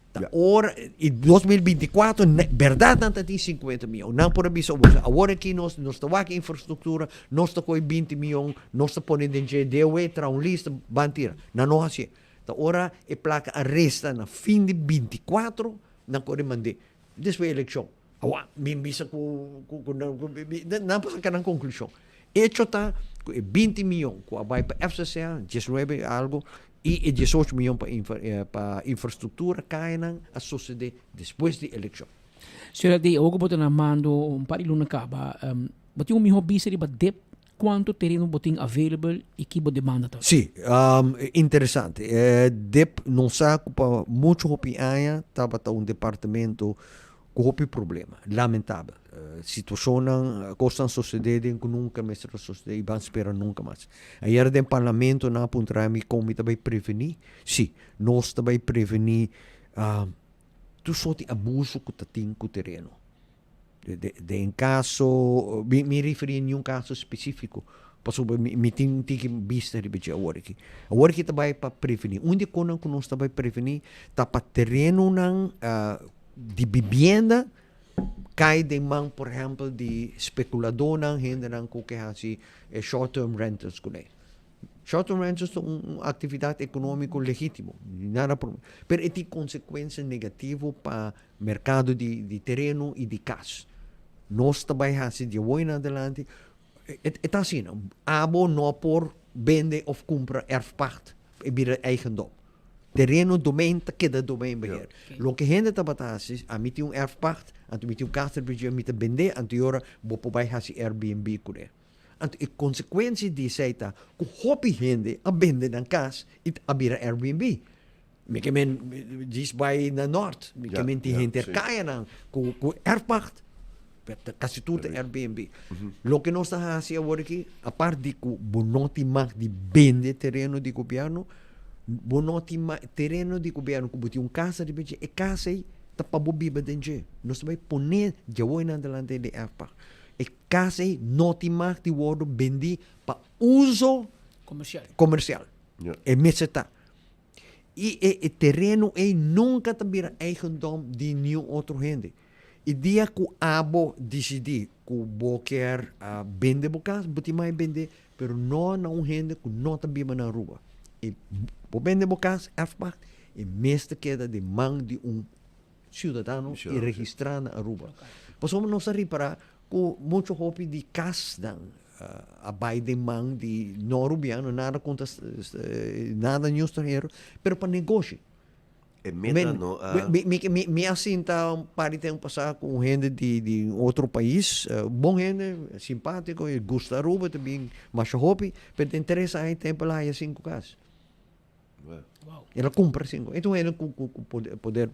Ta ora, i 2024, berdad nan ta tin 50 mion. Nan por a bisa, awor aki nos, nos ta wak infrastructura, nos ta kohe 20 mion, nos ta pone den dje DOW, traha un lista, ban tira. Nan no hacié. Ta ora e placa a resta na fin di 24, nan kore mand'é. Despues eleccion. Awor, mi bisa ku, ku, ku nan, ku, nan por saca nan conclusion. Hecho ta ku e 20 mion ku a bai pa FCCA, 19 algo, i e 18 mion pa infra, pa infrastructura kayanan a sucede despues di eleccion. Señor Herdé, awor ku bo ta na mando un par di luna kaba, bo tin un miho bista riba dip Cuanto tereno bo tin available y ki bo demanda ta? Sí, interesante. Dip nos sa cu pa mucho hopi aña tabata un departamento Ku hopi problema. Lamentabel. Situashonnan, kosnan sosodé den ku nunka mester a sosodé i ban spera nunka mas. Ayer den parlamento nan a puntra mi kon mi ta bai prevení. Sí, nos ta bai prevení tur sort di abuso ku ta tin ku tereno. Den kaso, mi mi referí niun kaso spesífiko pasobra mi mi tin tiki bista riba dje awor aki. Awor aki ta bai pa prevení. Un di e konan ku nos ta bai prevení ta pa terenonan di bibienda kai den man por ehèmpel di spekuladónan, hendenan ku ke hasi e short term rentals kuné. Short term rentals ta un aktividat ekonómiko legítimo, nada problema, pero e tin konsekuensia negativo pa merkado di tereno i di kas. Nos ta bai hasi di awor en adelante, e ta asina, abo no por bende òf kumpra erfpacht, e bira eigendom. Tereno domein ta keda domeinbeheer. Loke hende tabata hasi, ami tin un erfpacht, anto mi tin un kas riba dje, mi ta bend'é, anto e ora bo por bai hasi Airbnb kuné. Anto e konsekuensia di esei ta ku hopi hende a bende nan kas i a bira Airbnb. Mi ke men djis bai na nort, mi ke men tin henter kayanan ku ku erfpacht, kasi tur ta Airbnb. Loke nos ta hasi awor aki, apart di ku bo no tin mag di bende tereno di gobièrnu, bo no tin mag, tereno di gobièrnu ku bo tin un kas ariba dje, e kas ei ta pa bo biba den dje. Nos ta bai pone dje awor en adelante den erfpacht. E kas ei no tin mag di wòrdu bendí pa uso Komersial. komersial. E mester ta. I e e tereno ei nunka ta bira eigendom di niun otro hende. E dia ku abo disidí ku bo kier bende bo kas, bo tin mai bend'é, pero no na un hende ku no ta biba na Aruba. E bo bende bo kas, erfpacht, e mes ta keda den man di un siudadano i registrá na Aruba. Pasobra nos a ripará ku muchu hopi di kasnan a bai den man di no arubiano, nada kontra nada niun stranhero, pero pa negoshi. E meta no a. Mi a sinta un par di tempu pasá ku un hende di di un otro pais, bon hende, simpátiko, e gusta Aruba, ta bin masha hopi, pero den tres aña tempu el a haya sinku kas. El a kumpra sinku. E ta un hende ku ku ku poder.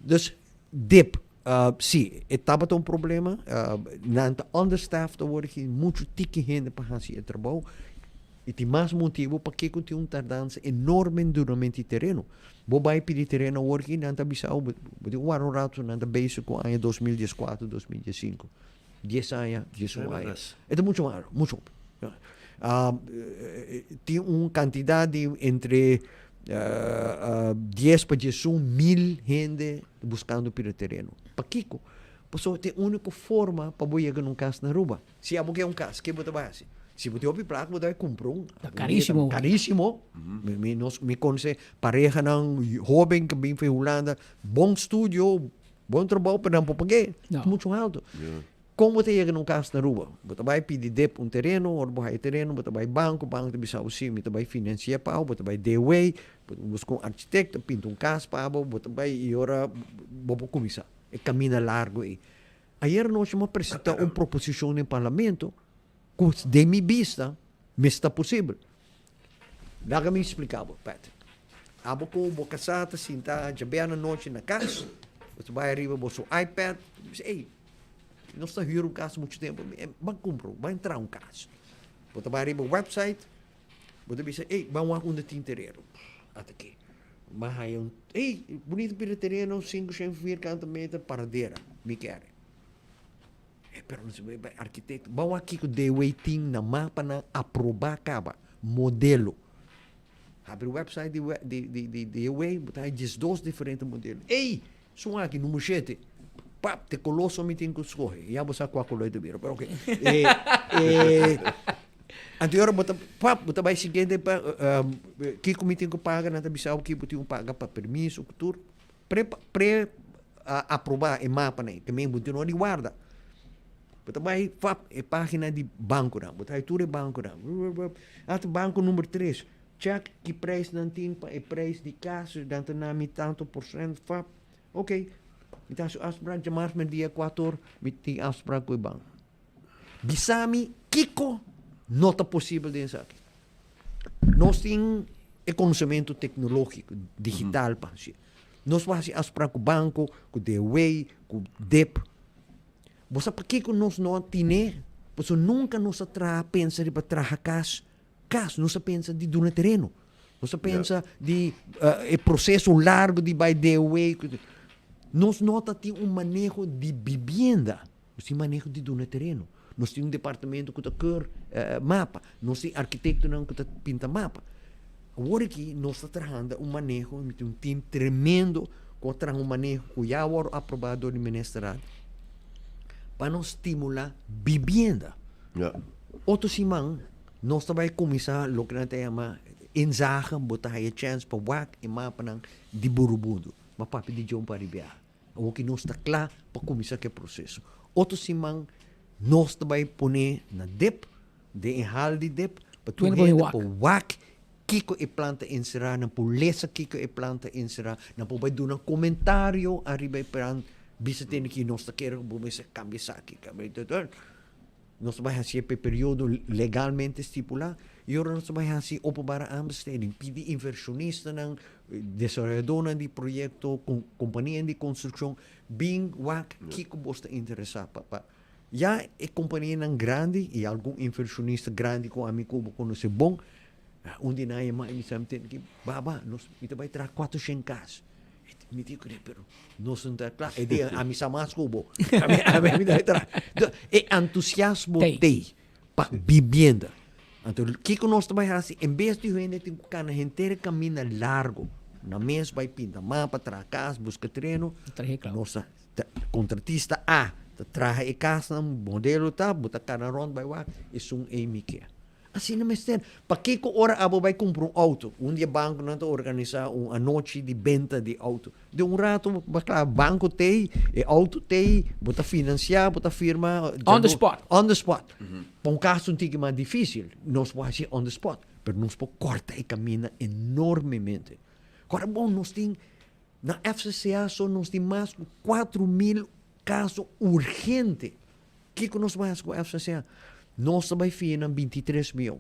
Dus dip, si, e tabata un problema. Nan ta understaffed awor aki, muchu tiki hende pa hasi e trabou. I tin mas motibu pakiko tin un tardansa enorme den dunamento di tereno. Bo bai pidi tereno awor aki, nan ta bisa bo, bo tin ku warda un ratu, nan ta bezig ku aña 2014, 2015. Dies aña, 11 aña. E ta muchu malu, muchu. Tin un kantidat di entre dies pa diesun mil hende buskando pida tereno. Pakiko? Pasobra ta e úniko forma pa bo yega na un kas na Aruba. Si abo ke un kas, ke bo ta bai hasi? Si bo tin hopi plaka, bo ta bai kumpra un. Ta karísimo. Karísimo. Mi, nos, mi konosé parehanan hóben ku bin for Hulanda, bon studio, bon trabou, pero nan por pag'é. Ta muchu haltu. Kon bo ta yega na un kas na Aruba? Bo ta bai pidi dep un tereno, ora bo haya e tereno, bo ta bai banko, banko ta bisa bo si, mi ta bai finansi'é pa bo, bo ta bai DW, bo ta buska un arkitekto, pinta un kas pa bo, bo ta bai i ora bo por kuminsá e kaminda largu ei. Ayer anochi mi a presentá un proposishon den parlamento ku den mi bista mester ta posibel. Laga mi splika bo, Patrick. Abo ku bo kasá ta sinta djabièrnè anochi na kas, bo ta bai ariba boso iPad, bo bisa, ey, nos ta hür un kas muchu tempu, ban kumpra un, ban entra un kas. Bo ta bai ariba website, bo ta bisa, ey, ban wak unda tin tereno. Ata ke. Ban haya un, ey, bunito pida tereno, sinku shen vierkante meter, paradera, mi kere. Pero nos bai bai arkitekto. Ban wak kiko DW tin na mapanan aprobá kaba, modelo. Habri website di di di di DW, bo ta haya diesdos diferente modelo. Ey! Esun aki, numero shete. Pap, te koló so mi tin ku skohe. Ya bo sa kua koló e ta bira, pero oke. E, e, anto e ora bo ta, pap, bo ta bai siguiente pa, kiko mi tin ku paga, nan ta bisa bo kiko bo tin ku paga pa permiso ku tur. Pre, pre aprobá e mapanan ei, te men bo tin no di warda. Bo ta bai fap e página di bankonan, bo ta hai tur e bankonan. Ata banko number tres, check ki prijs nan tin pa e prijs di kas, nan ta na mi tanto porshent, fap. Ok, mi ta hasi un afsprak djamars merdia kuator, mi tin afsprak ku e banko. Bisa mi kiko no ta posibel den esaki. Nos tin e konosementu teknológiko, digital pa hasi. Nos por hasi afsprak ku banko, ku DOW, ku dip. Bo sa pakiko nos no a tine? Pasobra nunka nos a traha pensa riba traha kas, kas. Nos a pensa di duna tereno. Nos a pensa di e proseso largu di bai DOW. Nos no ta tin un maneho di bibienda. Nos tin maneho di duna tereno. Nos tin un departamento ku ta keur mapa. Nos tin arkitektonan ku ta pinta mapa. Awor aki nos ta trahando un maneho, mi tin un team tremendo ku a traha un maneho ku ya a wòrdu aprobá dor di ministerat pa nos stimulá bibienda. Otro siman nos ta bai kuminsá loke nan ta yama inzage, bo ta haya chèns pa wak e mapanan di Burubundu. M'a papia di dje un par di biaha. Awor ki nos ta kla pa kuminsá ku e proseso. Otro siman nos ta bai pone na dip, den e hal di dip, pa tur hende por wak kiko e plan ta enserá, nan por lesa kiko e plan ta enserá, nan por bai duna komentario ariba e plan, bisa tende ki nos ta kere ku bo mester kambia esaki, kambia esaki. Nos ta bai hasi e pa e periodo legalmente stipulá i ora nos ta bai hasi openbare aanbesteding, pidi invershonistanan, desaroyadónan di proyekto, kompanianan di konstrukshon bin wak kiko bos ta interesá pa pa. Ya e kompanianan grandi i algun invershonista grandi ku ami ku bo konosé bon, un di nan a yama mi i bisa mi tende ki baba nos mi ta bai traha kuatroshen kas. Mi di kre, pero nos no ta kla. E di, ami sa mas ku bo. Ami, ami, ami ta tra. E entusiasmo tei pa bibienda. Anto, kiko nos ta bai hasi? En bes di hende tin ku kana henter e kaminda largo, na mes bai pinta mapa, traha kas, buska tereno, nos ta, ta, kontratista A ta traha e kasnan, modelo ta, bo ta kana rònt bai wak, esun ei mi ke. Asina mester. Pakiko ora abo bai kumpra un outo? Un di e bankonan ta organisá un anochi di benta di outo. Den un rato bo kla, banko t'ei, e outo t'ei, bo ta finansiá, bo ta firma. On the spot. On the spot. Pa un kaso un tiki mas difísil, nos por hasi on the spot, pero nos por kòrta e kaminda enormemente. Kòrda bon, nos tin, na FCCA so nos tin mas ku 4000 kaso urgente. Kiko nos bai hasi ku FCCA? Nos ta bai fia nan 23 mion.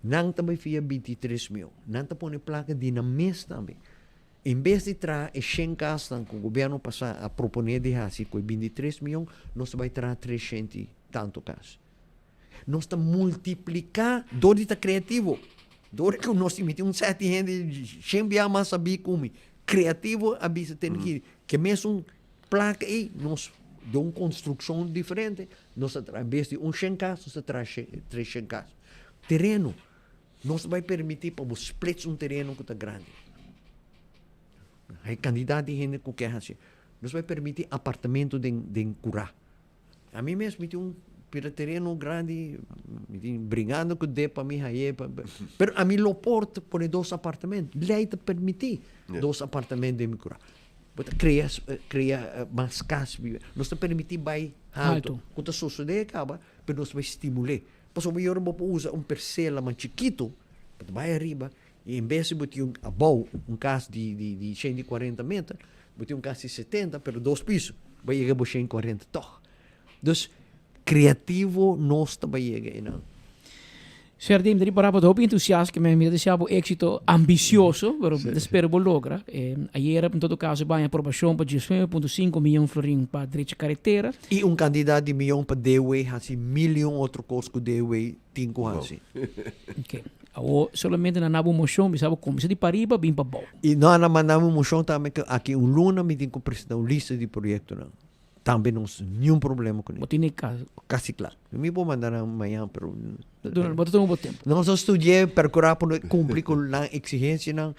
Nan ta bai fia 23 mion. Nan ta pone plaka di nan mes tambe. En bes di traha e shen kasnan ku gobièrnu pasá a proponé di hasi ku e 23 mion, nos ta bai traha 300 i tantu kas. Nos ta multipliká dor di ta kreativo. Dor ku nos tin miti un sèt di hende shen bia mas sabí ku mi. Kreativo a bisa tene ki ke mesun Plaka ei nos den un konstrukshon diferente, nos ta traha en bes di un shen kas, nos ta traha tres shen kas. Tereno, nos ta bai permití pa bo splits un tereno ku ta grandi. Hay kantidat di hende ku ke hasi. Nos bai permití apartamento den den kurá. Ami mes mi tin un pida tereno grandi, mi tin bringando ku dep pa mi haye, pero ami lo por pone dos apartamento. Lei ta permití dos apartamento den mi kurá. Bo ta krea krea mas kas biba. Nos ta permití bai haltu, ku ta sosodé kaba, pero nos ta bai stimul'é. Pasobra bo bo por usa un persela mas chikitu, bo ta bai ariba i en bes di bo tin un abou un kas di di di 140 meter, bo tin un kas di 70 pero dos piso, bo a yega bo 140 tòg. Dus kreativo nos ta bai yega einan. Señor Dim, deri para bo ta hopi entusiasta ke mi ta desea bo éxito ambisioso, pero mi ta spera bo logra. Ayera en todo caso baña aprobacion pa 19.5 miyon florin pa drecha caretera. I un kantidat di miyon pa DW hasi mil i un otro kos ku DW tin ku hasi. Ok. Awor solamente nan na bo mocion bisa bo kuminsa di pariba bin pa bou. I nan a manda mi un mocion tambe ku aki un luna mi tin ku presenta un lista di proyektonan. Tambe nos niun problema kuné. Bo tene ka. Kasi kla. Mi por manda nan mañan pero. Duna, bo ta tuma bo tempu. Nos a studi'é, perkurá pa no kumpli ku nan eksigensianan.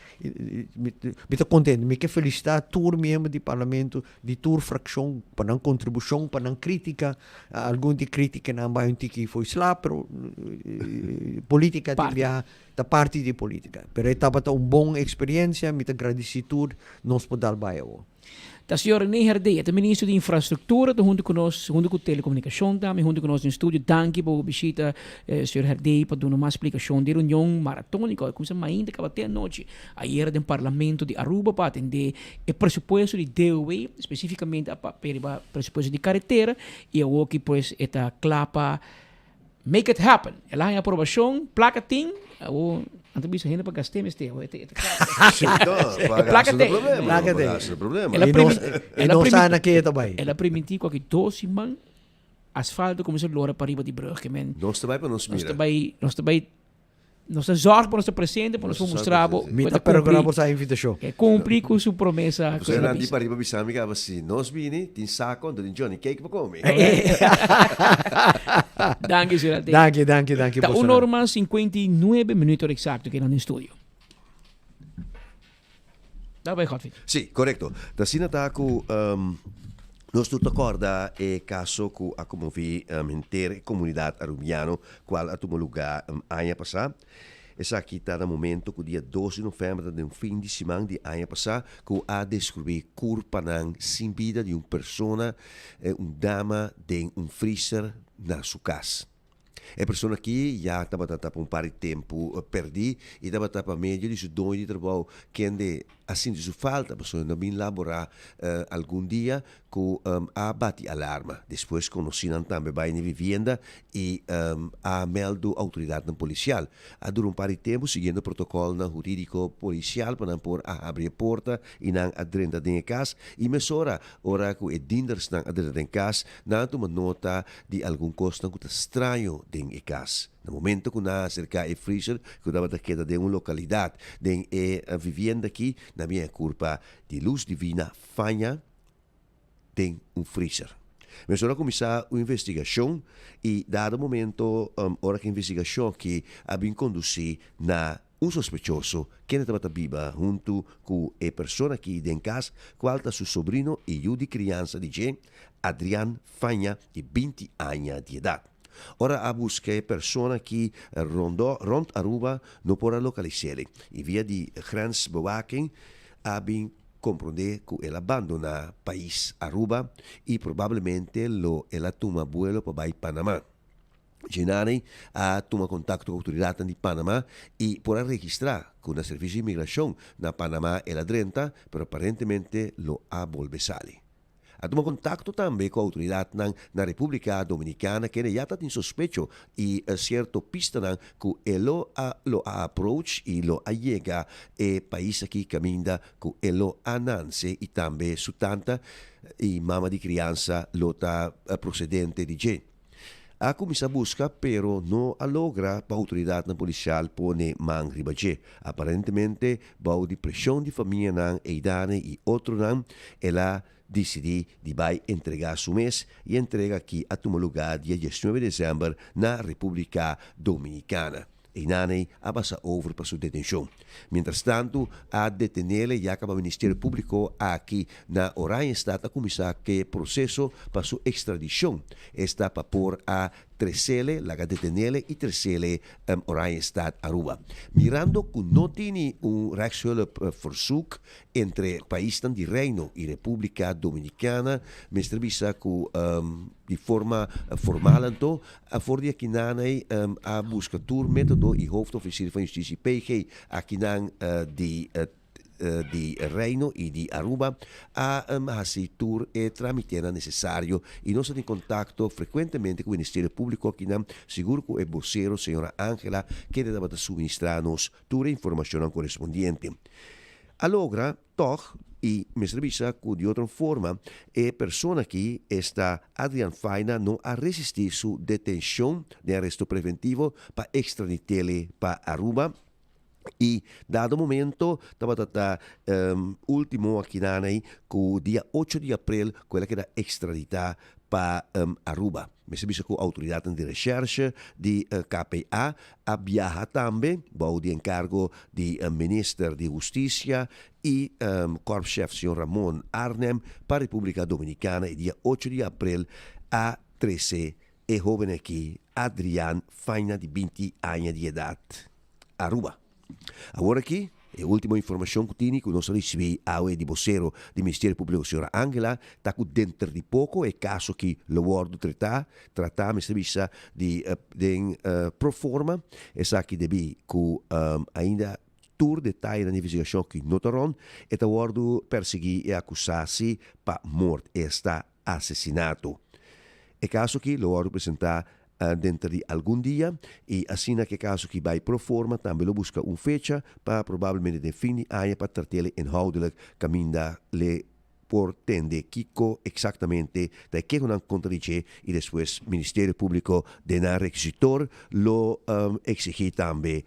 Mi ta kontento. Mi ke felisitá tur miembro di parlamento di tur frakshon pa nan kontribushon, pa nan krítika. Algun di krítikanan bai un tiki fo'i sla, pero polítika tin biaha ta parti di polítika. Pero e tabata un bon eksperiensia. Mi ta gradisí tur nos por dal bai awor. Ta señor René Herdé, e ta ministro di Infrastructura, ta hunto cu nos, hunto cu Telecomunicacion tambe, hunto cu nos den studio. Danki pa bo bishita, señor Herdé, pa duna mas splicacion di e reunion maratonico a cuminsa mainta caba te anochi ayera den Parlamento di Aruba pa atende e presupuesto di DOW, specificamente a papia riba presupuesto di caretera y awoki pues e ta cla pa. Make it happen. El a haña aprobashon, plaka tin, awo nan ta bisa hende pa gast'é mester, awo e ta e ta kla. Sí, no, pa E plaka gasto no t'ei. problema, Plaka no, pa t'ei. gasto no problema. El a I nos, primi- i el a nos sa primi- na ke e ta bai. El a primintí ku aki dos siman asfalto kuminsá lora pariba di brug, ke men Nos ta bai pa nos nos ta mira. bai, nos ta bai Nos ta zorg pa nos ta presente, pa nos por mustra bo. Mi ta percura por sa invitacion. E cumpli cu su promesa. Pues nan di pariba bisa mi caba si nos bini tin saco anto tin Johnny cake pa come. Danki señor Ate. Danki, danki, danki. Ta un ora mas 59 minuto exacto ke nan den studio. Daar bai Godfrey. Sí, correcto. Ta asina ta cu nos tur ta corda e caso cu a conmovi henter e comunidad Arubiano cual a tuma lugar aña pasa. Esaki ta na momento cu dia dos di november ta den fin di siman di aña pasa cu a descubri curpanan sin bida di un persona, un dama den un freezer na su cas. E persona aki ya tabata ta pa un par di tempu perdí i tabata pa medio di su doño di trabou kende a sinti su falta pasobra no a bin laborá algun dia ku a bati alarma. Despues konosínan tambe bai na e vivienda i a mèldu outoridatnan polisial. A dura un par di tempu siguiendo protokòlnan hurídiko polisial pa nan por a habri e porta i nan a drenta den e kas i mesora ora ku e dindersnan a drenta den kas Nan a tuma nota di algun kosnan ku ta straño den e kas. Na momento ku nan a aserká e freezer ku tabata keda den un lokalidat den e vivienda aki, nan a biña e kurpa di Luz Divina faña den un freezer. Mesora a kuminsá un investigashon i dado momento ora ku e investigashon aki a bin kondusí na Un sospechoso, kende tabata biba huntu ku e persona aki den kas, kual ta su sobrino i yu di kriansa di dje, Adrian Faña, di binti aña di edat. Ora a buska e persona aki rondó rònt Aruba, no por a lokalis'é i via di grensbewaking a bin komprondé ku el a bandoná pais Aruba i probablemente lo el a tuma buelo pa bai Panamá. Djenani a tuma kontakto ku outoridatnan di Panama i por a registrá ku na Servisio di Imigrashon na Panama el a drenta, pero aparentemente lo a bolbe sali. A tuma kontakto tambe ku outoridatnan na Repúblika Dominikana kende ya ta tin sospecho i sierto pistanan ku e lo a lo a approach i lo a yega e pais aki kaminda ku e lo a nanse i tambe su tanta i mama di kriansa lo ta prosedente di dje. A kuminsá buska pero no a logra pa outoridatnan polisial pone man riba dje. Aparentemente bou di preshon di famianan Eidane i otronan el a disidí di bai entregá su mes i e entrega aki a tuma lugá dia diesnuebe desèmber na Repúblika Dominikana. Einaney a pasa over pa su detenshon. Mientrastantu a detenele ya kaba Ministerio Públiko aki na Oranjestad a kuminsá ke proseso pa su ekstradishon, esta pa por a tresele, laga detenele i tresele Oranjestad, Aruba. Mirando ku no tini un rechtshulpverzoek entre paisnan di Reino i Repúblika Dominikana, mester bisa ku di forma formal anto For di akinan ei a buska tur metodo i hoofdofficier van justitie PG akinan di di Reino i di Aruba a hasi tur e tramitenan nesesario i nos ta tin kontakto frekuentemente ku Ministerio Públiko akinan, sigur ku e bosero señora Angela kende tabata suministrá nos tur e informashonnan korespondiente. A logra Tòg, i mester bisa ku di otro forma, e persona aki, esta Adrian Faina, no a resistí su detenshon den aresto preventivo pa ekstradit'ele pa Aruba i dado momento tabata ta último akinan ei ku dia ocho di aprel ku el a keda ekstraditá pa Aruba. Mester bisa ku outoridatnan di reshèrshe di KPA a biaha tambe bou di enkargo di Minister di Hustisia i Korpschef señor Ramon Arnhem pa Repúblika Dominikana e dia ocho di aprel a trese e hóben aki Adrian Faina di binti aña di edat Aruba. Awor aki, e ultimo informacion cu tini cu nos a ricibi awe di vocero di Ministerio Publico señora Angela ta cu denter di poco e caso aki lo wordo treta, trata mester bisa di den pro forma, esaki debi cu ainda tur detayenan di investigacion aki no ta rond, e ta wordo persegui e acusa si pa moord, esta asesinato. E caso aki lo wordo presenta. denter di algun dia y asina cu e caso aki bay pro forma tambe lo busca un fecha pa probablemente den fin di aña pa tratele inhoudelijk caminda le por tende kico exactamente ta e kehonan contra di dje y despues Ministerio Publico den nan requisitor lo exigi tambe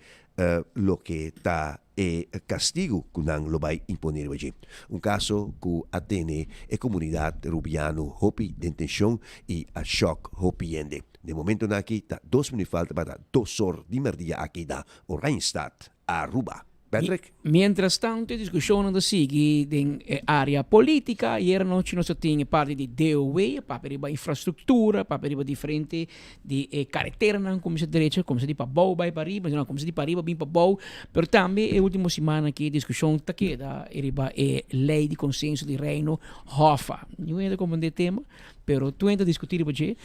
loke ta e castigo cu nan lo bay impone riba dje. Un caso cu a tene e comunidad Rubiano hopi den tension y a shock hopi hende. Den momentonan aki ta dos minuut falta pa ta dos or di merdia aki na Oranjestad, Aruba. Patrick. Mientras tanto e discusionnan ta sigui den e area politica. Ayer anochi nos a tin e parti di DOW, a papia riba infrastructura, a papia riba diferente di e careteranan cuminsa drecha, cuminsa di pabou bay pariba, nan cuminsa di pariba bin pabou. Pero tambe e ultimo siman aki e discusion ta keda riba e ley di consenso di Reino, Hoffa. Niun hende ta comprende e tema, pero tur hende ta discuti riba dje.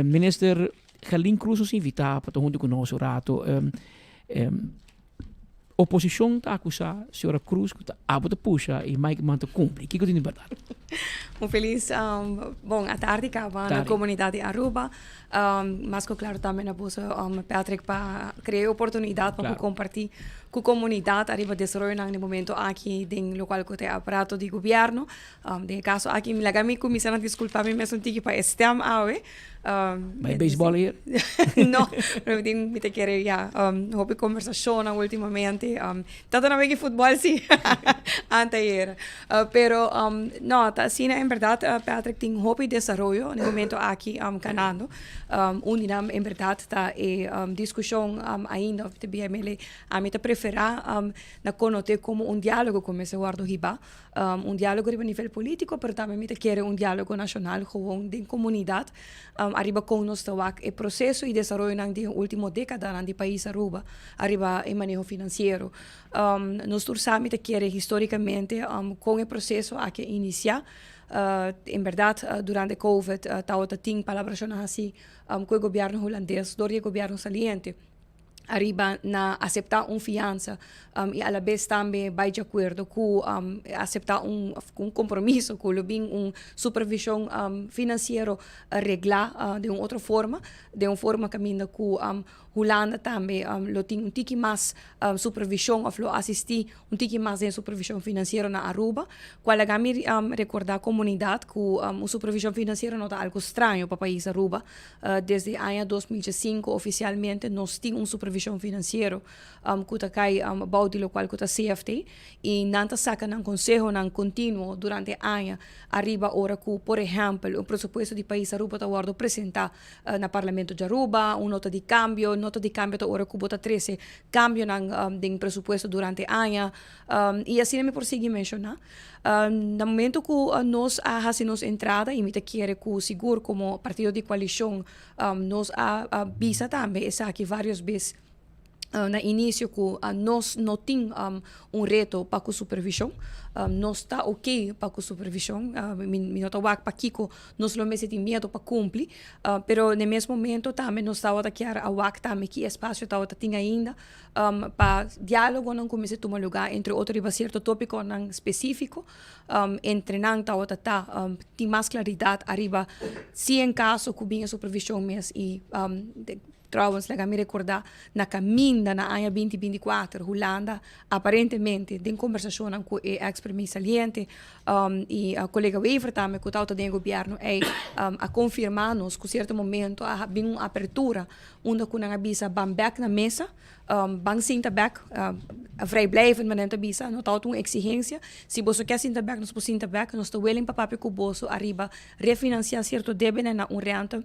Minister Gerlin Croes nos invita pa ta hunto cu nos un rato. Oposicion ta acusa señora Croes cu ta abo ta pusha y Mike Eman ta cumpli. Kico tin di berdad? Un feliz bon atardi caba na comunidad di Aruba. Mas cu claro tambe na boso Patrick pa crea e oportunidad pa por comparti cu comunidad ariba desaroyonan den momento aki den locual cu ta e aparato di gobierno. Den e caso aki mi laga mi cuminsa na disculpa mi mes un tiki pa e stem awe. Bai baseball hier? No, pero mi tin, mi ta kere ya, hopi conversacionnan ultimamente. Tata na wega futbol si, anteayer. Pero no, ta asina en berdad Patrick tin hopi desaroyo na e momento aki canando. Un di nan en berdad ta e discusion ainda of ta bia mele ami ta prefera na conote como un dialogo cu mester wordo hiba. Un dialogo riba nivel politico, pero tambe mi ta kere un dialogo nacional gewoon den comunidad ariba con nos ta wak e proceso y desaroyonan den e ultimo decadanan di pais Aruba ariba e maneho financiero. Nos tur sa mi ta kere historicamente con e proceso aki a inicia. En berdad durante covid tawata tin palabracionnan haci cu e gobierno Hulandes dor di e gobierno saliente. ariba na acepta un fiansa y alabes tambe bay di acuerdo cu acepta un un compromiso cu lo bin un supervision financiero regla den un otro forma, den un forma caminda cu Hulanda tambe lo tin un tiki mas supervision of lo asisti un tiki mas den supervision financiero na Aruba, cual laga mi recorda comunidad cu un supervision financiero no ta algo straño pa pais Aruba. Desde aña 2005 oficialmente nos tin un supervision financiero cu ta cay bou di locual cu ta CFT y nan ta saca nan consehonan continuo durante aña ariba ora cu por ehempel un presupuesto di pais Aruba ta wordo presenta na Parlamento di Aruba, un nota di cambio, nota di cambio ta ora cu bo ta trece cambionan den presupuesto durante aña y asina mi por sigui menciona. Na momento cu nos a haci nos entrada y mi ta kere cu sigur como partido di coalicion nos a bisa tambe esaki varios bes na inicio cu nos no tin un reto pa cu supervision, nos ta ok pa cu supervision, mi no ta wak pakico nos lo mester tin miedo pa cumpli, pero na e mes momento tambe nos tabata kier a wak tambe ki espacio tabata tin ainda pa dialogonan cu mester tuma lugar entre otro riba cierto topiconan specifico, entre nan tabata ta tin mas claridad ariba si en caso cu bin e supervision mes y Trouwens laga mi recorda na caminda na aña binti binti kuater Hulanda aparentemente den conversacionnan cu e ex premier saliente y colega Wever tambe cu tawata den e gobierno ey a confirma nos cu cierto momento a bin un apertura unda cu nan a bisa ban bek na mesa ban sinta bek vrijblijvend men ta bisa no tawata un exigencia si boso kier sinta bek nos por sinta bek nos ta willing pa papia cu boso ariba refinancia cierto debenan na un rente.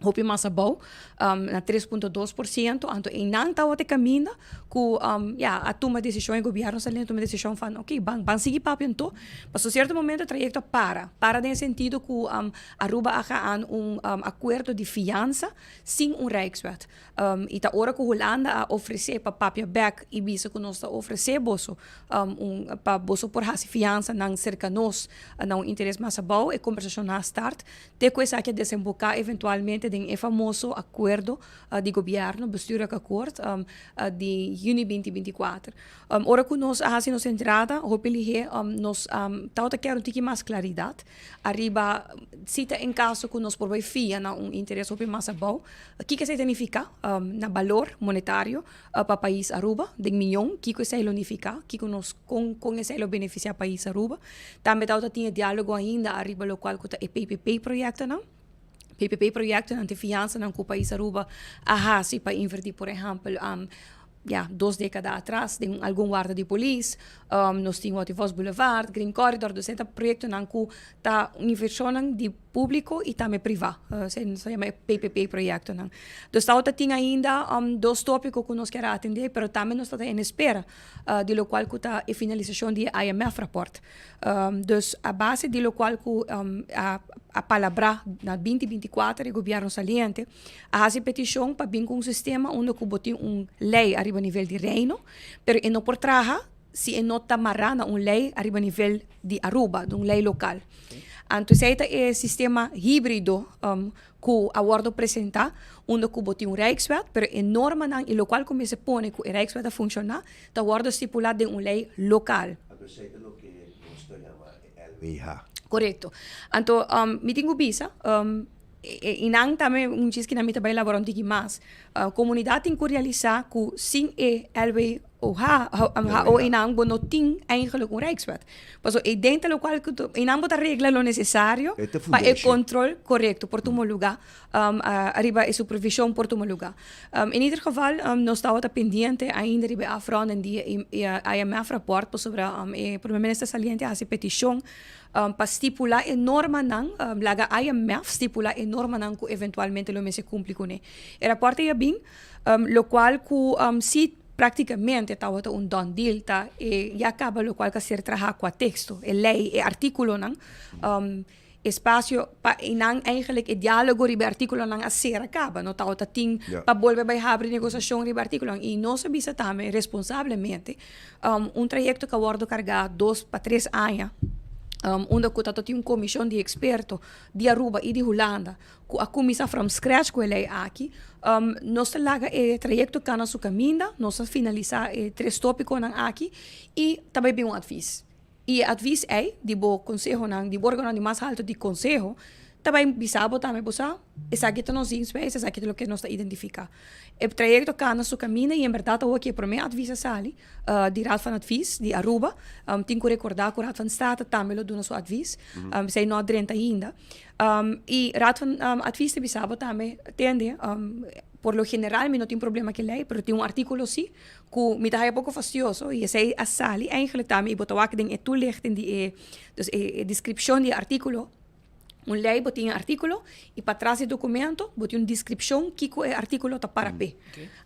hopi mas abou, na 3.2%, anto einan tabata e kaminda ku ya a tuma desishon, e gobièrnu saliendo a tuma desishon van oké, ban ban sigui papia anto. Pasobra sierto momento e trayekto a para, para den e sentido ku Aruba a gaan un akuerdo di fiansa sin un rijkswet. I ta ora ku Hulanda a ofresé pa papia bèk i bisa ku nos ta ofresé boso un pa boso por hasi fiansanan serka nos na un interes mas abou, e kombersashonnan a start. Te ku esaki a desemboká eventualmente. den e famoso akuerdo di gobièrnu, bestuurlijk akkoord, di yüni binti 24. Ora ku nos a hasi nos entrada hopi lihé nos tabata kier un tiki mas klaridat ariba si ta en kaso ku nos por bai fia na un interes hopi mas abou, kiko esei ta nifiká na balor monetario pa pais Aruba den miyon, kiko esei lo nifiká, kiko nos kon kon esei lo benefisiá pais Aruba. Tambe tabata tin e diálogo ainda ariba lokual ku ta e PPP proyektonan. PPP proyektonan ta e fiansanan ku pais Aruba a hasi pa invertí por ehèmpel ya dos dékada atras den algun warda di polis, nos tin Watty Vos Boulevard, Green Corridor, dus e ta proyektonan ku ta invershonnan di públiko i tambe privá, esei nos ta yama e PPP proyektonan. Dus tabata tin ainda dos tópiko ku nos kier a atendé, pero tambe nos ta en espera di lokual ku ta e finalisashon di e IMF rapòrt. Dus a base di lokual ku a a palabrá na binti 24 e gobièrnu saliente a hasi petishon pa bin ku un sistema unda ku bo tin un lei ariba nivel di Reino, pero e no por traha si e no ta mará na un lei ariba nivel di Aruba, un lei lokal. Anto esei ta e sistema híbrido ku a wòrdu presentá, unda ku bo tin un Rijkswet, pero e normanan i lokual ku mester pone ku e Rijkswet ta funshoná ta wòrdu stipulá den un lei lokal. Anto esei ta loke nos ta yama e LWH. Korekto. Anto mi tin ku bisa, i nan tambe un djis kinan mi ta bai laborá un tiki mas. Komunidat tin ku realisá ku sin e LWH, HO einan bo no tin eigenlijk un Rijkswet. Pasobra ei den ta lokual ku einan bo ta regla lo nesesario pa e kontrol korekto por tuma lugá ariba e supervishon por tuma lugá. In ieder geval nos tabata pendiente ainda riba e afronding di e IMF rapport pasobra e Prome Minister saliente a hasi petishon pa stipulá e normanan, laga IMF stipulá e normanan ku eventualmente lo mester kumpli kuné. E rapòrt ei a bin, lokual ku si práktikamente tabata un done deal, ta e ya kaba lokual ku a ser trahá kua teksto, e lei, e artíkulonan, espasio pa einan eigenlijk e diálogo riba e artíkulonan a sera kaba, no tabata tin pa bolbe bai habri negosiashon riba e artíkulonan. I nos a bisa tambe responsablemente Un trayekto ku a wòrdu kargá dos pa tres aña, unda ku ta tin un komishon di eksperto di Aruba i di Hulanda ku a kuminsá from scratch ku e lei aki. Nos ta laga e trayekto kana su kaminda, nos a finalisá e tres tópikonan aki i ta bai bin un advis. I e advis ei di bo konsehonan, di bo organonan di mas haltu di konseho, ta bai bisa bo tambe, bo sa, esaki ta nos zienswijze, esaki ta loke nos ta identifiká. E trayekto kana su kaminda i en bèrdat awor ku e promé advis a sali di Raad van Advies di Aruba, tin ku rekordá ku Raad van State tambe lo duna su advis, esei no a drenta ainda. I Raad van Advies ta bisa bo tambe, tende, por lo general mi no tin problema ku e lei, pero tin un artíkulo sí ku mi ta haya poko fastioso i esei a sali eigenlijk tambe i bo ta wak den e toelichting di e, dus e deskripshon di e artíkulo, un lei bo tin e artíkulo i patras di e dokumento bo tin un deskripshon kiko e artíkulo ta para p'e.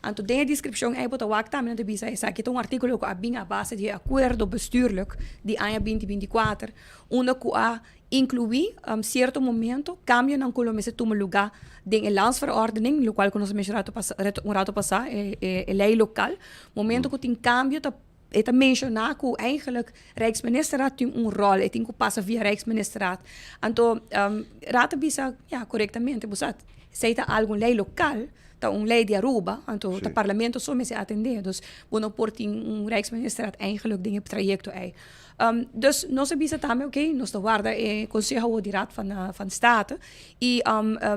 Anto den e deskripshon ei bo ta wak tambe nan ta bisa esaki ta un artíkulo ku a bin a base di e akuerdo bestuurlijk di aña binti 24 unda ku a Inkluí sierto momento kambionan ku lo mester tuma lugá den e landsverordening, lokual ku nos a menshoná un rato pasá, e lei lokal. Momento ku tin kambio ta e ta menshoná ku eigenlijk Rijksministerraad tin un ròl, e tin ku pasa via Rijksministerraad. Anto Raad ta bisa, ya, korektamente, bo sa, esei ta algu un lei lokal, ta un lei di Aruba, anto ta parlamento so mester atendé. Dus bo no por tin un Rijksministerraad eigenlijk den e trayekto ei. Dus nos a bisa tambe oké, nos ta warda e konseho awor di Raad van van State i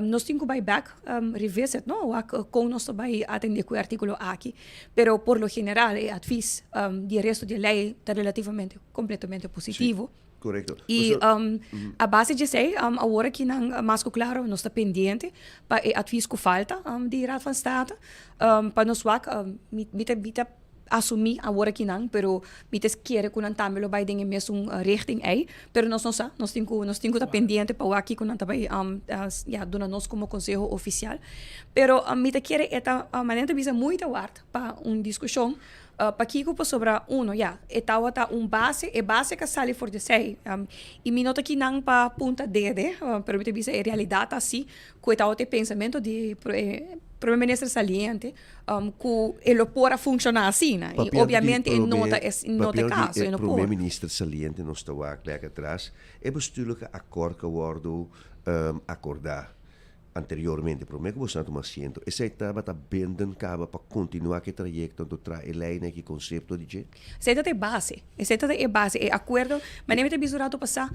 nos tin ku bai bèk revisit no, wak kon nos ta bai atendé ku e artíkulo aki. Pero por lo general e advis di e resto di e lei ta relativamente kompletamente positivo. Sí, korekto. I a base di esei awor aki nan mas ku klaro nos ta pendiente pa e advis ku falta di Raad van State pa nos wak mi ta mi ta asumí awor aki nan, pero mi ta kere ku nan tambe lo bai den e mesun richting ei, pero nos no sa, nos tin ku nos tin ku ta pendiente pa wak kiko nan ta bai ya duna nos komo konseho ofisial. Pero mi ta kere e ta manera ta bisa muy ta ward pa un diskushon, pakiko pasobra uno ya e tabata un base, e base ku a sali for di esei i mi no ta kinan pa punta dede, pero mi ta bisa e realidat ta asi ku e tabata e pensamentu di e prome minister saliente ku e lo por a funshoná asina i obiamente e no ta e no ta e kaso, e no por. Prome minister saliente nos ta wak bek atras, e bestuurlijke akkoord ku a wòrdu akordá. Anteriormente, promé ku boso a tuma asiento, esei tabata benden kaba pa kontinuá ku e trayekto anto traha e leinan i konsepto di dje? Esei ta e base. Esei ta e base, e akuerdo. Manera mi ta bisa un rato pasá,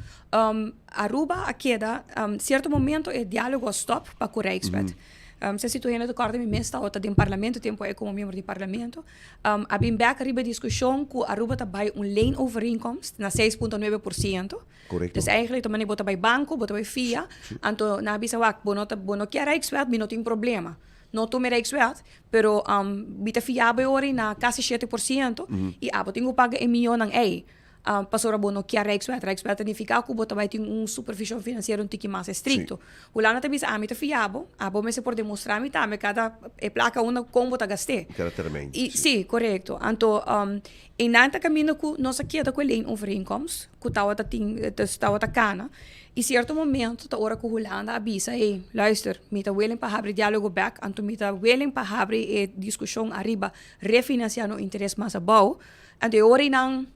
Aruba a keda, sierto momento e diálogo a stòp pa ku Rijkswet. Esei si tur hende ta kòrda mi mes tabata den parlamento tempu ei komo miembro di parlamento. A bin bèk riba e diskushon ku Aruba ta bai un leenovereenkomst na 6,9%. Correcto. Dus eigenlijk ta manera bo ta bai banco, bo ta bai fia, anto nan a bisa wak, bo no ta, bo no kier Rijkswet, mi no tin problema. No tuma e Rijkswet, pero mi ta fia bo e ora ei na casi 7% y abo tin cu paga e mionnan ei. Pasobra bo no kier Rijkswet. Rijkswet ta nifica cu bo ta bai tin un supervision financiero un tiki mas estricto. Hulanda ta bisa ami ta fia bo, abo mester por demostra mi tambe cada e placa unda con bo ta gast'é. Cada termijn. Y si, corecto. Anto E nan ta kaminda ku nos a keda ku e leenovereenkomst ku tabata tin, dus tabata kana. I sierto momento ta ora ku Hulanda a bisa, hey, luister, mi ta willing pa habri diálogo bèk, anto mi ta willing pa habri e diskushon ariba refinansiá no interes mas abou. Anto e ora einan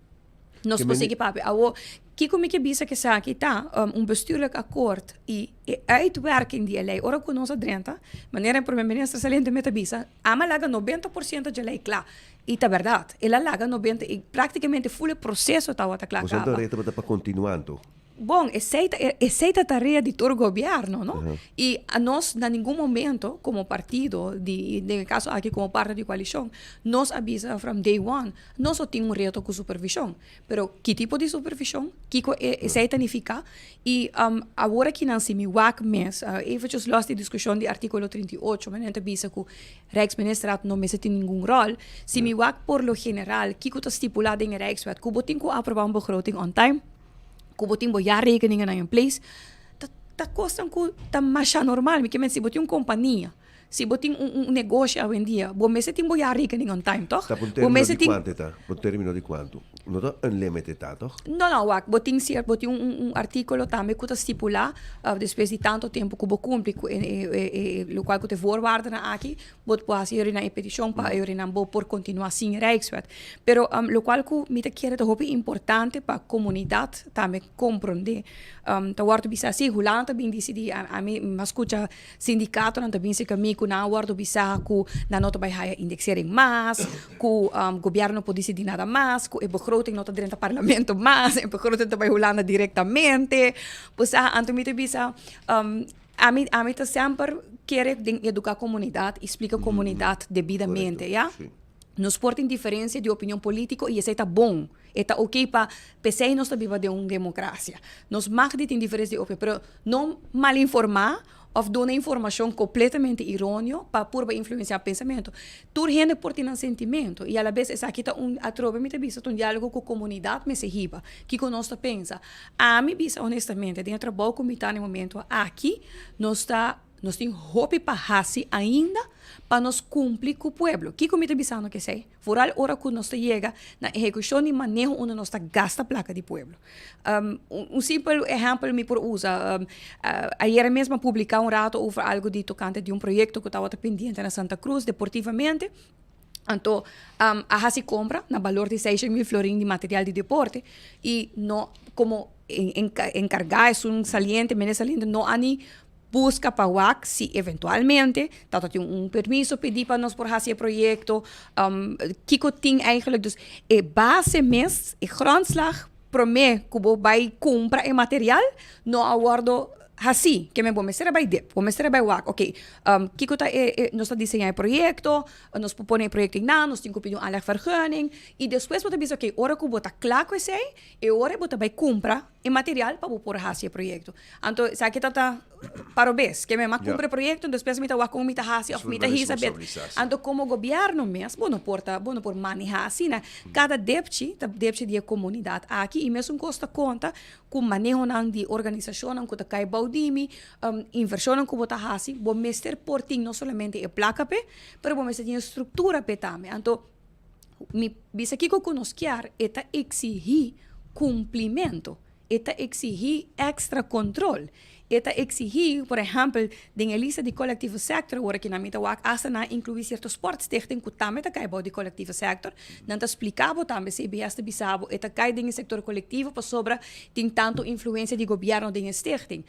nos por sigui papia. Awor, kiko mi ke bisa ku esaki ta un bestuurlijk akkoord i e uitwerking di e lei ora ku nos a drenta, manera e prome minister saliente mi ta bisa, ama laga 90% dje lei kla. I ta bèrdat, el a laga 90 i práktikamente ful e proseso tabata kla Boso kaba. tarea tabata pa kontinuá anto? Bon, esei ta esei ta tarea di tur gobièrnu, no? I anos na ningun momento komo partido di den e kaso aki komo parti di koalishon, nos a bisa from day one, nos no tin un reto ku supervishon. Pero ki tipo di supervishon? Kiko e esei ta nifiká? I awor aki nan si mi wak mes, eventjes los di diskushon di artíkulo 38, men ta bisa ku Rijksministerraad no mester tin ningun rol. Si mi wak por lo general kiko ta stipulá den e Rijkswet ku bo tin ku aprobá un begroting on time, ku bo tin bo jaarrekeningennan in place, ta ta kosnan ku ta masha normal. Mi ke men si bo tin un kompania, si bo tin un un negoshi awendia, bo mester tin bo jaarrekening on time, tòg? Ta pa un Bo término mester di tin. kuantu e ta? Pa un término di kuantu? No ta unlimited ta, tòg? No, no, wak, bo tin sier, bo tin un un artíkulo tambe ku ta stipulá despues di tantu tempu ku bo kumpli ku e e e lokual ku ta e voorwaardennan aki, bo por hasi yorinan e petishon pa yorinan bo por kontinuá sin Rijkswet. Pero lokual ku mi ta kere ta hopi importante pa komunidat tambe komprondé, ta wòrdu bisa si Hulanda ta bin disidí, ami mi a skucha Sindikatonan ta binse kami ku nan a wòrdu bisá ku nan no ta bai haya indeksering mas, ku gobièrnu no por disidí nada mas, ku e begroting no ta drenta parlamento mas, e begroting ta bai Hulanda direktamente. Pues a anto mi ta bisa, ami ami ta semper kere den eduká komunidat i splika komunidat debidamente, ya. Nos por tin diferensia di opinion polítiko i esei ta bon. E ta oké pa p'esei nos ta biba den un demokrasia. Nos mag di tin diferensia di opinion, pero no malinformá òf duna informashon kompletamente iróneo pa purba influensiá pensamentu. Tur hende por tin nan sentimentu i alabes esaki ta un, atrobe mi ta bisa, ta un diálogo ku komunidat mester hiba. Kiko nos ta pensa? Ami bisa honestamente, den e trabou ku mi ta na e momentu aki, nos ta. Nos tin hopi pa hasi ainda pa nos kumpli ku pueblo. Kiko mi ta bisando ku esei? Foral ora ku nos ta yega na ehekushon di maneho unda nos ta gasta plaka di pueblo. Un simpel ehèmpel mi por usa, ayera mes mi a publiká un rato over algu di tokante di un proyekto ku tabata pendiente na Santa Cruz deportivamente. Anto a hasi kompra na balor di 6.000 florin di material di deporte i no komo enkargá esun saliente, mene saliente no a ni Buska pa wak si eventualmente ta ta tin un permiso pidi pa nos por hasi e proyekto, kiko tin eigenlijk. Dus e base mes, e grondslag prome ku bo bai kumpra e material no a wordo hasi. Ke men bo mester a bai dip, bo mester a bai wak, oke, kiko ta e, nos ta diseña e proyekto, nos por pone e proyekto einan, nos tin ku pidi un aanlegvergunning i despues bo ta bisa oke, ora ku bo ta kla ku esei, e ora bo ta bai kumpra e material pa bo por hasi e proyekto. Anto esaki ta ta paro bes, ke mi a kumpra e proyekto, despues mi ta wak kon mi ta hasi òf mi ta hisa bet. Anto komo gobièrnu mes bo no por ta, bo no por manehá asina. Kada depchi ta depchi di e komunidat aki i mesun kos ta konta ku manehonan di organisashonnan ku ta kai bou di mi, invershonnan ku bo ta hasi, bo mester por tin no solamente e plaka p'e, pero bo mester tin e struktura p'e tambe. Anto Mi bisa kiko ku nos kier, e ta eksihí kumplimentu, e ta eksihí èkstra kontrol, e ta eksihí, por ehèmpel, den e lista di kolektivo sèktor, ora ku nan mi ta wak asta nan a inkluí sierto sportstichting ku tambe ta kai bou di kolektivo sèktor, nan ta splika bo tambe, CBS ta bisa bo, e ta kai den e sektor kolektivo pasobra tin tantu influensia di gobièrnu den e stichting.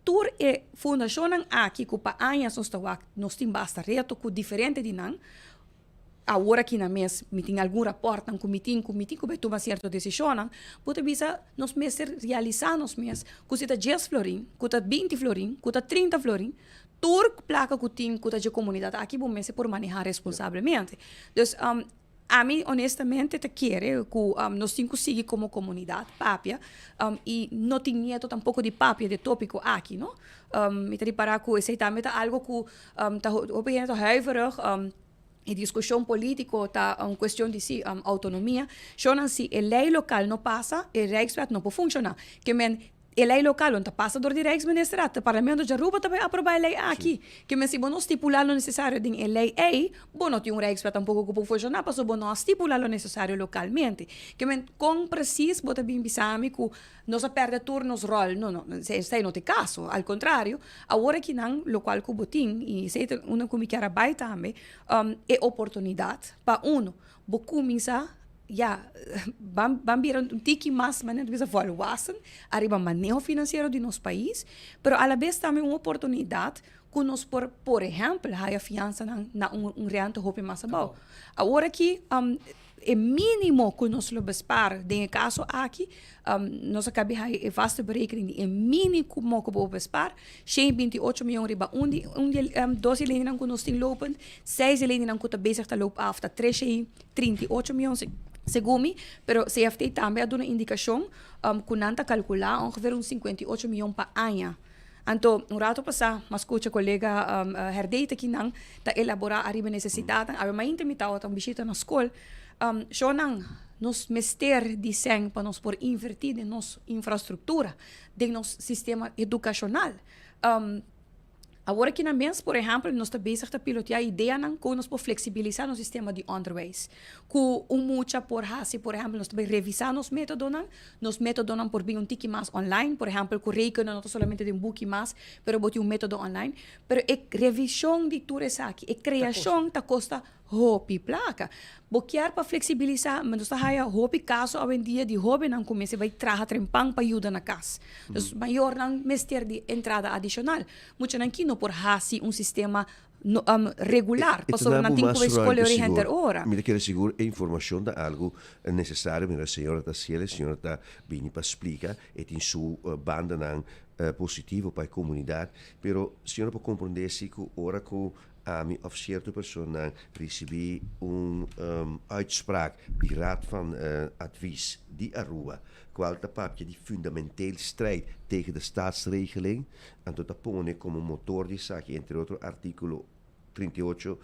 Tur e fundashonnan aki ku pa añas nos ta wak, nos tin basta reto ku diferente di nan. Awor aki na mes mi tin algun rapòrtnan ku mi tin ku mi tin ku bai tuma sierto desishonnan. Bo ta bisa nos mester realisá nos mes ku si ta dies florin, ku ta binti florin, ku ta trinta florin, tur plaka ku tin ku ta dje komunidat aki bo mester por manehá responsablemente. Dus Ami honestamente ta kere ku nos tin ku sigui komo komunidat papia i no tin miedo tampoko di papia di e topiko aki no. Mi ta ripará ku esei tambe ta algo ku ta hopi hende ta huiverig, e diskushon politiko ta un kuestion di si outonomia. Shownan si e lei lokal no pasa e Rijkswet no por funshoná. Ke men E lei lokal lo ta pasa dor di Rijksministerraad. E Parlamento di Aruba ta bai aproba e lei aki. Ke men si bo no stipula lo nesesario den e lei ei, bo no tin un Rijkswet tampoko ku por funshoná pasobra bo no a stipula lo nesesario lokalmente. Ke men kon presis bo ta bin bisa mi ku nos a pèrdè tur nos ròl? No, no, esei no ta e kaso. Al kontrario, awor akinan lokual ku bo tin, i esei ta unda ku mi kier a bai tambe, e oportunidat pa uno bo kuminsá ya, ban ban bira un tiki mas manera ta bisa volwassen ariba maneho finansiero di nos pais, pero alabes tambe un oportunidat ku nos por, por ehèmpel, haya fiansanan na un un rente hopi mas abou. Awor aki e mínimo ku nos lo bespar den e kaso aki, nos a kabi haya e vaste berekening di e mínimo ku bo bespar, shen i binti ocho mion riba un di un di e dos di e linianan ku nos tin lopend, seis di e linianan ku ta bezig ta loop af ta tres shen i 38 mion segun mi, pero CFT tambe a duna indikashon ku nan ta kalkulá ongeveer un 58 mion pa aña. Anto un rato pasá m'a skucha kolega Herdey ta kinan ta elaborá ariba e nesesidatnan. Awe mainta mi tabata un bishita na skol. Shownan, nos mester di sèn pa nos por invertí den nos infrastruktura, den nos sistema edukashonal. Awor aki na mes, por ehèmpel, nos ta bezig ta piloteá ideanan kon nos por fleksibilisá nos sistema di ònderwijs. Ku un mucha por hasi, por ehèmpel, nos ta bai revisá nos métodonan. Nos métodonan por bin un tiki mas online, por ehèmpel, ku rekenen no ta solamente den buki mas, pero bo tin un método online. Pero e revishon di tur esaki, e kreashon ta kosta hopi plaka. Bo kier pa fleksibilisá, ma nos ta haya hopi kaso awendia di hóbennan ku mester bai traha trempan pa yuda na kas. Dus mayornan mester di entrada adishonal. Muchanan ki no por hasi un sistema regular, pasobra nan tin ku bai skol e ora i henter ora. Mi ta kere sigur e informashon ta algu nesesario, mira señora ta hasiel, e señora ta bini pa splika, e tin su bandanan positivo pa e komunidat, pero señora por komprondé si ku ora ku Ami of cierto personanan ricibi un uitspraak di Raad van Advies di Aruba, cual ta papia di fundamenteel strijd tegen de staatsregeling, anto ta pone como motor di esaki entre otro articulo 38,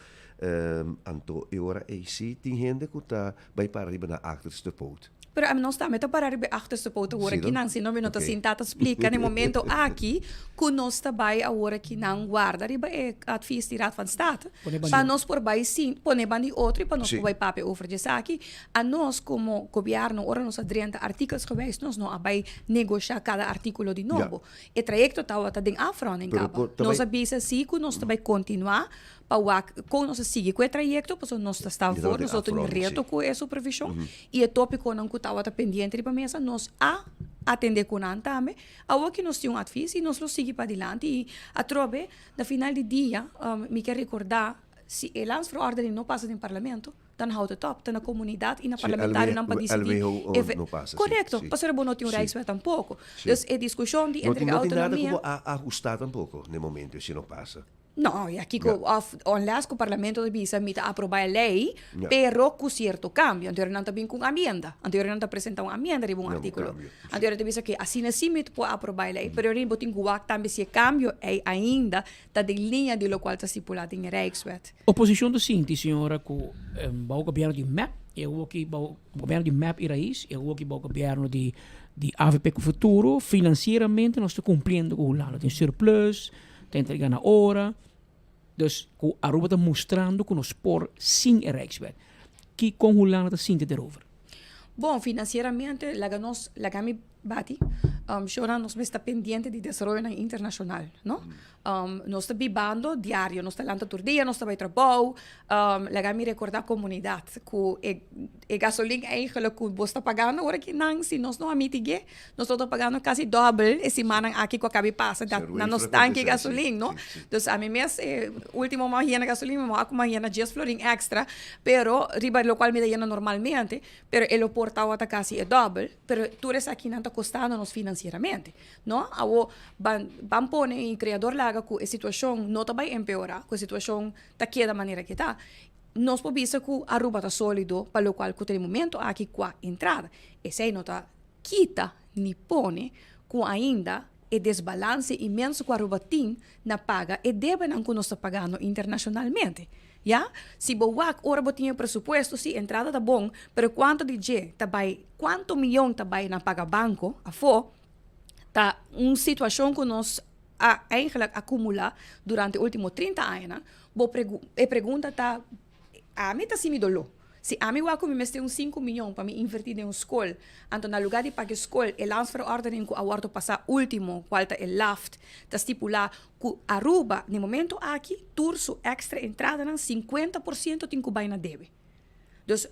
anto e ora ey si tin hende cu ta bay para riba nan achterste poot. Pero ami nos tambe ta para riba e achterste poot awor Sí, aki no? nan, si no mi no ta Ok. sinta ta splika na e momento aki ku nos ta bai awor aki nan warda riba e advies di Raad van State Pone ban pa di nos por bai sin pone ban di otro i pa nos Sí. por bai papia over di esaki. Anos komo gobièrnu ora nos a drenta artikelsgewijs nos no a bai negoshá kada artíkulo di Ja. nobo. E trayekto tabata den afronding Pero kaba. por ta Nos bai a bisa sí ku nos ta bai kontinuá pa wak kon nos a sigui ku e trayekto pasobra nos ta sta Mi for, tabata nos lo tin afrond, reto sí. ku e supervishon i e topikonan ku tabata pendiente riba mesa nos a atende ku nan tambe. Awor ki nos tin un advis i nos lo sigui padilanti i atrobe na final di dia mi ke rekordá si e landsverordening no pasa den parlamento dan houdt het op. Ta na komunidat i na Sí, parlamentarionan pa disidí LWO e no pasa, sí, Korekto, sí. pasobra bo no tin un Sí. Rijkswet tampoko. Sí. Dus e diskushon di No tin, entrega no tin nada ku outonomia. bo a ahusta tampoko na e momento si no pasa. No, y aki cu of unless cu parlamento ta bisa mi ta aproba e ley, Ja. pero cu cierto cambio. Anto nan ta bin cu un amienda. Anto nan ta presenta un amienda riba un Ja, un articulo. cambio, sí. Anto ta bisa que asina si mi por aproba e ley, pero bo tin cu wak tambe si e cambio ey ainda ta den linea di locual ta stipula den e Rijkswet. Oposicion ta sinti, señora, cu bao gobierno di mep y awor aki bao gobierno di mep y Raiz y awor aki bao gobierno di di avp cu Futuro, financieramente nos ta cumpliendo cu Hulanda. Tin surplus, Ta entrega na ora. Dus ku Aruba ta mustrando ku nos por sin e Rijkswet. Ki kon Hulanda ta sinti derover? Bon, financieramente laga nos, laga mi Bati, Shona nos mester ta pendiente di desaroyonan internashonal, no? Nos ta bibando diario, nos ta lanta tur dia, nos ta bai trabou. Laga mi recorda comunidad cu e e gasolin eigenlijk cu bo sta pagando ora ki nan si nos no a mitig'é, nos lo ta pagando casi dobbel e simannan aki cu a cabi pasa dat na nos tanki gasolin, no? Dus ami mes e ultimo mi a yena gasolin mi a wak cu mi a yena dies florin extra, pero riba locual mi ta yena normalmente, pero e lo por tawata casi e dobbel. Pero tur esakinan ta kostando nos finansieramente, no? Awo ban ban pone i Kreador laga ku e situashon no ta bai empeorá, ku e situashon ta keda manera ke ta. Nos por bisa ku Aruba ta sólido pa lokual ku ta e momento aki kua entrada. Esei no ta kita ni pone ku ainda e desbalanse inmenso ku Aruba tin na paga e debenan ku nos ta pagando internashonalmente. Ya? Si bo wak ora bo tin e presupuesto, si, entrada ta bon, pero kuantu di dje ta bai, kuantu miyon ta bai na paga banko afó, ta un situashon ku nos a eigenlijk akumulá durante ultimo trinta añanan. Bo pregu, e pregunta ta, ami ta sinti doló. Si ami wak ku mi mester un sinku miyon pa mi invertí den un skol, anto na lugá di paga e skol, e landsverordening ku a wòrdu pasá último, kual ta e LAFT, ta stipulá ku Aruba na e momento aki tur su èkstra entradanan 50% tin ku bai na debe. Dus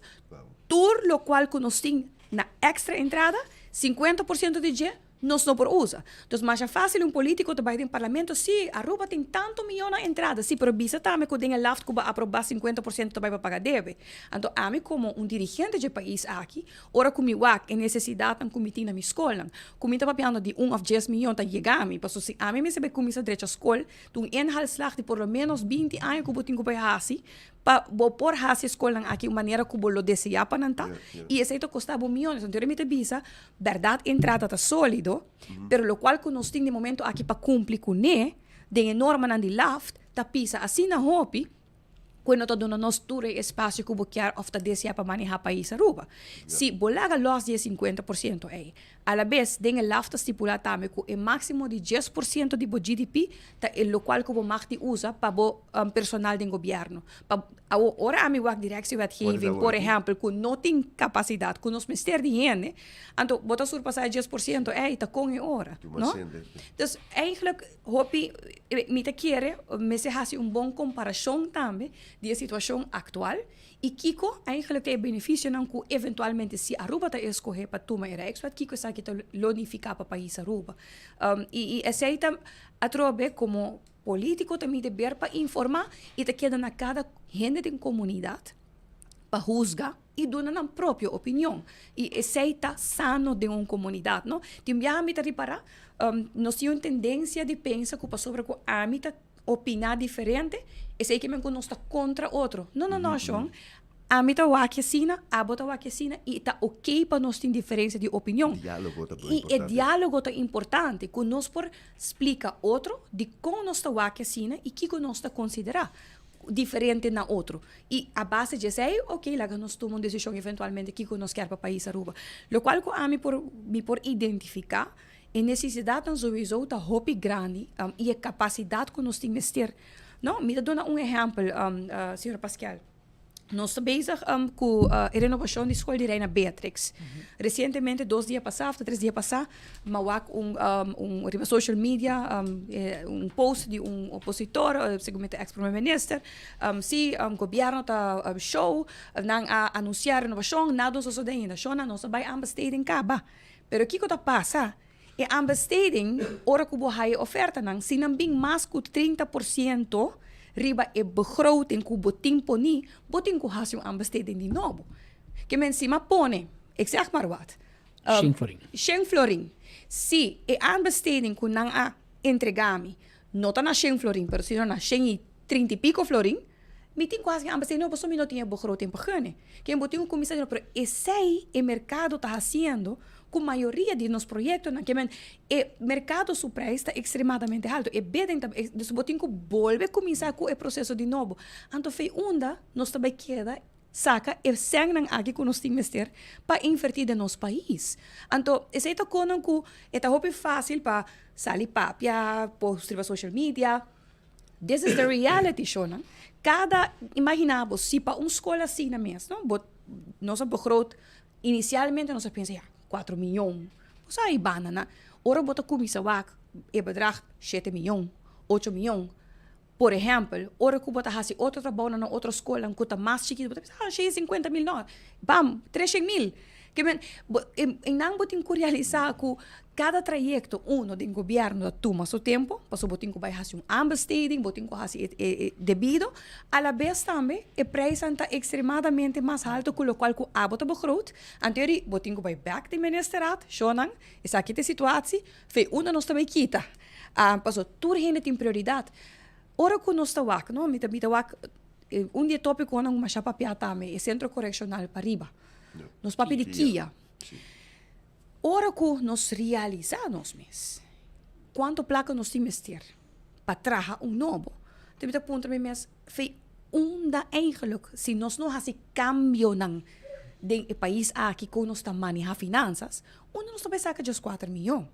tur lokual ku nos tin na èkstra entrada, 50% di dje Nos no por usa. Dus masha fácil un político ta bai den parlamento, sí, Aruba tin tanto miyon na entrada, sí, pero bisa tambe cu den e laft cu bo a aproba 50% ta bai pa paga debe. Anto ami como un dirigente dje pais aki, ora cu mi wak e necesidadnan cu mi tin na mi scolnan, cu mi ta papiando di un of djes miyon ta yega mi, paso si ami mester bai cuminsa drecha scol, ta un inhaalslag di por lo menos binti aña cu bo tin cu bai haci, Pa bo por hasi e skolnan aki un manera ku bo lo deseá pa nan ta, i esei ta kosta bo miónes. Anto mi ta bisa, bèrdat entrada ta sólido, pero lokual ku nos tin di momento aki pa kumpli kuné den e normanan di LAFT ta pisa asina hopi ku e no ta duna nos tur e espasio ku bo kier òf ta deseá pa manehá pais Aruba. Si bo laga lòs di e 50% ei, Alabes, den e laf ta stipulá tambe ku e máksimo di 10% di bo GDP ta e lokual ku bo mag di usa pa bo personal den gobièrnu. Pa awor, ora ami wak directiewetgeving, por ehèmpel, ku no tin kapasidat, ku nos mester di hende, anto bo ta surpasá e 10% ei, ta kon e ora, no? Dus, eigenlijk, hopi, mi ta kere mester hasi un bon komparashon tambe di e situashon aktual I kiko eigenlijk ta e beneficionan ku eventualmente si Aruba ta escohe pa tuma e Rijkswet, kiko esaki ta lo nifica pa pais Aruba? I esey ta atrobe como politico ta mi deber pa informa i ta keda na cada hende den comunidad pa huzga i duna nan propio opinion. I esey ta sano den un comunidad, no? Tin biaha mi ta ripara, nos tin un tendencia di pensa ku pasobra ku ami ta opiná diferente, esei ke men ku nos ta kontra otro. No, no, no, shon. Ami ta wak asina, abo ta wak asina, i ta oké pa nos tin diferensia di opinion. Diálogo ta I e diálogo ta importante, ku nos por splika otro dikon nos ta wak asina i kiko nos ta konsiderá diferente na otro. I a base di esei, oké, laga nos tuma un desishon eventualmente kiko nos kier pa pais Aruba. Lokual ku ami por, mi por identifiká E nesesidatnan souiso ta hopi grandi i e kapasidat ku nos tin mester. No, mi ta duna un ehèmpel, señor Paskel. Nos ta bezig ku e renovashon di skol di Reina Beatrix. Resientemente, dos dia pasá òf ta tres dia pasá, mi a wak un un riba social media un post di un opositor, segun mi ta eks prome minister, si gobièrnu ta show, nan a anunsiá renovashon, nada no sosodé ainda. Shona, nos a bai aanbesteding kaba. Pero kiko ta pasa? E aanbesteding, ora ku bo haya e ofertanan, si nan bin mas ku 30% riba e begroting ku bo tin poní, bo tin ku hasi un aanbesteding di nobo. Ke men si m'a pone, ik zeg maar wat, Shen florin. Shen florin. Si e aanbesteding ku nan a entrega mi no ta na shen florin, pero sino na shen i trinta i piko florin, Mi tin kuasi ambas ei no pasobra mi no tin e begroting pa gene. Ken bo tin ku kuminsá di no pero esei e merkado ta hasiendo ku mayoria di nos proyektonan ke men e merkado su prijs ta ekstremadamente haltu e bidding ta dus bo tin ku bolbe kuminsá ku e proseso di nobo. Anto fei unda nos ta bai keda saka e sènnan aki ku nos tin mester pa invertí den nos pais. Anto esei ta konan ku e ta hopi fásil pa sali papia, post riba social media. This is the reality show nan. Kada, imagina bo, si pa un skol asina mes, no, bo, nos a begroot, inicialmente nos a pensa, ya, cuatro miyon. Bo sa e banda nan, ora bo ta kuminsá wak e bedrag shete miyon, ocho miyon, por ehèmpel, ora ku bo ta hasi otro trabounan na otro skolnan ku ta mas chikitu, bo ta bisa, ah, shei sinkuenta mil no, bam, treshen mil. Ke men, bo, e nan bo tin ku realisá ku kada trayekto uno den gobièrnu ta tuma su tempu, pasobra bo tin ku bai hasi un aanbesteding, bo tin ku hasi e e debido, alabes tambe e prijsnan ta ekstremadamente mas haltu ku lokual ku abo ta begroot. Anto eri bo tin ku bai bèk den ministerraad, shownan, esaki ta e situatie, fe unda nos ta bai kita. Pasobra tur hende tin prioridat. Ora ku nos ta wak, no, mi ta mi ta wak un di e topikonan ku masha papia tambe, e sentro korekshonal pariba. Nos papia di kia. Ora ku nos realisá nos mes kuantu plaka nos tin mester pa traha un nobo, mi ta puntra mi mes, Fe unda eigenlijk si nos no hasi kambionan den e pais aki kon nos ta maneha finansas, unda nos ta bai saka djes kuater miyon?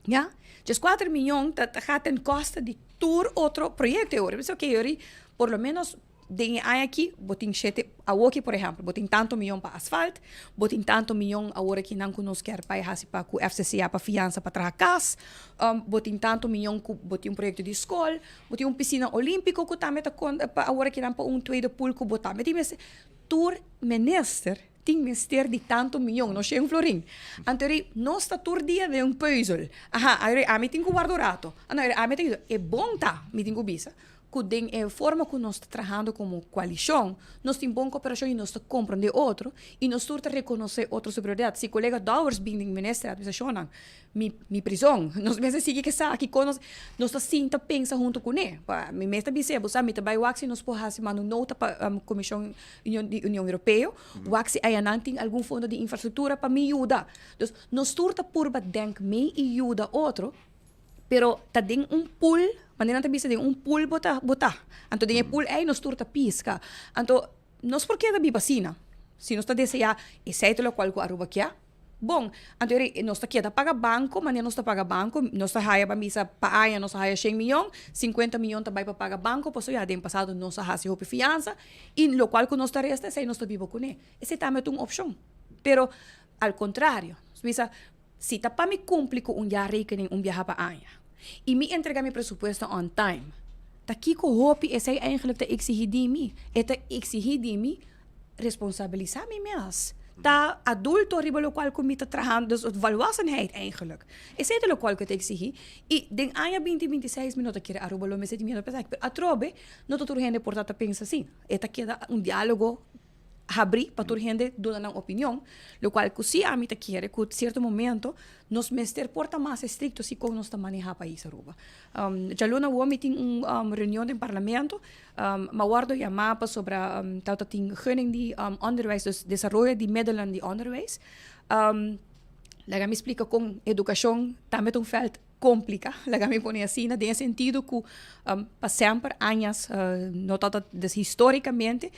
Ya, djes kuater miyon ta ta gaat ten koste di tur otro proyekto e ora. Mi bisa oke yori por lo menos den e aña aki bo tin shete, awoki por ehèmpel bo tin tantu miyon pa asfalt, bo tin tantu miyon awor aki nan ku nos kier bai hasi pa ku FCCA pa fiansa pa traha kas, bo tin tantu miyon ku bo tin un proyekto di skol, Bo tin un pisina olímpiko ku tambe ta konta pa awor akinan pa un tweede pool ku bo tambe tin mester. Tur minister tin mester di tantu miyon, no shen florin. Anto eri nos ta tur dia den un pùzel. Aha, eri ami tin ku warda un rato. Ano eri ami tin ku. E bon ta, mi tin ku bisa, ku den e forma ku nos ta trahando komo koalishon, nos tin bon koperashon i nos ta komprondé otro i nos tur ta rekonosé otro su prioridat. Si kolega Dowers bin den minister administrashonnan, Mi mi prizon. Nos mester sigui ke sa kiko nos nos ta sinta pensa huntu kuné. Pa mi mes ta bis'é, bo sa mi ta bai wak si nos por hasi manda un nota pa Komishon Union di Union Europeo, wak si ayanan tin algun fondo di infrastruktura pa mi yuda. Dus nos tur ta purba denk mee i yuda otro, pero ta den un pool, manera nan ta bisa den un pool bo ta bo ta. Anto den e pool ei nos tur ta piska. Anto nos por keda biba asina, si nos ta deseá esei ta lokual ku Aruba kia. Bon, anto eri nos ta keda paga banco, manera nos ta paga banco, nos ta haya pa misa pa aña nos ta haya shen miyon, sinkuenta miyon ta bai pa paga banco, pasobra ya den pasado nos a hasi hopi fiansa i lokual ku nos ta resta esei nos ta biba kuné. Esei tambe ta un opshon. Pero al kontrario, nos bisa si ta pa mi kumpli ku un jaarrekening un biaha pa aña i mi entrega mi presupuesto on time, ta kiko hopi esei eigenlijk ta eksihí di mi? E ta eksihí di mi responsabilisa mi mes. Ta adulto riba locual cu mi ta trahando, dus volwassenheid eigenlijk. Esey ta locual cu ta exigi. Y den aña binti binti seis mi no ta kere Aruba lo mester tin miedo pa esaki, pero atrobe no ta tur hende por ta ta pensa asina. E ta keda un dialogo habri pa tur hende duna nan opinion, locual cu si ami ta kere cu cierto momento nos mester por ta mas estricto si con nos ta maneha pais Aruba. Djaluna awor mi tin un reunion den parlamento M'a wordo yamá pasobra tabata tin gunning di onderwijs, dus desaroyo di middelen di onderwijs. Laga mi splika kon edukashon tambe ta un vèlt kompliká, laga mi pone asina, den e sentido ku pa semper añas no tabata, dus histórikamente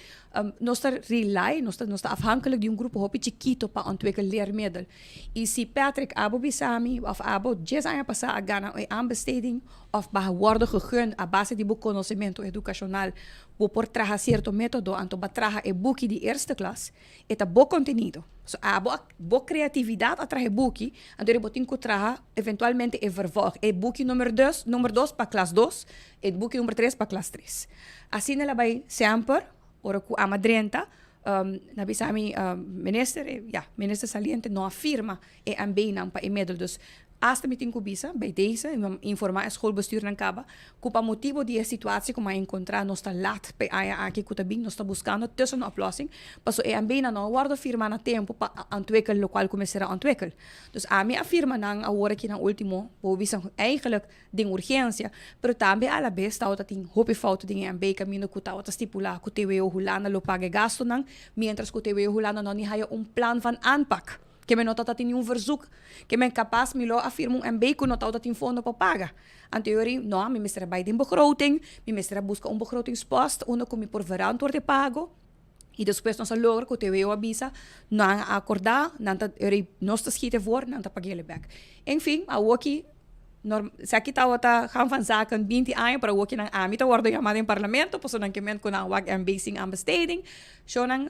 nos ta rely, nos ta nos ta afhankelijk di un grupo hopi chikito pa ontwikkel leermiddel. I si Patrick abo bisa mi òf abo dies aña pasá a gana e aanbesteding Of bo a wordo gegund a base di bo konosementu edukashonal, bo por traha sierto metodo, anto bo a traha e buki di eerste klas, e ta bo kontenido. So abo a, bo kreatividat a traha e buki, anto bo tin ku traha eventualmente e vervolg, e buki number dos, number dos pa klas dos, e buki number tres pa klas tres. Asina el a bai semper, ora ku ama drenta, nan bisa mi, minister, ya, minister saliente no a firma e MB-nan pa e middel. Dus hasta mi tin ku bisa bij deze, mi a informá e schoolbestuurnan kaba, ku pa motibu di e situatie ku mi a enkontrá nos ta lat pa e aña aki ku ta bin, nos ta buskando tussenoplossing, paso e MB-nan no a wòrdu firmá na tempu pa ontwikkel lokual ku mester a ontwikkel. Dus ami a firma nan awor aki nan último, bo bisa eigenlijk den urgensia, pero tambe alabes tabata tin hopi fout den e MB kaminda ku tabata stipulá ku TWO Hulanda lo paga e gastunan, miéntras ku TWO Hulanda no ni haya un plan van aanpak. Ke men no tabata tin niun verzoek. Ke men kapas mi lo a firma un MB ku no tabata tin fondo pa paga. Anto yo ri, no, mi mester a bai den begroting, mi mester a buska un begrotingspost unda ku mi por verantwoord e pago. I despues nos a logra ku TWO a bisa, nan a akordá, nan ta, ri, nos ta schiet ervoor, nan ta pag'é bèk. Enfin, awoki, norm, esaki tabata gang van zaken binti aña, pero awoki nan ami ta wòrdu yamá den parlamento, pasobra nan ke men ku nan a wak MB sin aanbesteding. Shownan,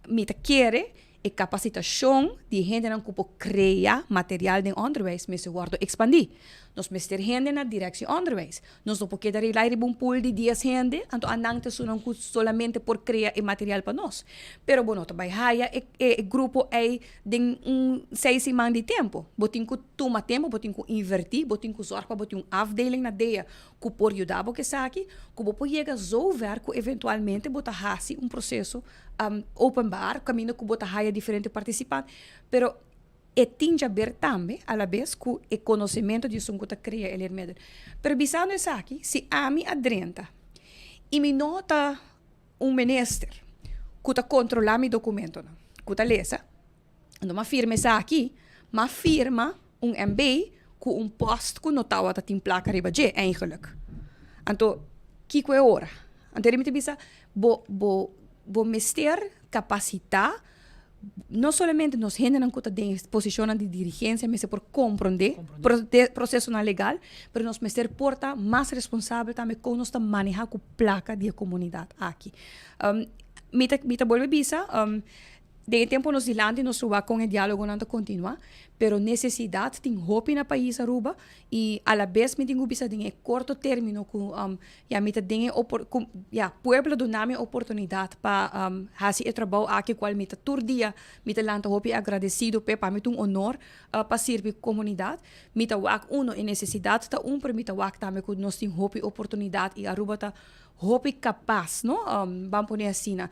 mi ta kere. E kapasitashon di hendenan ku por krea material den onderwijs mester wòrdu ekspandí. Nos mester hende na Directie Onderwijs. Nos no por keda rely riba un pool di dies hende, anto anan ta esunnan ku solamente por krea e material pa nos. Pero bo no ta bai haya e e grupo ei den un seis siman di tempu. Bo tin ku tuma tempu, bo tin ku invertí, bo tin ku zòrg pa bo tin un afdeling na dea ku por yuda bo ku esaki, ku bo por yega zover ku eventualmente bo ta hasi un proseso openbaar kaminda ku bo ta haya diferente partisipante. Pero e tin djaber tambe alabes ku e konosementu di esun ku ta krea e leermiddel. Pero bisando esaki, si ami a drenta i mi no ta un minister ku ta kontrolá mi dokumentonan, ku ta lesa, anto mi a firma esaki, mi a firma un MB ku un post ku no tabata tin plaka riba dje eigenlijk. Anto kiko e ora? Anto mi ta bisa bo bo bo mester kapasitá no solamente nos hendenan ku ta den posishonnan di dirigensia mester por komprondé prosesonan legal, pero nos mester por ta mas responsabel tambe kon nos ta manehá ku plaka di e komunidat aki. Mi ta mi ta bolbe bisa Den e tempo nos dilanti nos lo wak con e dialogonan ta continua, pero necesidad tin hopi na pais Aruba y alabes mi tin cu bisa den e corto termino cu ya mi ta den e opor cu ya pueblo duna mi e oportunidad pa haci e trabou aki cual mi ta tur dia mi ta lanta hopi agradecido p'e, pa mi ta un honor pa sirbi comunidad. Mi ta wak uno e necesidad ta un pero mi ta wak tambe cu nos tin hopi oportunidad y Aruba ta hopi capas no ban pone asina.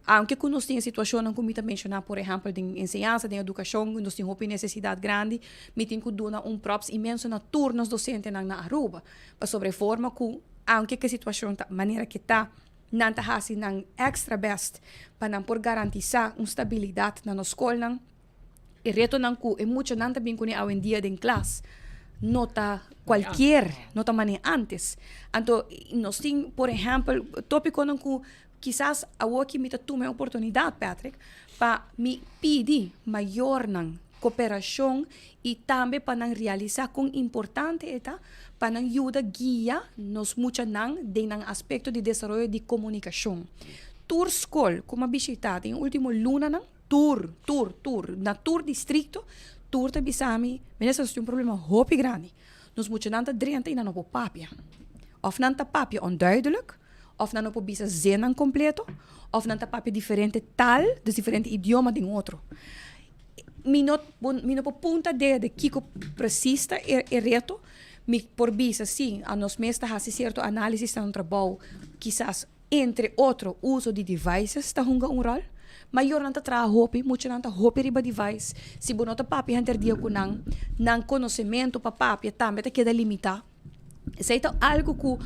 Aunke ku nos tin e situashonnan ku mi ta menshoná, por ehèmpel den enseñansa, den edukashon, nos tin hopi nesesidat grandi, mi tin ku duna un props inmenso na tur nos dosentenan na Aruba. Pasobra e forma ku, aunke ku e situashon ta manera ke ta, nan ta hasi nan èkstra bèst pa nan por garantisá un stabilidat na nos skolnan. E retonan ku e muchanan ta bin kuné awendia den klas no ta kualkier, no ta manera ántes. Anto nos tin, por ehèmpel, tópikonan ku Kisas awoki mi ta tuma e oportunidat, Patrick, pa mi pidi mayornan koperashon i tambe pa nan realisá kon importante e ta pa nan yuda guia nos muchanan den nan aspekto di desaroyo di komunikashon. Tur skol ku mi a bishitá den e último lunanan, tur, tur, tur, na tur distrikto, tur ta bisa mi, Minister, nos tin un problema hopi grandi. Nos muchanan ta drenta i nan no por papia. Òf nan ta papia onduidelijk. Of nan no por bisa zinnan completo, of nan ta papia diferente taal, dus diferente idioma den otro. Mi no, mi no por punta dede kiko precies ta e, e reto. Mi por bisa si, a nos mes ta hasi cierto análisis na un trabou, kisas entre otro uso di devices ta hunga un rol. Mayornan ta traha hopi, muchanan ta hopi riba device. Si bo no ta papia henter dia ku nan, nan konosementu pa papia tambe ta keda limitá. Esei ta algu ku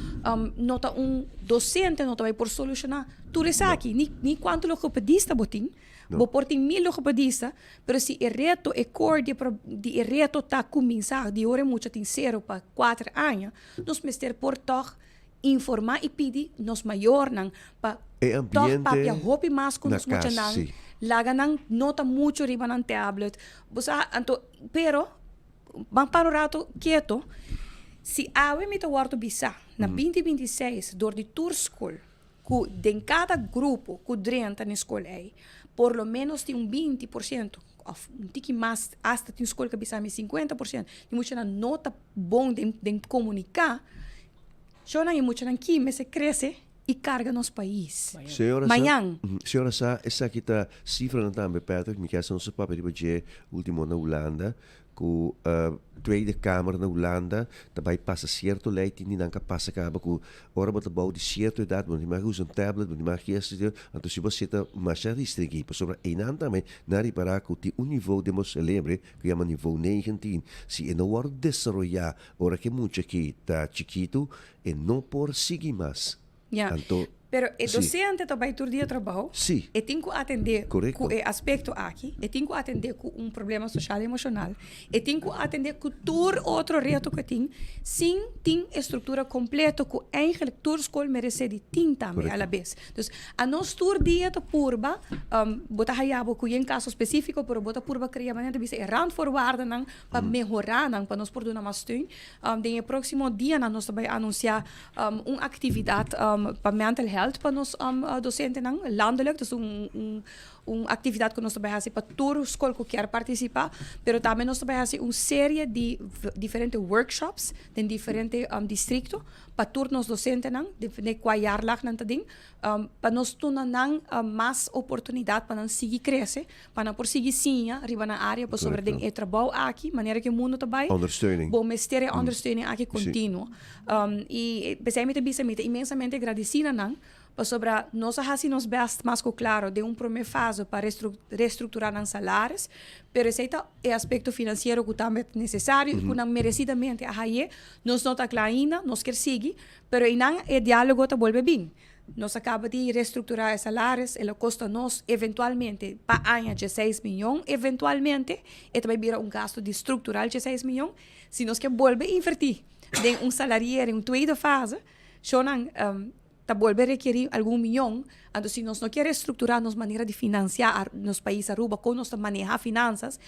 no ta un dosente no ta bai por solushoná tur esaki, ni ni kuantu logopedista bo tin. Bo por tin mil logopedista, pero si e reto, e core di e di e reto ta kuminsá di ora e mucha tin sero pa kuater aña, nos mester por tòg informá i pidi nos mayornan pa E tòg ambiente papia hopi mas ku na nos kas, muchanan, sí. laga nan no ta muchu riba nan tablet. Bo sa, anto, pero Ban para un rato keto. Si awe mi ta wordo bisa na binti binti i seis dor di tur skol ku den kada grupo ku drenta na e skol ei por lo menos tin un 20% òf un tiki mas asta tin skol ku a bisa mi 50% di muchanan no ta bon den den komuniká, shownan e muchanan ki mester krese i karga nos pais. Señora sa, Mañan. señora sa esaki ta sifranan tambe Patrick, mi kier sa nos a papia riba dje ultimo na Hulanda ku Tweede Kamer na Hulanda ta bai pasa sierto lei tin di nan ka pasa kaba ku ora bo ta bou di sierto edat bo no tin mag usa un tablet bo no tin mag hasi esei anto si bo seta masha restringí pasobra einan tambe nan a ripará ku tin un nivo den bo selebre ku yama nivo 19 si e no wòrdu desaroyá ora ku e mucha aki ta chikitu e no por sigui mas Ya. Anto, Pero e sí. docente ta bai tur dia trabou. Sí. E tin cu atende Correcto. cu e aspecto aki. E tin cu atende cu un problema social emocional. E tin cu atende cu tur otro reto cu e tin, sin tin e structura completo cu eigenlijk tur school merece di tin tambe Correcto. a la bes. Dus anos tur dia ta purba, bo ta haya bo cu yen caso specifico, pero bo ta purba crea manera ta bisa e randvoorwaardennan pa mehora nan, pa nos por duna mas steun. Den e proximo dianan nos ta bai anuncia un actividad pa mental health. health pa nos docentenan landelijk, dus un un un actividad cu nos ta bay haci pa tur scol cu kier participa, pero tambe nos ta bay haci un serie di diferente workshops den diferente districto pa tur nos docentenan, depende cua jaarlag nan ta den, pa nos tuna nan mas oportunidad pa nan sigui crece, pa nan por sigui siña riba nan area pasobra den e trabou aki, manera cu e mundo ta bay, bo mester e ondersteuning aki continuo. Y p'esey mi ta bisa mi ta inmensamente agradeci na nan pasobra nos a haci nos best mas cu claro den un prome fase pa restructura nan salaris, pero esey ta e aspecto financiero cu tambe ta necesario y cu nan merecidamente a haye. Nos no ta cla ainda, nos kier sigui, pero eynan e dialogo ta bolbe bin. Nos a caba di restructura e salaris, el a costa nos eventualmente pa aña dieseis miyon, eventualmente e ta bay bira un gasto di structural dieseis miyon. Si nos kier bolbe inverti den un salariering, un tweede fase, shownan ta bolbe rekeri algun miyon, anto si nos no kier restructura nos manera di financia nos pais Aruba, con nos ta maneha finanzas,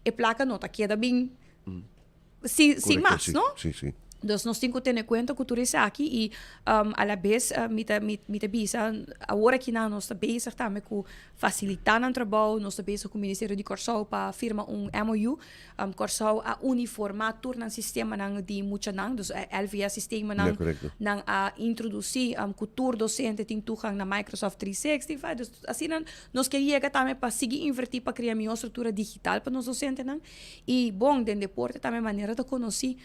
e placa no ta keda bin sin sin mas, no? Sí, sí. Dus nos tin ku tene kuenta ku tur esaki i a la bes mi ta mi ta bisa awor aki nan nos ta bezig tambe ku fasilitá nan trabou, nos ta bezig ku Ministerio di Kòrsou pa firma un MOU. Kòrsou a uniformá tur nan sistemanan di muchanan, dus e LVS sistemanan nan a introdusí ku tur dosente tin toegang na Microsoft 365. Dus asina nos ke yega tambe pa sigui invertí pa krea mihó struktura digital pa nos dosentenan. Y bon, den deporte tambe manera ta conoci,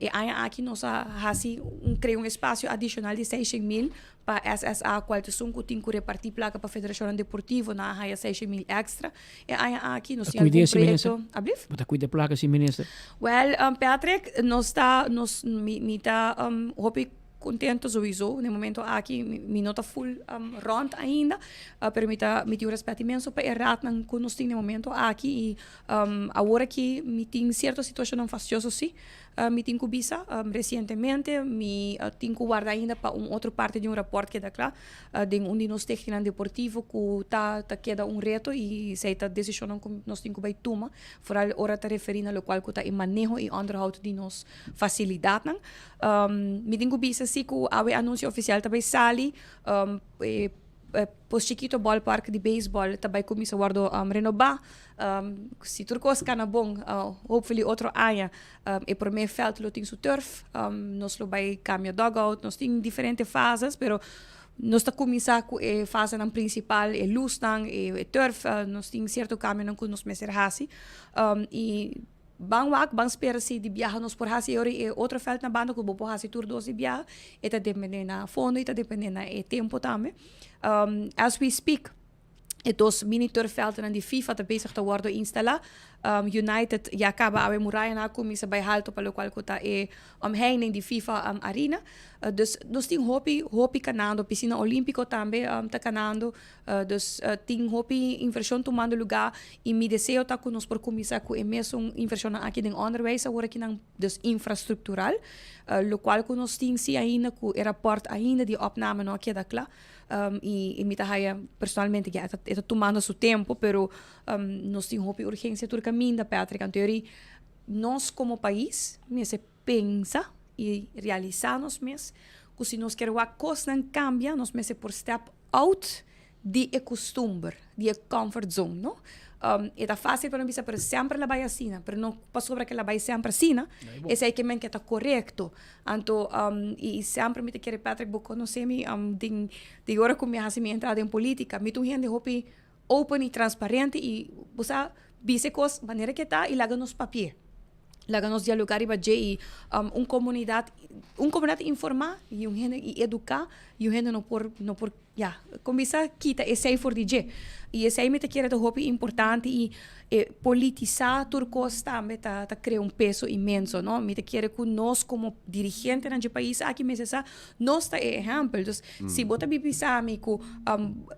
e aña aki nos a haci un crea un espacio adicional di seishen mil pa SSA cual ta esun cu tin cu reparti placa pa federacionnan deportivo, nan a haya seishen mil extra e aña aki. Nos tin algun proyecto. Ablief? Bo ta cuida placa si minister? Wel, Patrick, nos ta, nos, mi, mi ta hopi contento sowieso na e momento aki mi no ta full rond ainda, pero mi ta, mi tin un respet inmenso pa e raadnan cu nos tin na e momento aki y Awor aki mi tin sierto situashonnan fastioso si, mi tin ku bisa. Resientemente mi tin ku warda ainda pa un otro parti di un rapòrt keda kla den un di nos stichtingnan deportivo ku ta ta keda un reto i esei ta desishonnan ku nos tin ku bai tuma, foral ora ta referí na lokual ku ta e maneho i ònderhoud di nos fasilidatnan. Mi tin ku bisa si ku awe anunsio ofisial ta bai sali e Pos Chiquito Ballpark di beisbòl ta bai kuminsá wòrdu renobá. Si tur kos kana bon, hopefully otro aña e promé vèlt lo tin su turf. Nos lo bai kambia dugout. Nos tin diferente fases, pero nos ta kuminsá ku e fasenan prinsipal, e lusnan, e turf. Nos tin sierto kambionan ku nos mester hasi. I Ban wak, ban spera si di biaha nos por hasi e ora i e otro veld na banda ku bo por hasi tur dos di biaha. E ta depende na fondo i ta depende na e tempo tambe. As we speak e dos mini turfveldnan di FIFA ta bezig ta wordo instala. United ya kaba awe murayanan a kuminsa bai halto pa lokual ku ta e omheining di FIFA arena. Dus nos tin hopi hopi kanando. Pisina Olimpico tambe ta kanando. Dus tin hopi invershon tumando lugá i mi deseo ta ku nos por kuminsá ku e mesun invershonnan aki den ònderwijs awor akinan, dus infrastruktural, lokual ku nos tin si ainda ku e rapòrt ainda di opname no a keda kla i mi ta haya personalmente ya e ta tumando su tempu pero nos tin hopi urgensia tur kaminda Patrick anto yori nos komo pais mester pensa i realisá nos mes ku si nos kier wak kosnan kambia nos mester por step out di e kustumber, di e comfort zone, no? E ta fásil pa no bisa, pero semper la bai asina, pero no pasobra ke la bai semper asina, esei ke men ke ta korekto. Anto, i semper mi ta kere, Patrick, bo konosé mi den di ora ku mi a hasi mi entrada den polítika, mi ta un hende hopi open i transparente i bo sa bisa e kos manera ke ta i laga nos papia. Laga nos dialoga riba dje i un komunidat un komunidat informá i un hende i eduká i un hende no por no por ya kuminsá kita esei for di dje. I esei mi ta kere ta hopi importante i e politisá tur kos tambe ta ta krea un peso inmenso no. Mi ta kere ku nos komo dirigentenan dje pais aki mester sa Nos ta e ehèmpel. Dus, si bo ta bibi bisa mi ku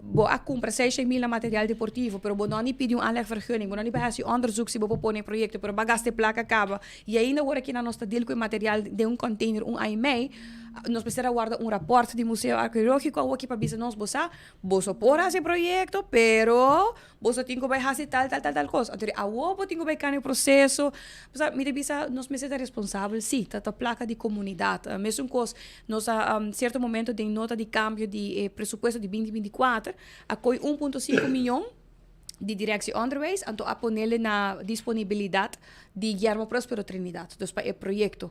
bo a kumpra seishei mil na material deportivo, pero bo no a ni pidi un aanlegvergunning, bo no a ni bai hasi onderzoek si bo por pone e proyekto, pero bo a gasta e plaka kaba, i ainda ora kinan nos ta deal ku e material den un container un aña i mei, Nos mester a warda un raport di Museo Arkeológiko awoki pa bisa nos, bo sa, boso por hasi e proyekto, pero boso tin ku bai hasi tal, tal, tal, tal kos. Anto di awo bo tin ku bai kana e proseso. Bo sa, mi ta bisa nos mester ta responsabel, sí, ta ta plaka di komunidat. Mesun kos, nos a sierto momento den nota di kambio di e presupuesto di binti 24 a koi 1.5 miyon di Directie Onderwijs, anto a ponele na disponibilidat di Guillermo Prospero Trinidad, dus pa e proyekto.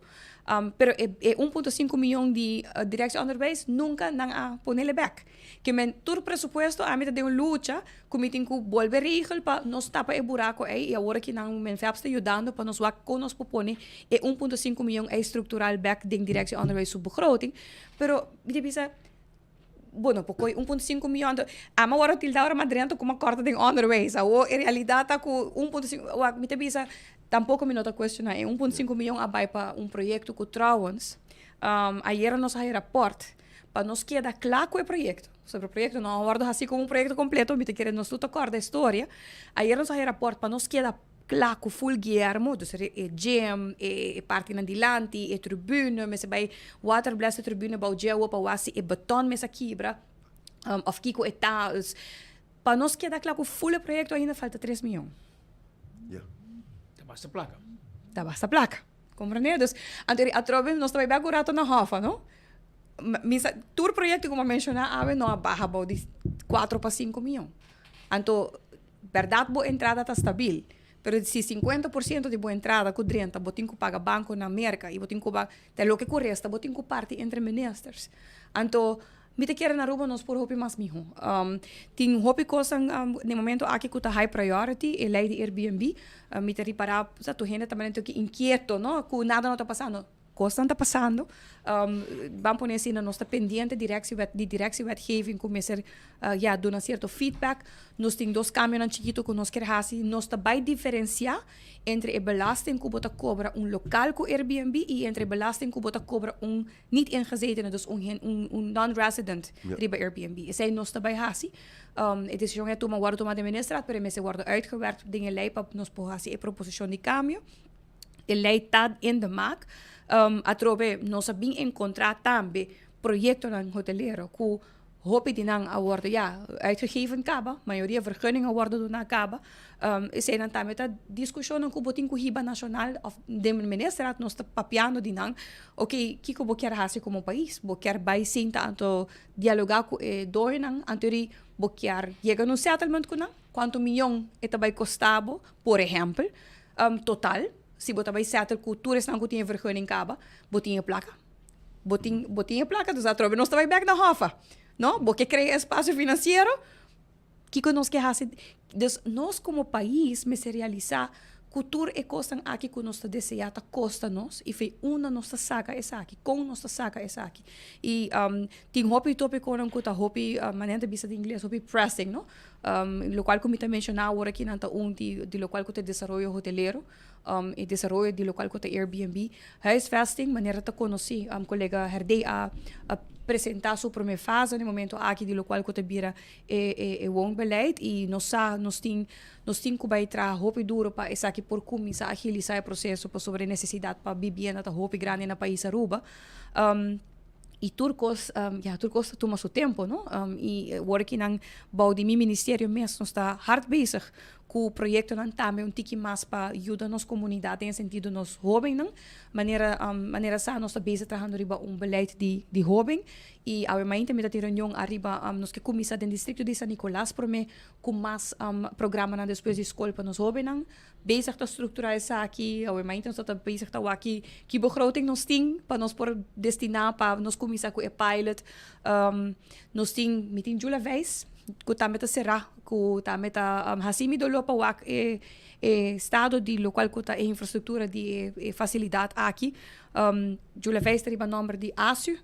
Pero e e 1.5 miyon di Directie Onderwijs nunka nan a ponele bek. Ke men tur presupuesto ami ta den un lucha ku mi tin ku bolbe regel pa nos tapa e burako ei i awor aki nan men VEPS ta yudando pa nos wak kon nos por pone e 1.5 miyon ei struktural bek den Directie Onderwijs su begroting. Pero mi ta bisa Bo no por koe 1.5 miyon anto ama wòrdu tilda ora mas drenta ku mi a kòrta den onderwijs. Awor e realidat ta ku 1.5 wak mi ta bisa tampoko mi no ta kuestioná e 1.5 miyon a bai pa un proyekto ku trouwens ayera nos a haña rapòrt pa nos keda kla ku e proyekto. Pasobra e proyekto no a wòrdu hasi komo un proyekto kompleto mi ta kere nos tur ta kòrda e storia. Ayera nos a haña rapòrt pa nos keda Kla ku full Guillermo, dus e gym, e partinan dilanti, e tribune, mester bai water blast e tribune bou dje awo pa wak si e beton mes a kibra of kiko e ta. Dus pa nos keda kla ku full e proyekto ainda falta tres miyon. Ya. Ta basta plaka. Ta basta plaka. Komprende? Dus anto atrobe nos ta bai bek un rato na Hoffa, no? Mi sa tur proyekto ku mi a menshoná awe no a baha bou di kuatro pa sinku miyon. Anto Bèrdat bo entrada ta stabil, pero si 50% di bo entrada ku drenta bo tin ku paga banko na Merka i bo tin ku ta loke ku resta bo tin ku parti entre ministers. Anto mi ta kere na Aruba nos por hopi mas miho. Tin hopi kosnan na e momento aki ku ta high priority, e lei di Airbnb, mi ta ripará sa tur hende ta manera un inkieto no ku nada no ta pasando. Kosnan ta pasando. Ban pone asina, nos ta pendiente directiewet, di directiewetgeving ku mester ya duna sierto feedback. Nos tin dos kambionan chikitu ku nos kier hasi. Nos ta bai diferensiá entre e belasting ku bo ta kobra un lokal ku Airbnb i entre e belasting ku bo ta kobra un niet ingezetene, dus un hen, un un non-resident riba Airbnb. Esei nos ta bai hasi. E desishon a tuma, wòrdu tuma den ministerraad, pero e mester wòrdu uitgewerkt den e lei pa nos por hasi e proposishon di kambio. E lei ta in de maak. Atrobe nos a bin encontra tambe proyectonan hotelero cu hopi di nan a wordo ya uitgegeven caba, mayoria vergunning a wordo duna caba. Eseinan tambe ta discusionnan cu bo tin cu hiba nacional of den ministerraad nos ta papiando di nan, ok kico bo kier haci como pais? Bo kier bay sinta anto dialoga cu e doñonan anto ri bo kier yega na un settlement cu nan? Cuanto miyon e ta bay costa bo, por ehempel? Total, si bo ta bai settle ku tur esnan ku tin e vergunning kaba, bo tin e plaka. Bo tin, bo tin e plaka, dus atrobe nos ta bai bek na Hoffa. No? Bo ke krea espasio finansiero, kiko nos ke hasi? Dus nos komo pais mester realisá ku tur e kosnan aki ku nos ta deseá ta kosta nos i fei unda nos ta saka esaki, kon nos ta saka esaki. I tin hopi topikonan ku ta hopi, manera nan ta bisa den ingles, hopi pressing, no? Lokual ku mi ta menshoná awor aki nan ta un di di lokual ku ta desaroyo hotelero e desaroyo di lokual ku ta Airbnb. Huisvesting, manera ta konosí, kolega Herdé a presentá su promé fase na e momento aki di lokual ku ta bira e e e woonbeleid i nos sa nos tin nos tin ku bai traha hopi duro pa esaki por kuminsá agilisá e proseso pasobra e nesesidat pa bibienda ta hopi grandi na pais Aruba. Y tur cos, ya, tur cos ta tuma su tempo, no? Y awor aki nan bou di mi ministerio mes nos ta hard bezig cu proyectonan tambe un tiki mas pa yuda nos comunidad den e sentido nos hobennan. Manera, manera sa nos ta bezig trahando riba un beleid di, di hoben y awe mainta mi ta tin reunion ariba, nos ke cuminsa den districto di San Nicolas prome cu mas programanan despues di scol pa nos hobennan. Bezig ta strukturá esaki, awe mainta nos ta bezig ta wak ki ki begroting nos tin pa nos por destiná pa nos kuminsá ku e pilot. Nos tin, mi tin Jula Veis ku tambe ta será, ku tambe ta hasi mi doló pa wak e e estado di lokual ku ta e infrastruktura di e e fasilidat aki. Jula Veis ta riba nòmber di ASU,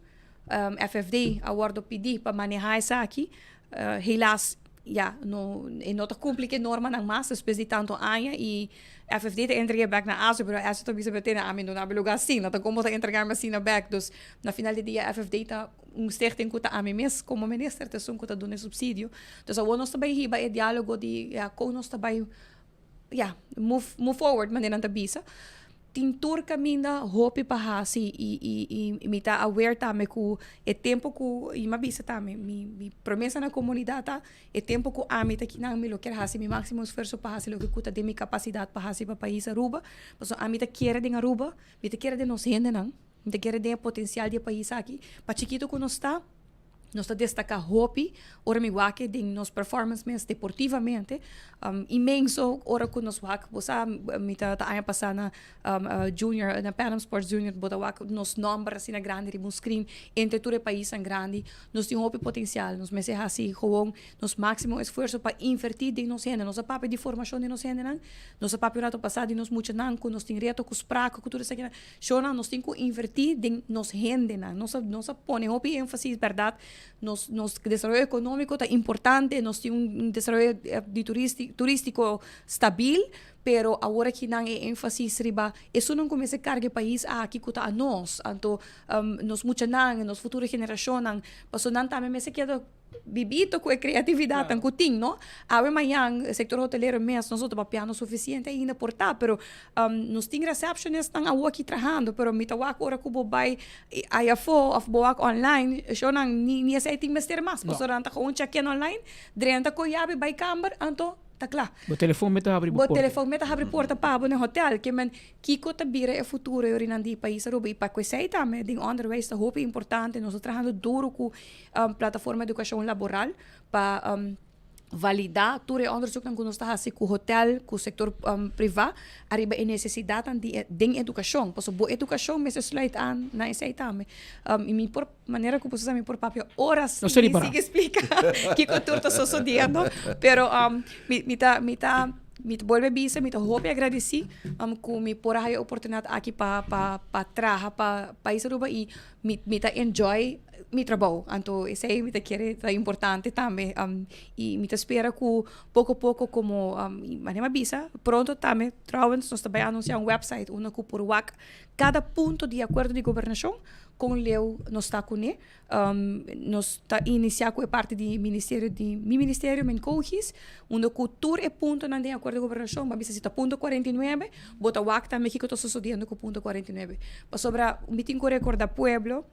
FFD a wòrdu pidí pa manehá esaki. Helaas ya no e no ta cumpli cu e normanan mas despues di tanto aña y FFD ta entrega bek na ASO pero ASO ta bisa betene ami no na mi lugar asina ta como ta entrega mi asina bek dus na final di dia FFD ta un stichting cu ta ami mes como minister ta esun cu ta duna e subsidio dus awor nos ta bay hiba e dialogo di ya con nos ta bay ya move move forward manera nan ta bisa. Tin tur caminda hopi pa haci y y y mi ta aware tambe cu e tempo cu y mi a bisa tambe mi mi promesa na comunidad ta e tempo cu ami ta kinan mi lo kier haci mi maximo esfuerzo pa haci loke cu ta den mi capacidad pa haci pa pais Aruba pasobra ami ta kere den Aruba mi ta kere den nos hendenan mi ta kere den e potencial di e pais aki pa chikito cu nos ta Nos ta destaca hopi ora mi wak den nos performance mes deportivamente. Inmenso ora cu nos wak, bo sa, mi ta ta aña pasa na junior, na Pan Am Sports Junior, bo ta wak nos nomber asina grandi riba un screen entre tur e paisnan grandi. Nos tin hopi potencial, nos mester haci gewoon nos maximo esfuerzo pa inverti den nos hende. Nos a papia di formacion di nos hendenan, nos a papia un rato pasa di nos muchanan cu nos tin reto cu spraak cu tur esakinan. Shownan, nos tin ku invertí den nos hendenan. Nos a, nos a pone hopi énfasis, bèrdat, nos, nos desaroyo ekonómiko ta importante, nos tin un desaroyo di turisti, turístiko stabil, pero awor akinan e énfasis riba esunnan ku mester karga e pais aki ku ta anos. Anto nos muchanan, nos futuro generashonnan, pasobra nan tambe mester keda bibito cu e creatividadnan cu tin, no? Awe mañan e sector hotelero mes nos no ta papiando suficiente ainda por ta, pero nos tin receptionistnan awo aki trahando, pero mi ta wak ora cu bo bay aya afo of bo wak online, shownan ni ni esey tin mester mas, pasobra nan ta gewoon check-in online, drenta cu yabi bay camber, anto ta cla. Bo telefon mester habri bo porta. Bo telefon mester habri porta pa bo na hotel, ke men Kiko ta bira e futuro e orinan di pais Aruba y pa cu esey tambe den onderwijs ta hopi importante. Nos ta trahando duro cu Plataforma Educacion Laboral pa valida tur e onderzoeknan cu nos ta haci cu hotel, cu sector priva ariba e necesidadnan di den educacion. Pasobra bo educacion mester sluit aan na esey tambe. Y mi por manera cu bo sa mi por papia horas y mi sigui splica kico tur ta sosodiendo. Pero mi ta mi ta. Mi ta bolbe bisa, mi ta hopi agradeci cu mi por a haya oportunidad aki pa pa pa traha pa Pais Aruba y mi mi ta enjoy mi trabou. Anto esey mi ta kere ta importante tambe y mi ta spera cu poco poco como manera mi a bisa pronto tambe trouwens nos ta bay anuncia un website unda cu por wak cada punto di acuerdo di gobernacion con leu nos ta cune. Nos ta inicia cu e parti di ministerio di mi ministerio Menkogis unda cu tur e puntonan den acuerdo di gobernacion bo a bisa si ta punto 49 bo ta wak tambe kico ta sosodiendo cu punto 49 pasobra mi tin cu recorda pueblo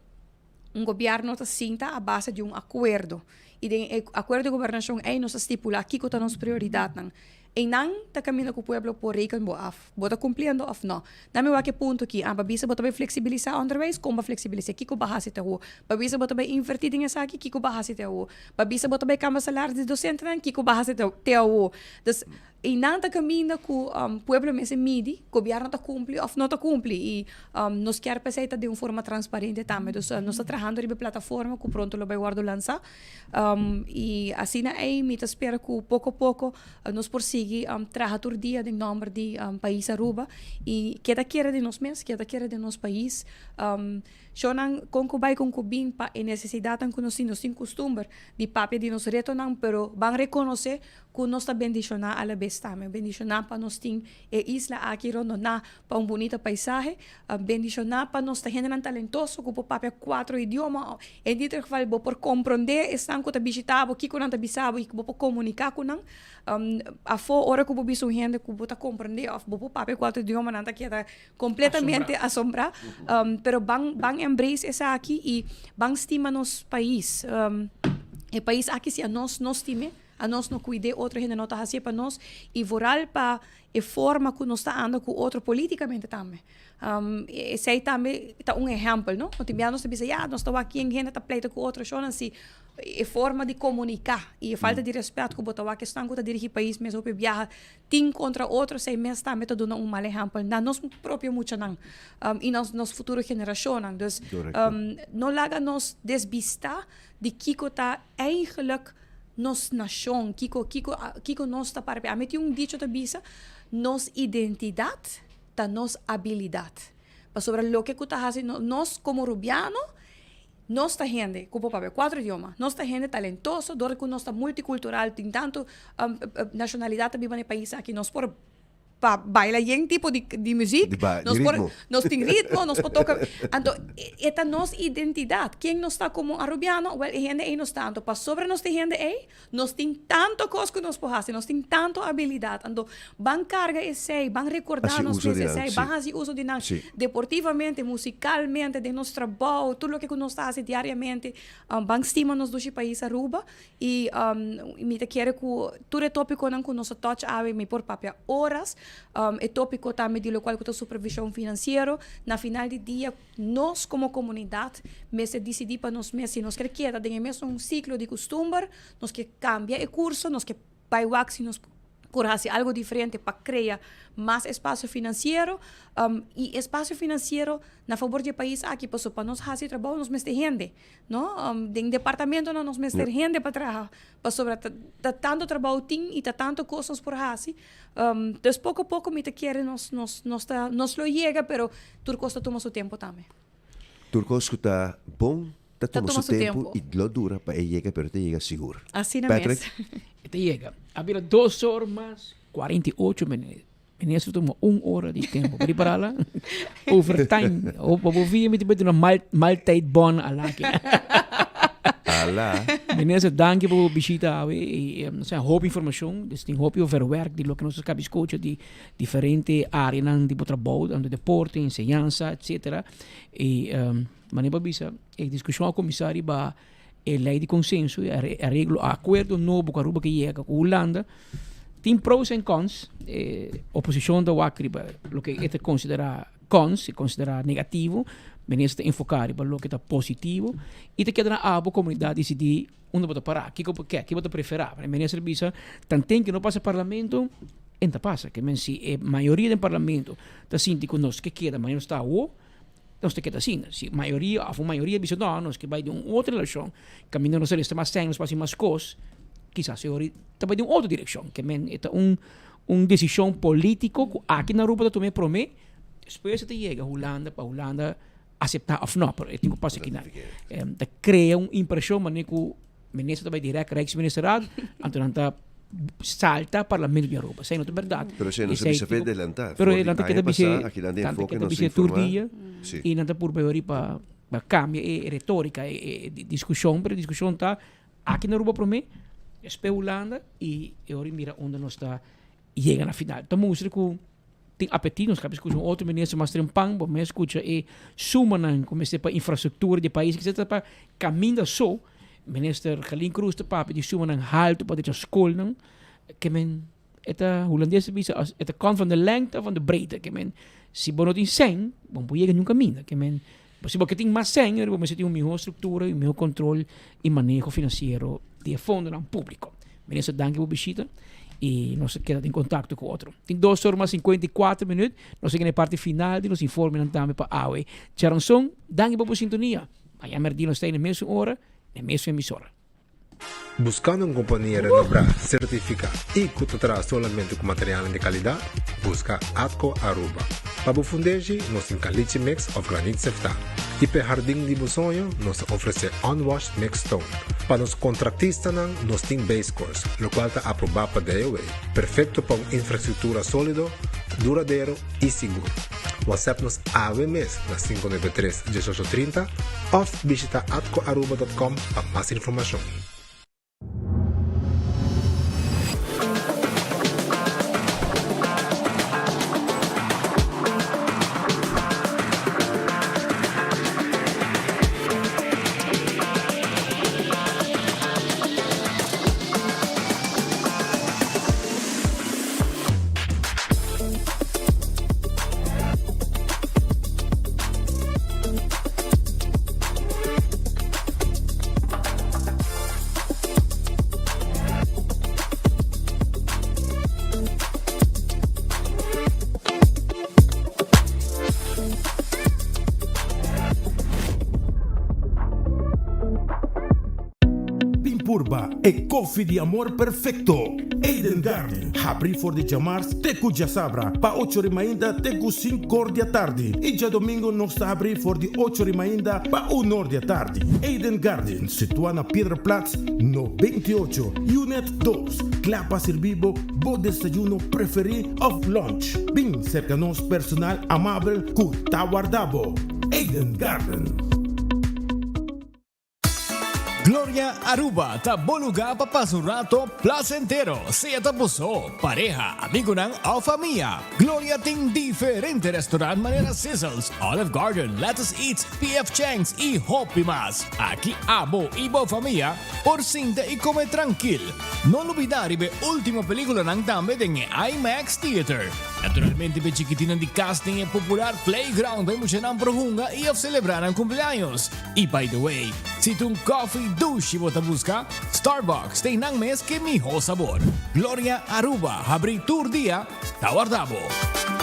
un gobierno ta sinta a base di un acuerdo y den e acuerdo di gobernacion ey nos ta stipula kico ta nos prioridadnan. Einan ta kaminda ku pueblo por reken bo af bo ta kumpliendo òf nò. Na mi wak e punto aki, a bisa bo ta bai fleksibilisá ònderwijs, kon bo a fleksibilis'é? Kiko bo a hasi te awor? Ba bisa bo ta bai invertí den esaki, kiko bo a hasi te awor? Ba bisa bo ta bai kambia salaris di dosentenan, kiko bo a hasi te awor? Dus, einan ta kaminda ku pueblo mester midi gobièrnu ta kumpli òf no ta kumpli i nos kier p'esei ta den un forma transparente tambe. Dus nos ta trahando riba e plataforma ku pronto lo bai wòrdu lansá. I asina ei mi ta spera ku poko poko nos por sigui traha tur dia den nòmber di pais Aruba i keda kere den nos mes, keda kere den nos pais. Shownan kon ku bai kon ku bin pa e nesesidatnan ku nos tin, nos tin kustumber di papia di nos retonan pero ban rekonosé ku nos ta bendishoná alabes tambe, bendishoná pa nos tin e isla aki rondoná pa un bunita paisahe, bendishoná pa nos ta hendenan talentoso ku por papia kuatro idioma, en ieder geval bo por komprondé esnan ku ta bishitá bo kiko nan ta bisa bo i ku bo por komuniká ku nan. Afó ora ku bo bisa un hende ku bo ta komprondé òf bo por papia kuatro idioma nan ta keda kompletamente asombrá. Pero ban ban embrace esaki i ban stima nos pais. E pais aki si anos no stim'é, Anos no cuid'é, otro hende no ta hacié pa nos y vooral pa e forma cu nos ta anda cu otro politicamente tambe. Esey tambe ta un ehempel, no? No tin bia nos ta bisa, ya, nos ta wak ken hende ta pleita cu otro, shownan si e forma di comunica y e falta di respet cu bo ta wak esnan cu ta dirigi pais mes hopi biaha tin contra otro, esey mes tambe ta duna un mal ehempel na nos propio muchanan y nos nos futuro generacionnan. Dus no laga nos desbista di kico ta eigenlijk nos nashon, kiko kiko kiko nos ta para. Ami tin un dicho ta bisa, nos identidat ta nos abilidat. Pasobra loke ku ta hasi nos komo rubiano, nos ta hende ku por papia kuater idioma, nos ta hende talentoso dor ku nos ta multikultural, tin tantu nashonalidat ta biba na e pais aki, nos por. pa baila yen tipo di di muziek. Di ba, di Nos por ritmo. nos tin ritmo, nos por toca. Anto e ta nos identidad. Ken nos ta como Arubiano? Wel e hende ey nos ta. Anto pasobra nos tin hende ey, nos tin tanto cos cu nos por haci, nos tin tanto habilidad. Anto ban carga esey, ban recorda Haci nos uso mes di nan, esey, sí. ban haci uso di nan Sí. deportivamente, musicalmente, den nos trabao, tur loke cu nos ta haci diariamente. Ban stima nos dushi pais Aruba. Y mi ta kere cu tur e topiconan cu nos a touch awe mi por papia horas. E topico tambe di locual cu ta supervision financiero. Na final di dia nos como comunidad mester dicidi pa nos mes si nos kier keda den e mesun ciclo di custumber, nos kier cambia e curso, nos kier bai wak si nos por haci algo diferente pa crea mas espacio financiero. Y espacio financiero na fabor di e pais aki pasobra pa nos haci trabao nos mester hende. No, den departamentonan nos mester hende pa traha, pasobra ta ta tanto trabou tin y ta tanto cos nos por haci. Dus poco poco mi ta kere nos nos nos ta nos lo yega, pero tur cos ta tuma su tempo tambe. Tur cos cu ta bon ta Ta tuma tuma su su tempo tempo. y lo dura pa e yega, pero e ta yega sigur. Asina Patrick? mes. E ta yega. A bira dos or mas 48 minuut. Minister tuma un ora di tempo. Prepara la. Overtime. O bo via mi te una mal maaltijd bon alaki. Ala. Minister, danki pa bo bishita awe. Y, eh, nos hopi informacion, dus tin hopi verwerk di loke nos a kabi scocha di diferente areanan di bo trabou, tanto deporte, enseñansa, etcetera. Y, um, manera bo bisa, e discusion a cuminsa riba e ley di consenso, e areglo, acuerdo nobo cu Aruba ke yega cu Hulanda. Tin pros en cons. E oposicion ta wak riba loke e ta considera cons, e considera negativo. Minister ta enfoca riba loke ta positivo. Y ta keda na abo comunidad dicidi unda bo ta para, kico bo ke, kico bo ta prefera. E minister bisa, tanten ke no pasa parlamento, en ta pasa. Ke men si e mayoria den parlamento ta sinti cu nos ke keda manera nos ta awo, nos ta keda asina. Si mayoria of un mayoria bisa no, nos ke bai den un otro relashon, kaminda nos ta resta mas sèn, nos por hasi mas kos, kisas e ora ta bai den un otro direkshon. Ke men e ta un un desishon polítiko ku aki na Aruba ta tuma e promé, despues e ta yega Hulanda pa Hulanda aseptá òf no, pero e tin ku pasa kinan. Ta krea un impreshon manera ku Minister ta bai direct Rijksministerraad, anto nan ta salta Parlamento di Aruba. Esei no ta berdad. Pero esei no sa Esei bisa fe tipo- adelantá. Pero For di nan ta aña keda pasá, bis'é, aki nan den nan ta enfoke keda nos bis'é tur informá. dia Sí. i nan ta purba yori pa pa kambia e retorika, e e diskushon, pero e diskushon ta aki na Aruba promé, despues Hulanda i e ora mira unda nos ta yega na final. Ta mustra ku tin apetit, nos kaba skucha un otro minister mas trempan, bo mes skucha e sumanan ku mester pa infrastruktura di e pais, kisas ta pa kaminda so. Minister Gerlin Croes ta papia di sumanan haltu pa drecha skolnan, ke men e ta hulandes ta bisa as e ta komt van de lengte of van de breedte, ke men si bo no tin sèn bo no por yega niun kaminda, ke men si bo ke tin mas sèn bo mester tin un mihó struktura i un mihó kontrol i maneho finansiero di e fondonan públiko. Minister danki pa bo bishita i nos ta keda den kontakto ku otro. Tin dos or mas 54 minüt, nos ta yega na e parti final di nos informenan tambe pa awe. Djaranson, danki pa bo sintonia. Mañana mèrdia nos ta ei na e mesun ora, na e mesun emisora. Buscando un compania renombra, certifica y cu ta traha solamente cu materialnan di calidad? Busca Atco Aruba. Pa bo fundeshi, nos tin caliche mix of granit seftá. Y p'e hardin di bo soño, nos ta ofrece unwashed mixed stone. Pa nos contractistanan, nos tin base course, locual ta aproba pa DOW. Perfecto pa un infrastructura solido, duradero y sigur. WhatsApp nos awe mes na 593 1830 of bishita atcoaruba.com pa mas informacion. koffie di amor perfekto. Eden Garden, habrí for di djamars te ku djasabra pa ocho ri mainta te ku sinkor di atardi i djadomingo nos ta habrí for di ocho ri mainta pa unor di atardi. Eden Garden, situá na Piedraplaats no 28, Unit dos, kla pa sirbi bo bo desayuno preferí òf lunch. Bin serka nos personal amabel ku ta warda bo. Eden Garden. Gloria Aruba ta bo lugar pa pasa un rato placentero, sea ta bo so, pareha, amigonan of famia. Gloria tin diferente restaurant manera Sizzles, Olive Garden, Lettuce Eats, PF Chang's y hopi mas. Aki abo y bo famia por sinta y come trankil. No lubida riba e ultimo peliculanan tambe den e IMAX Theater. Naturalmente p'e chikitinnan di cas tin e popular playground pa e muchanan por hunga y of celebra nan cumpleaños. Y by the way, si ta un coffee dushi bo ta busca, Starbucks ta einan mes ke miho sabor. Gloria Aruba habri tur dia, ta warda bo.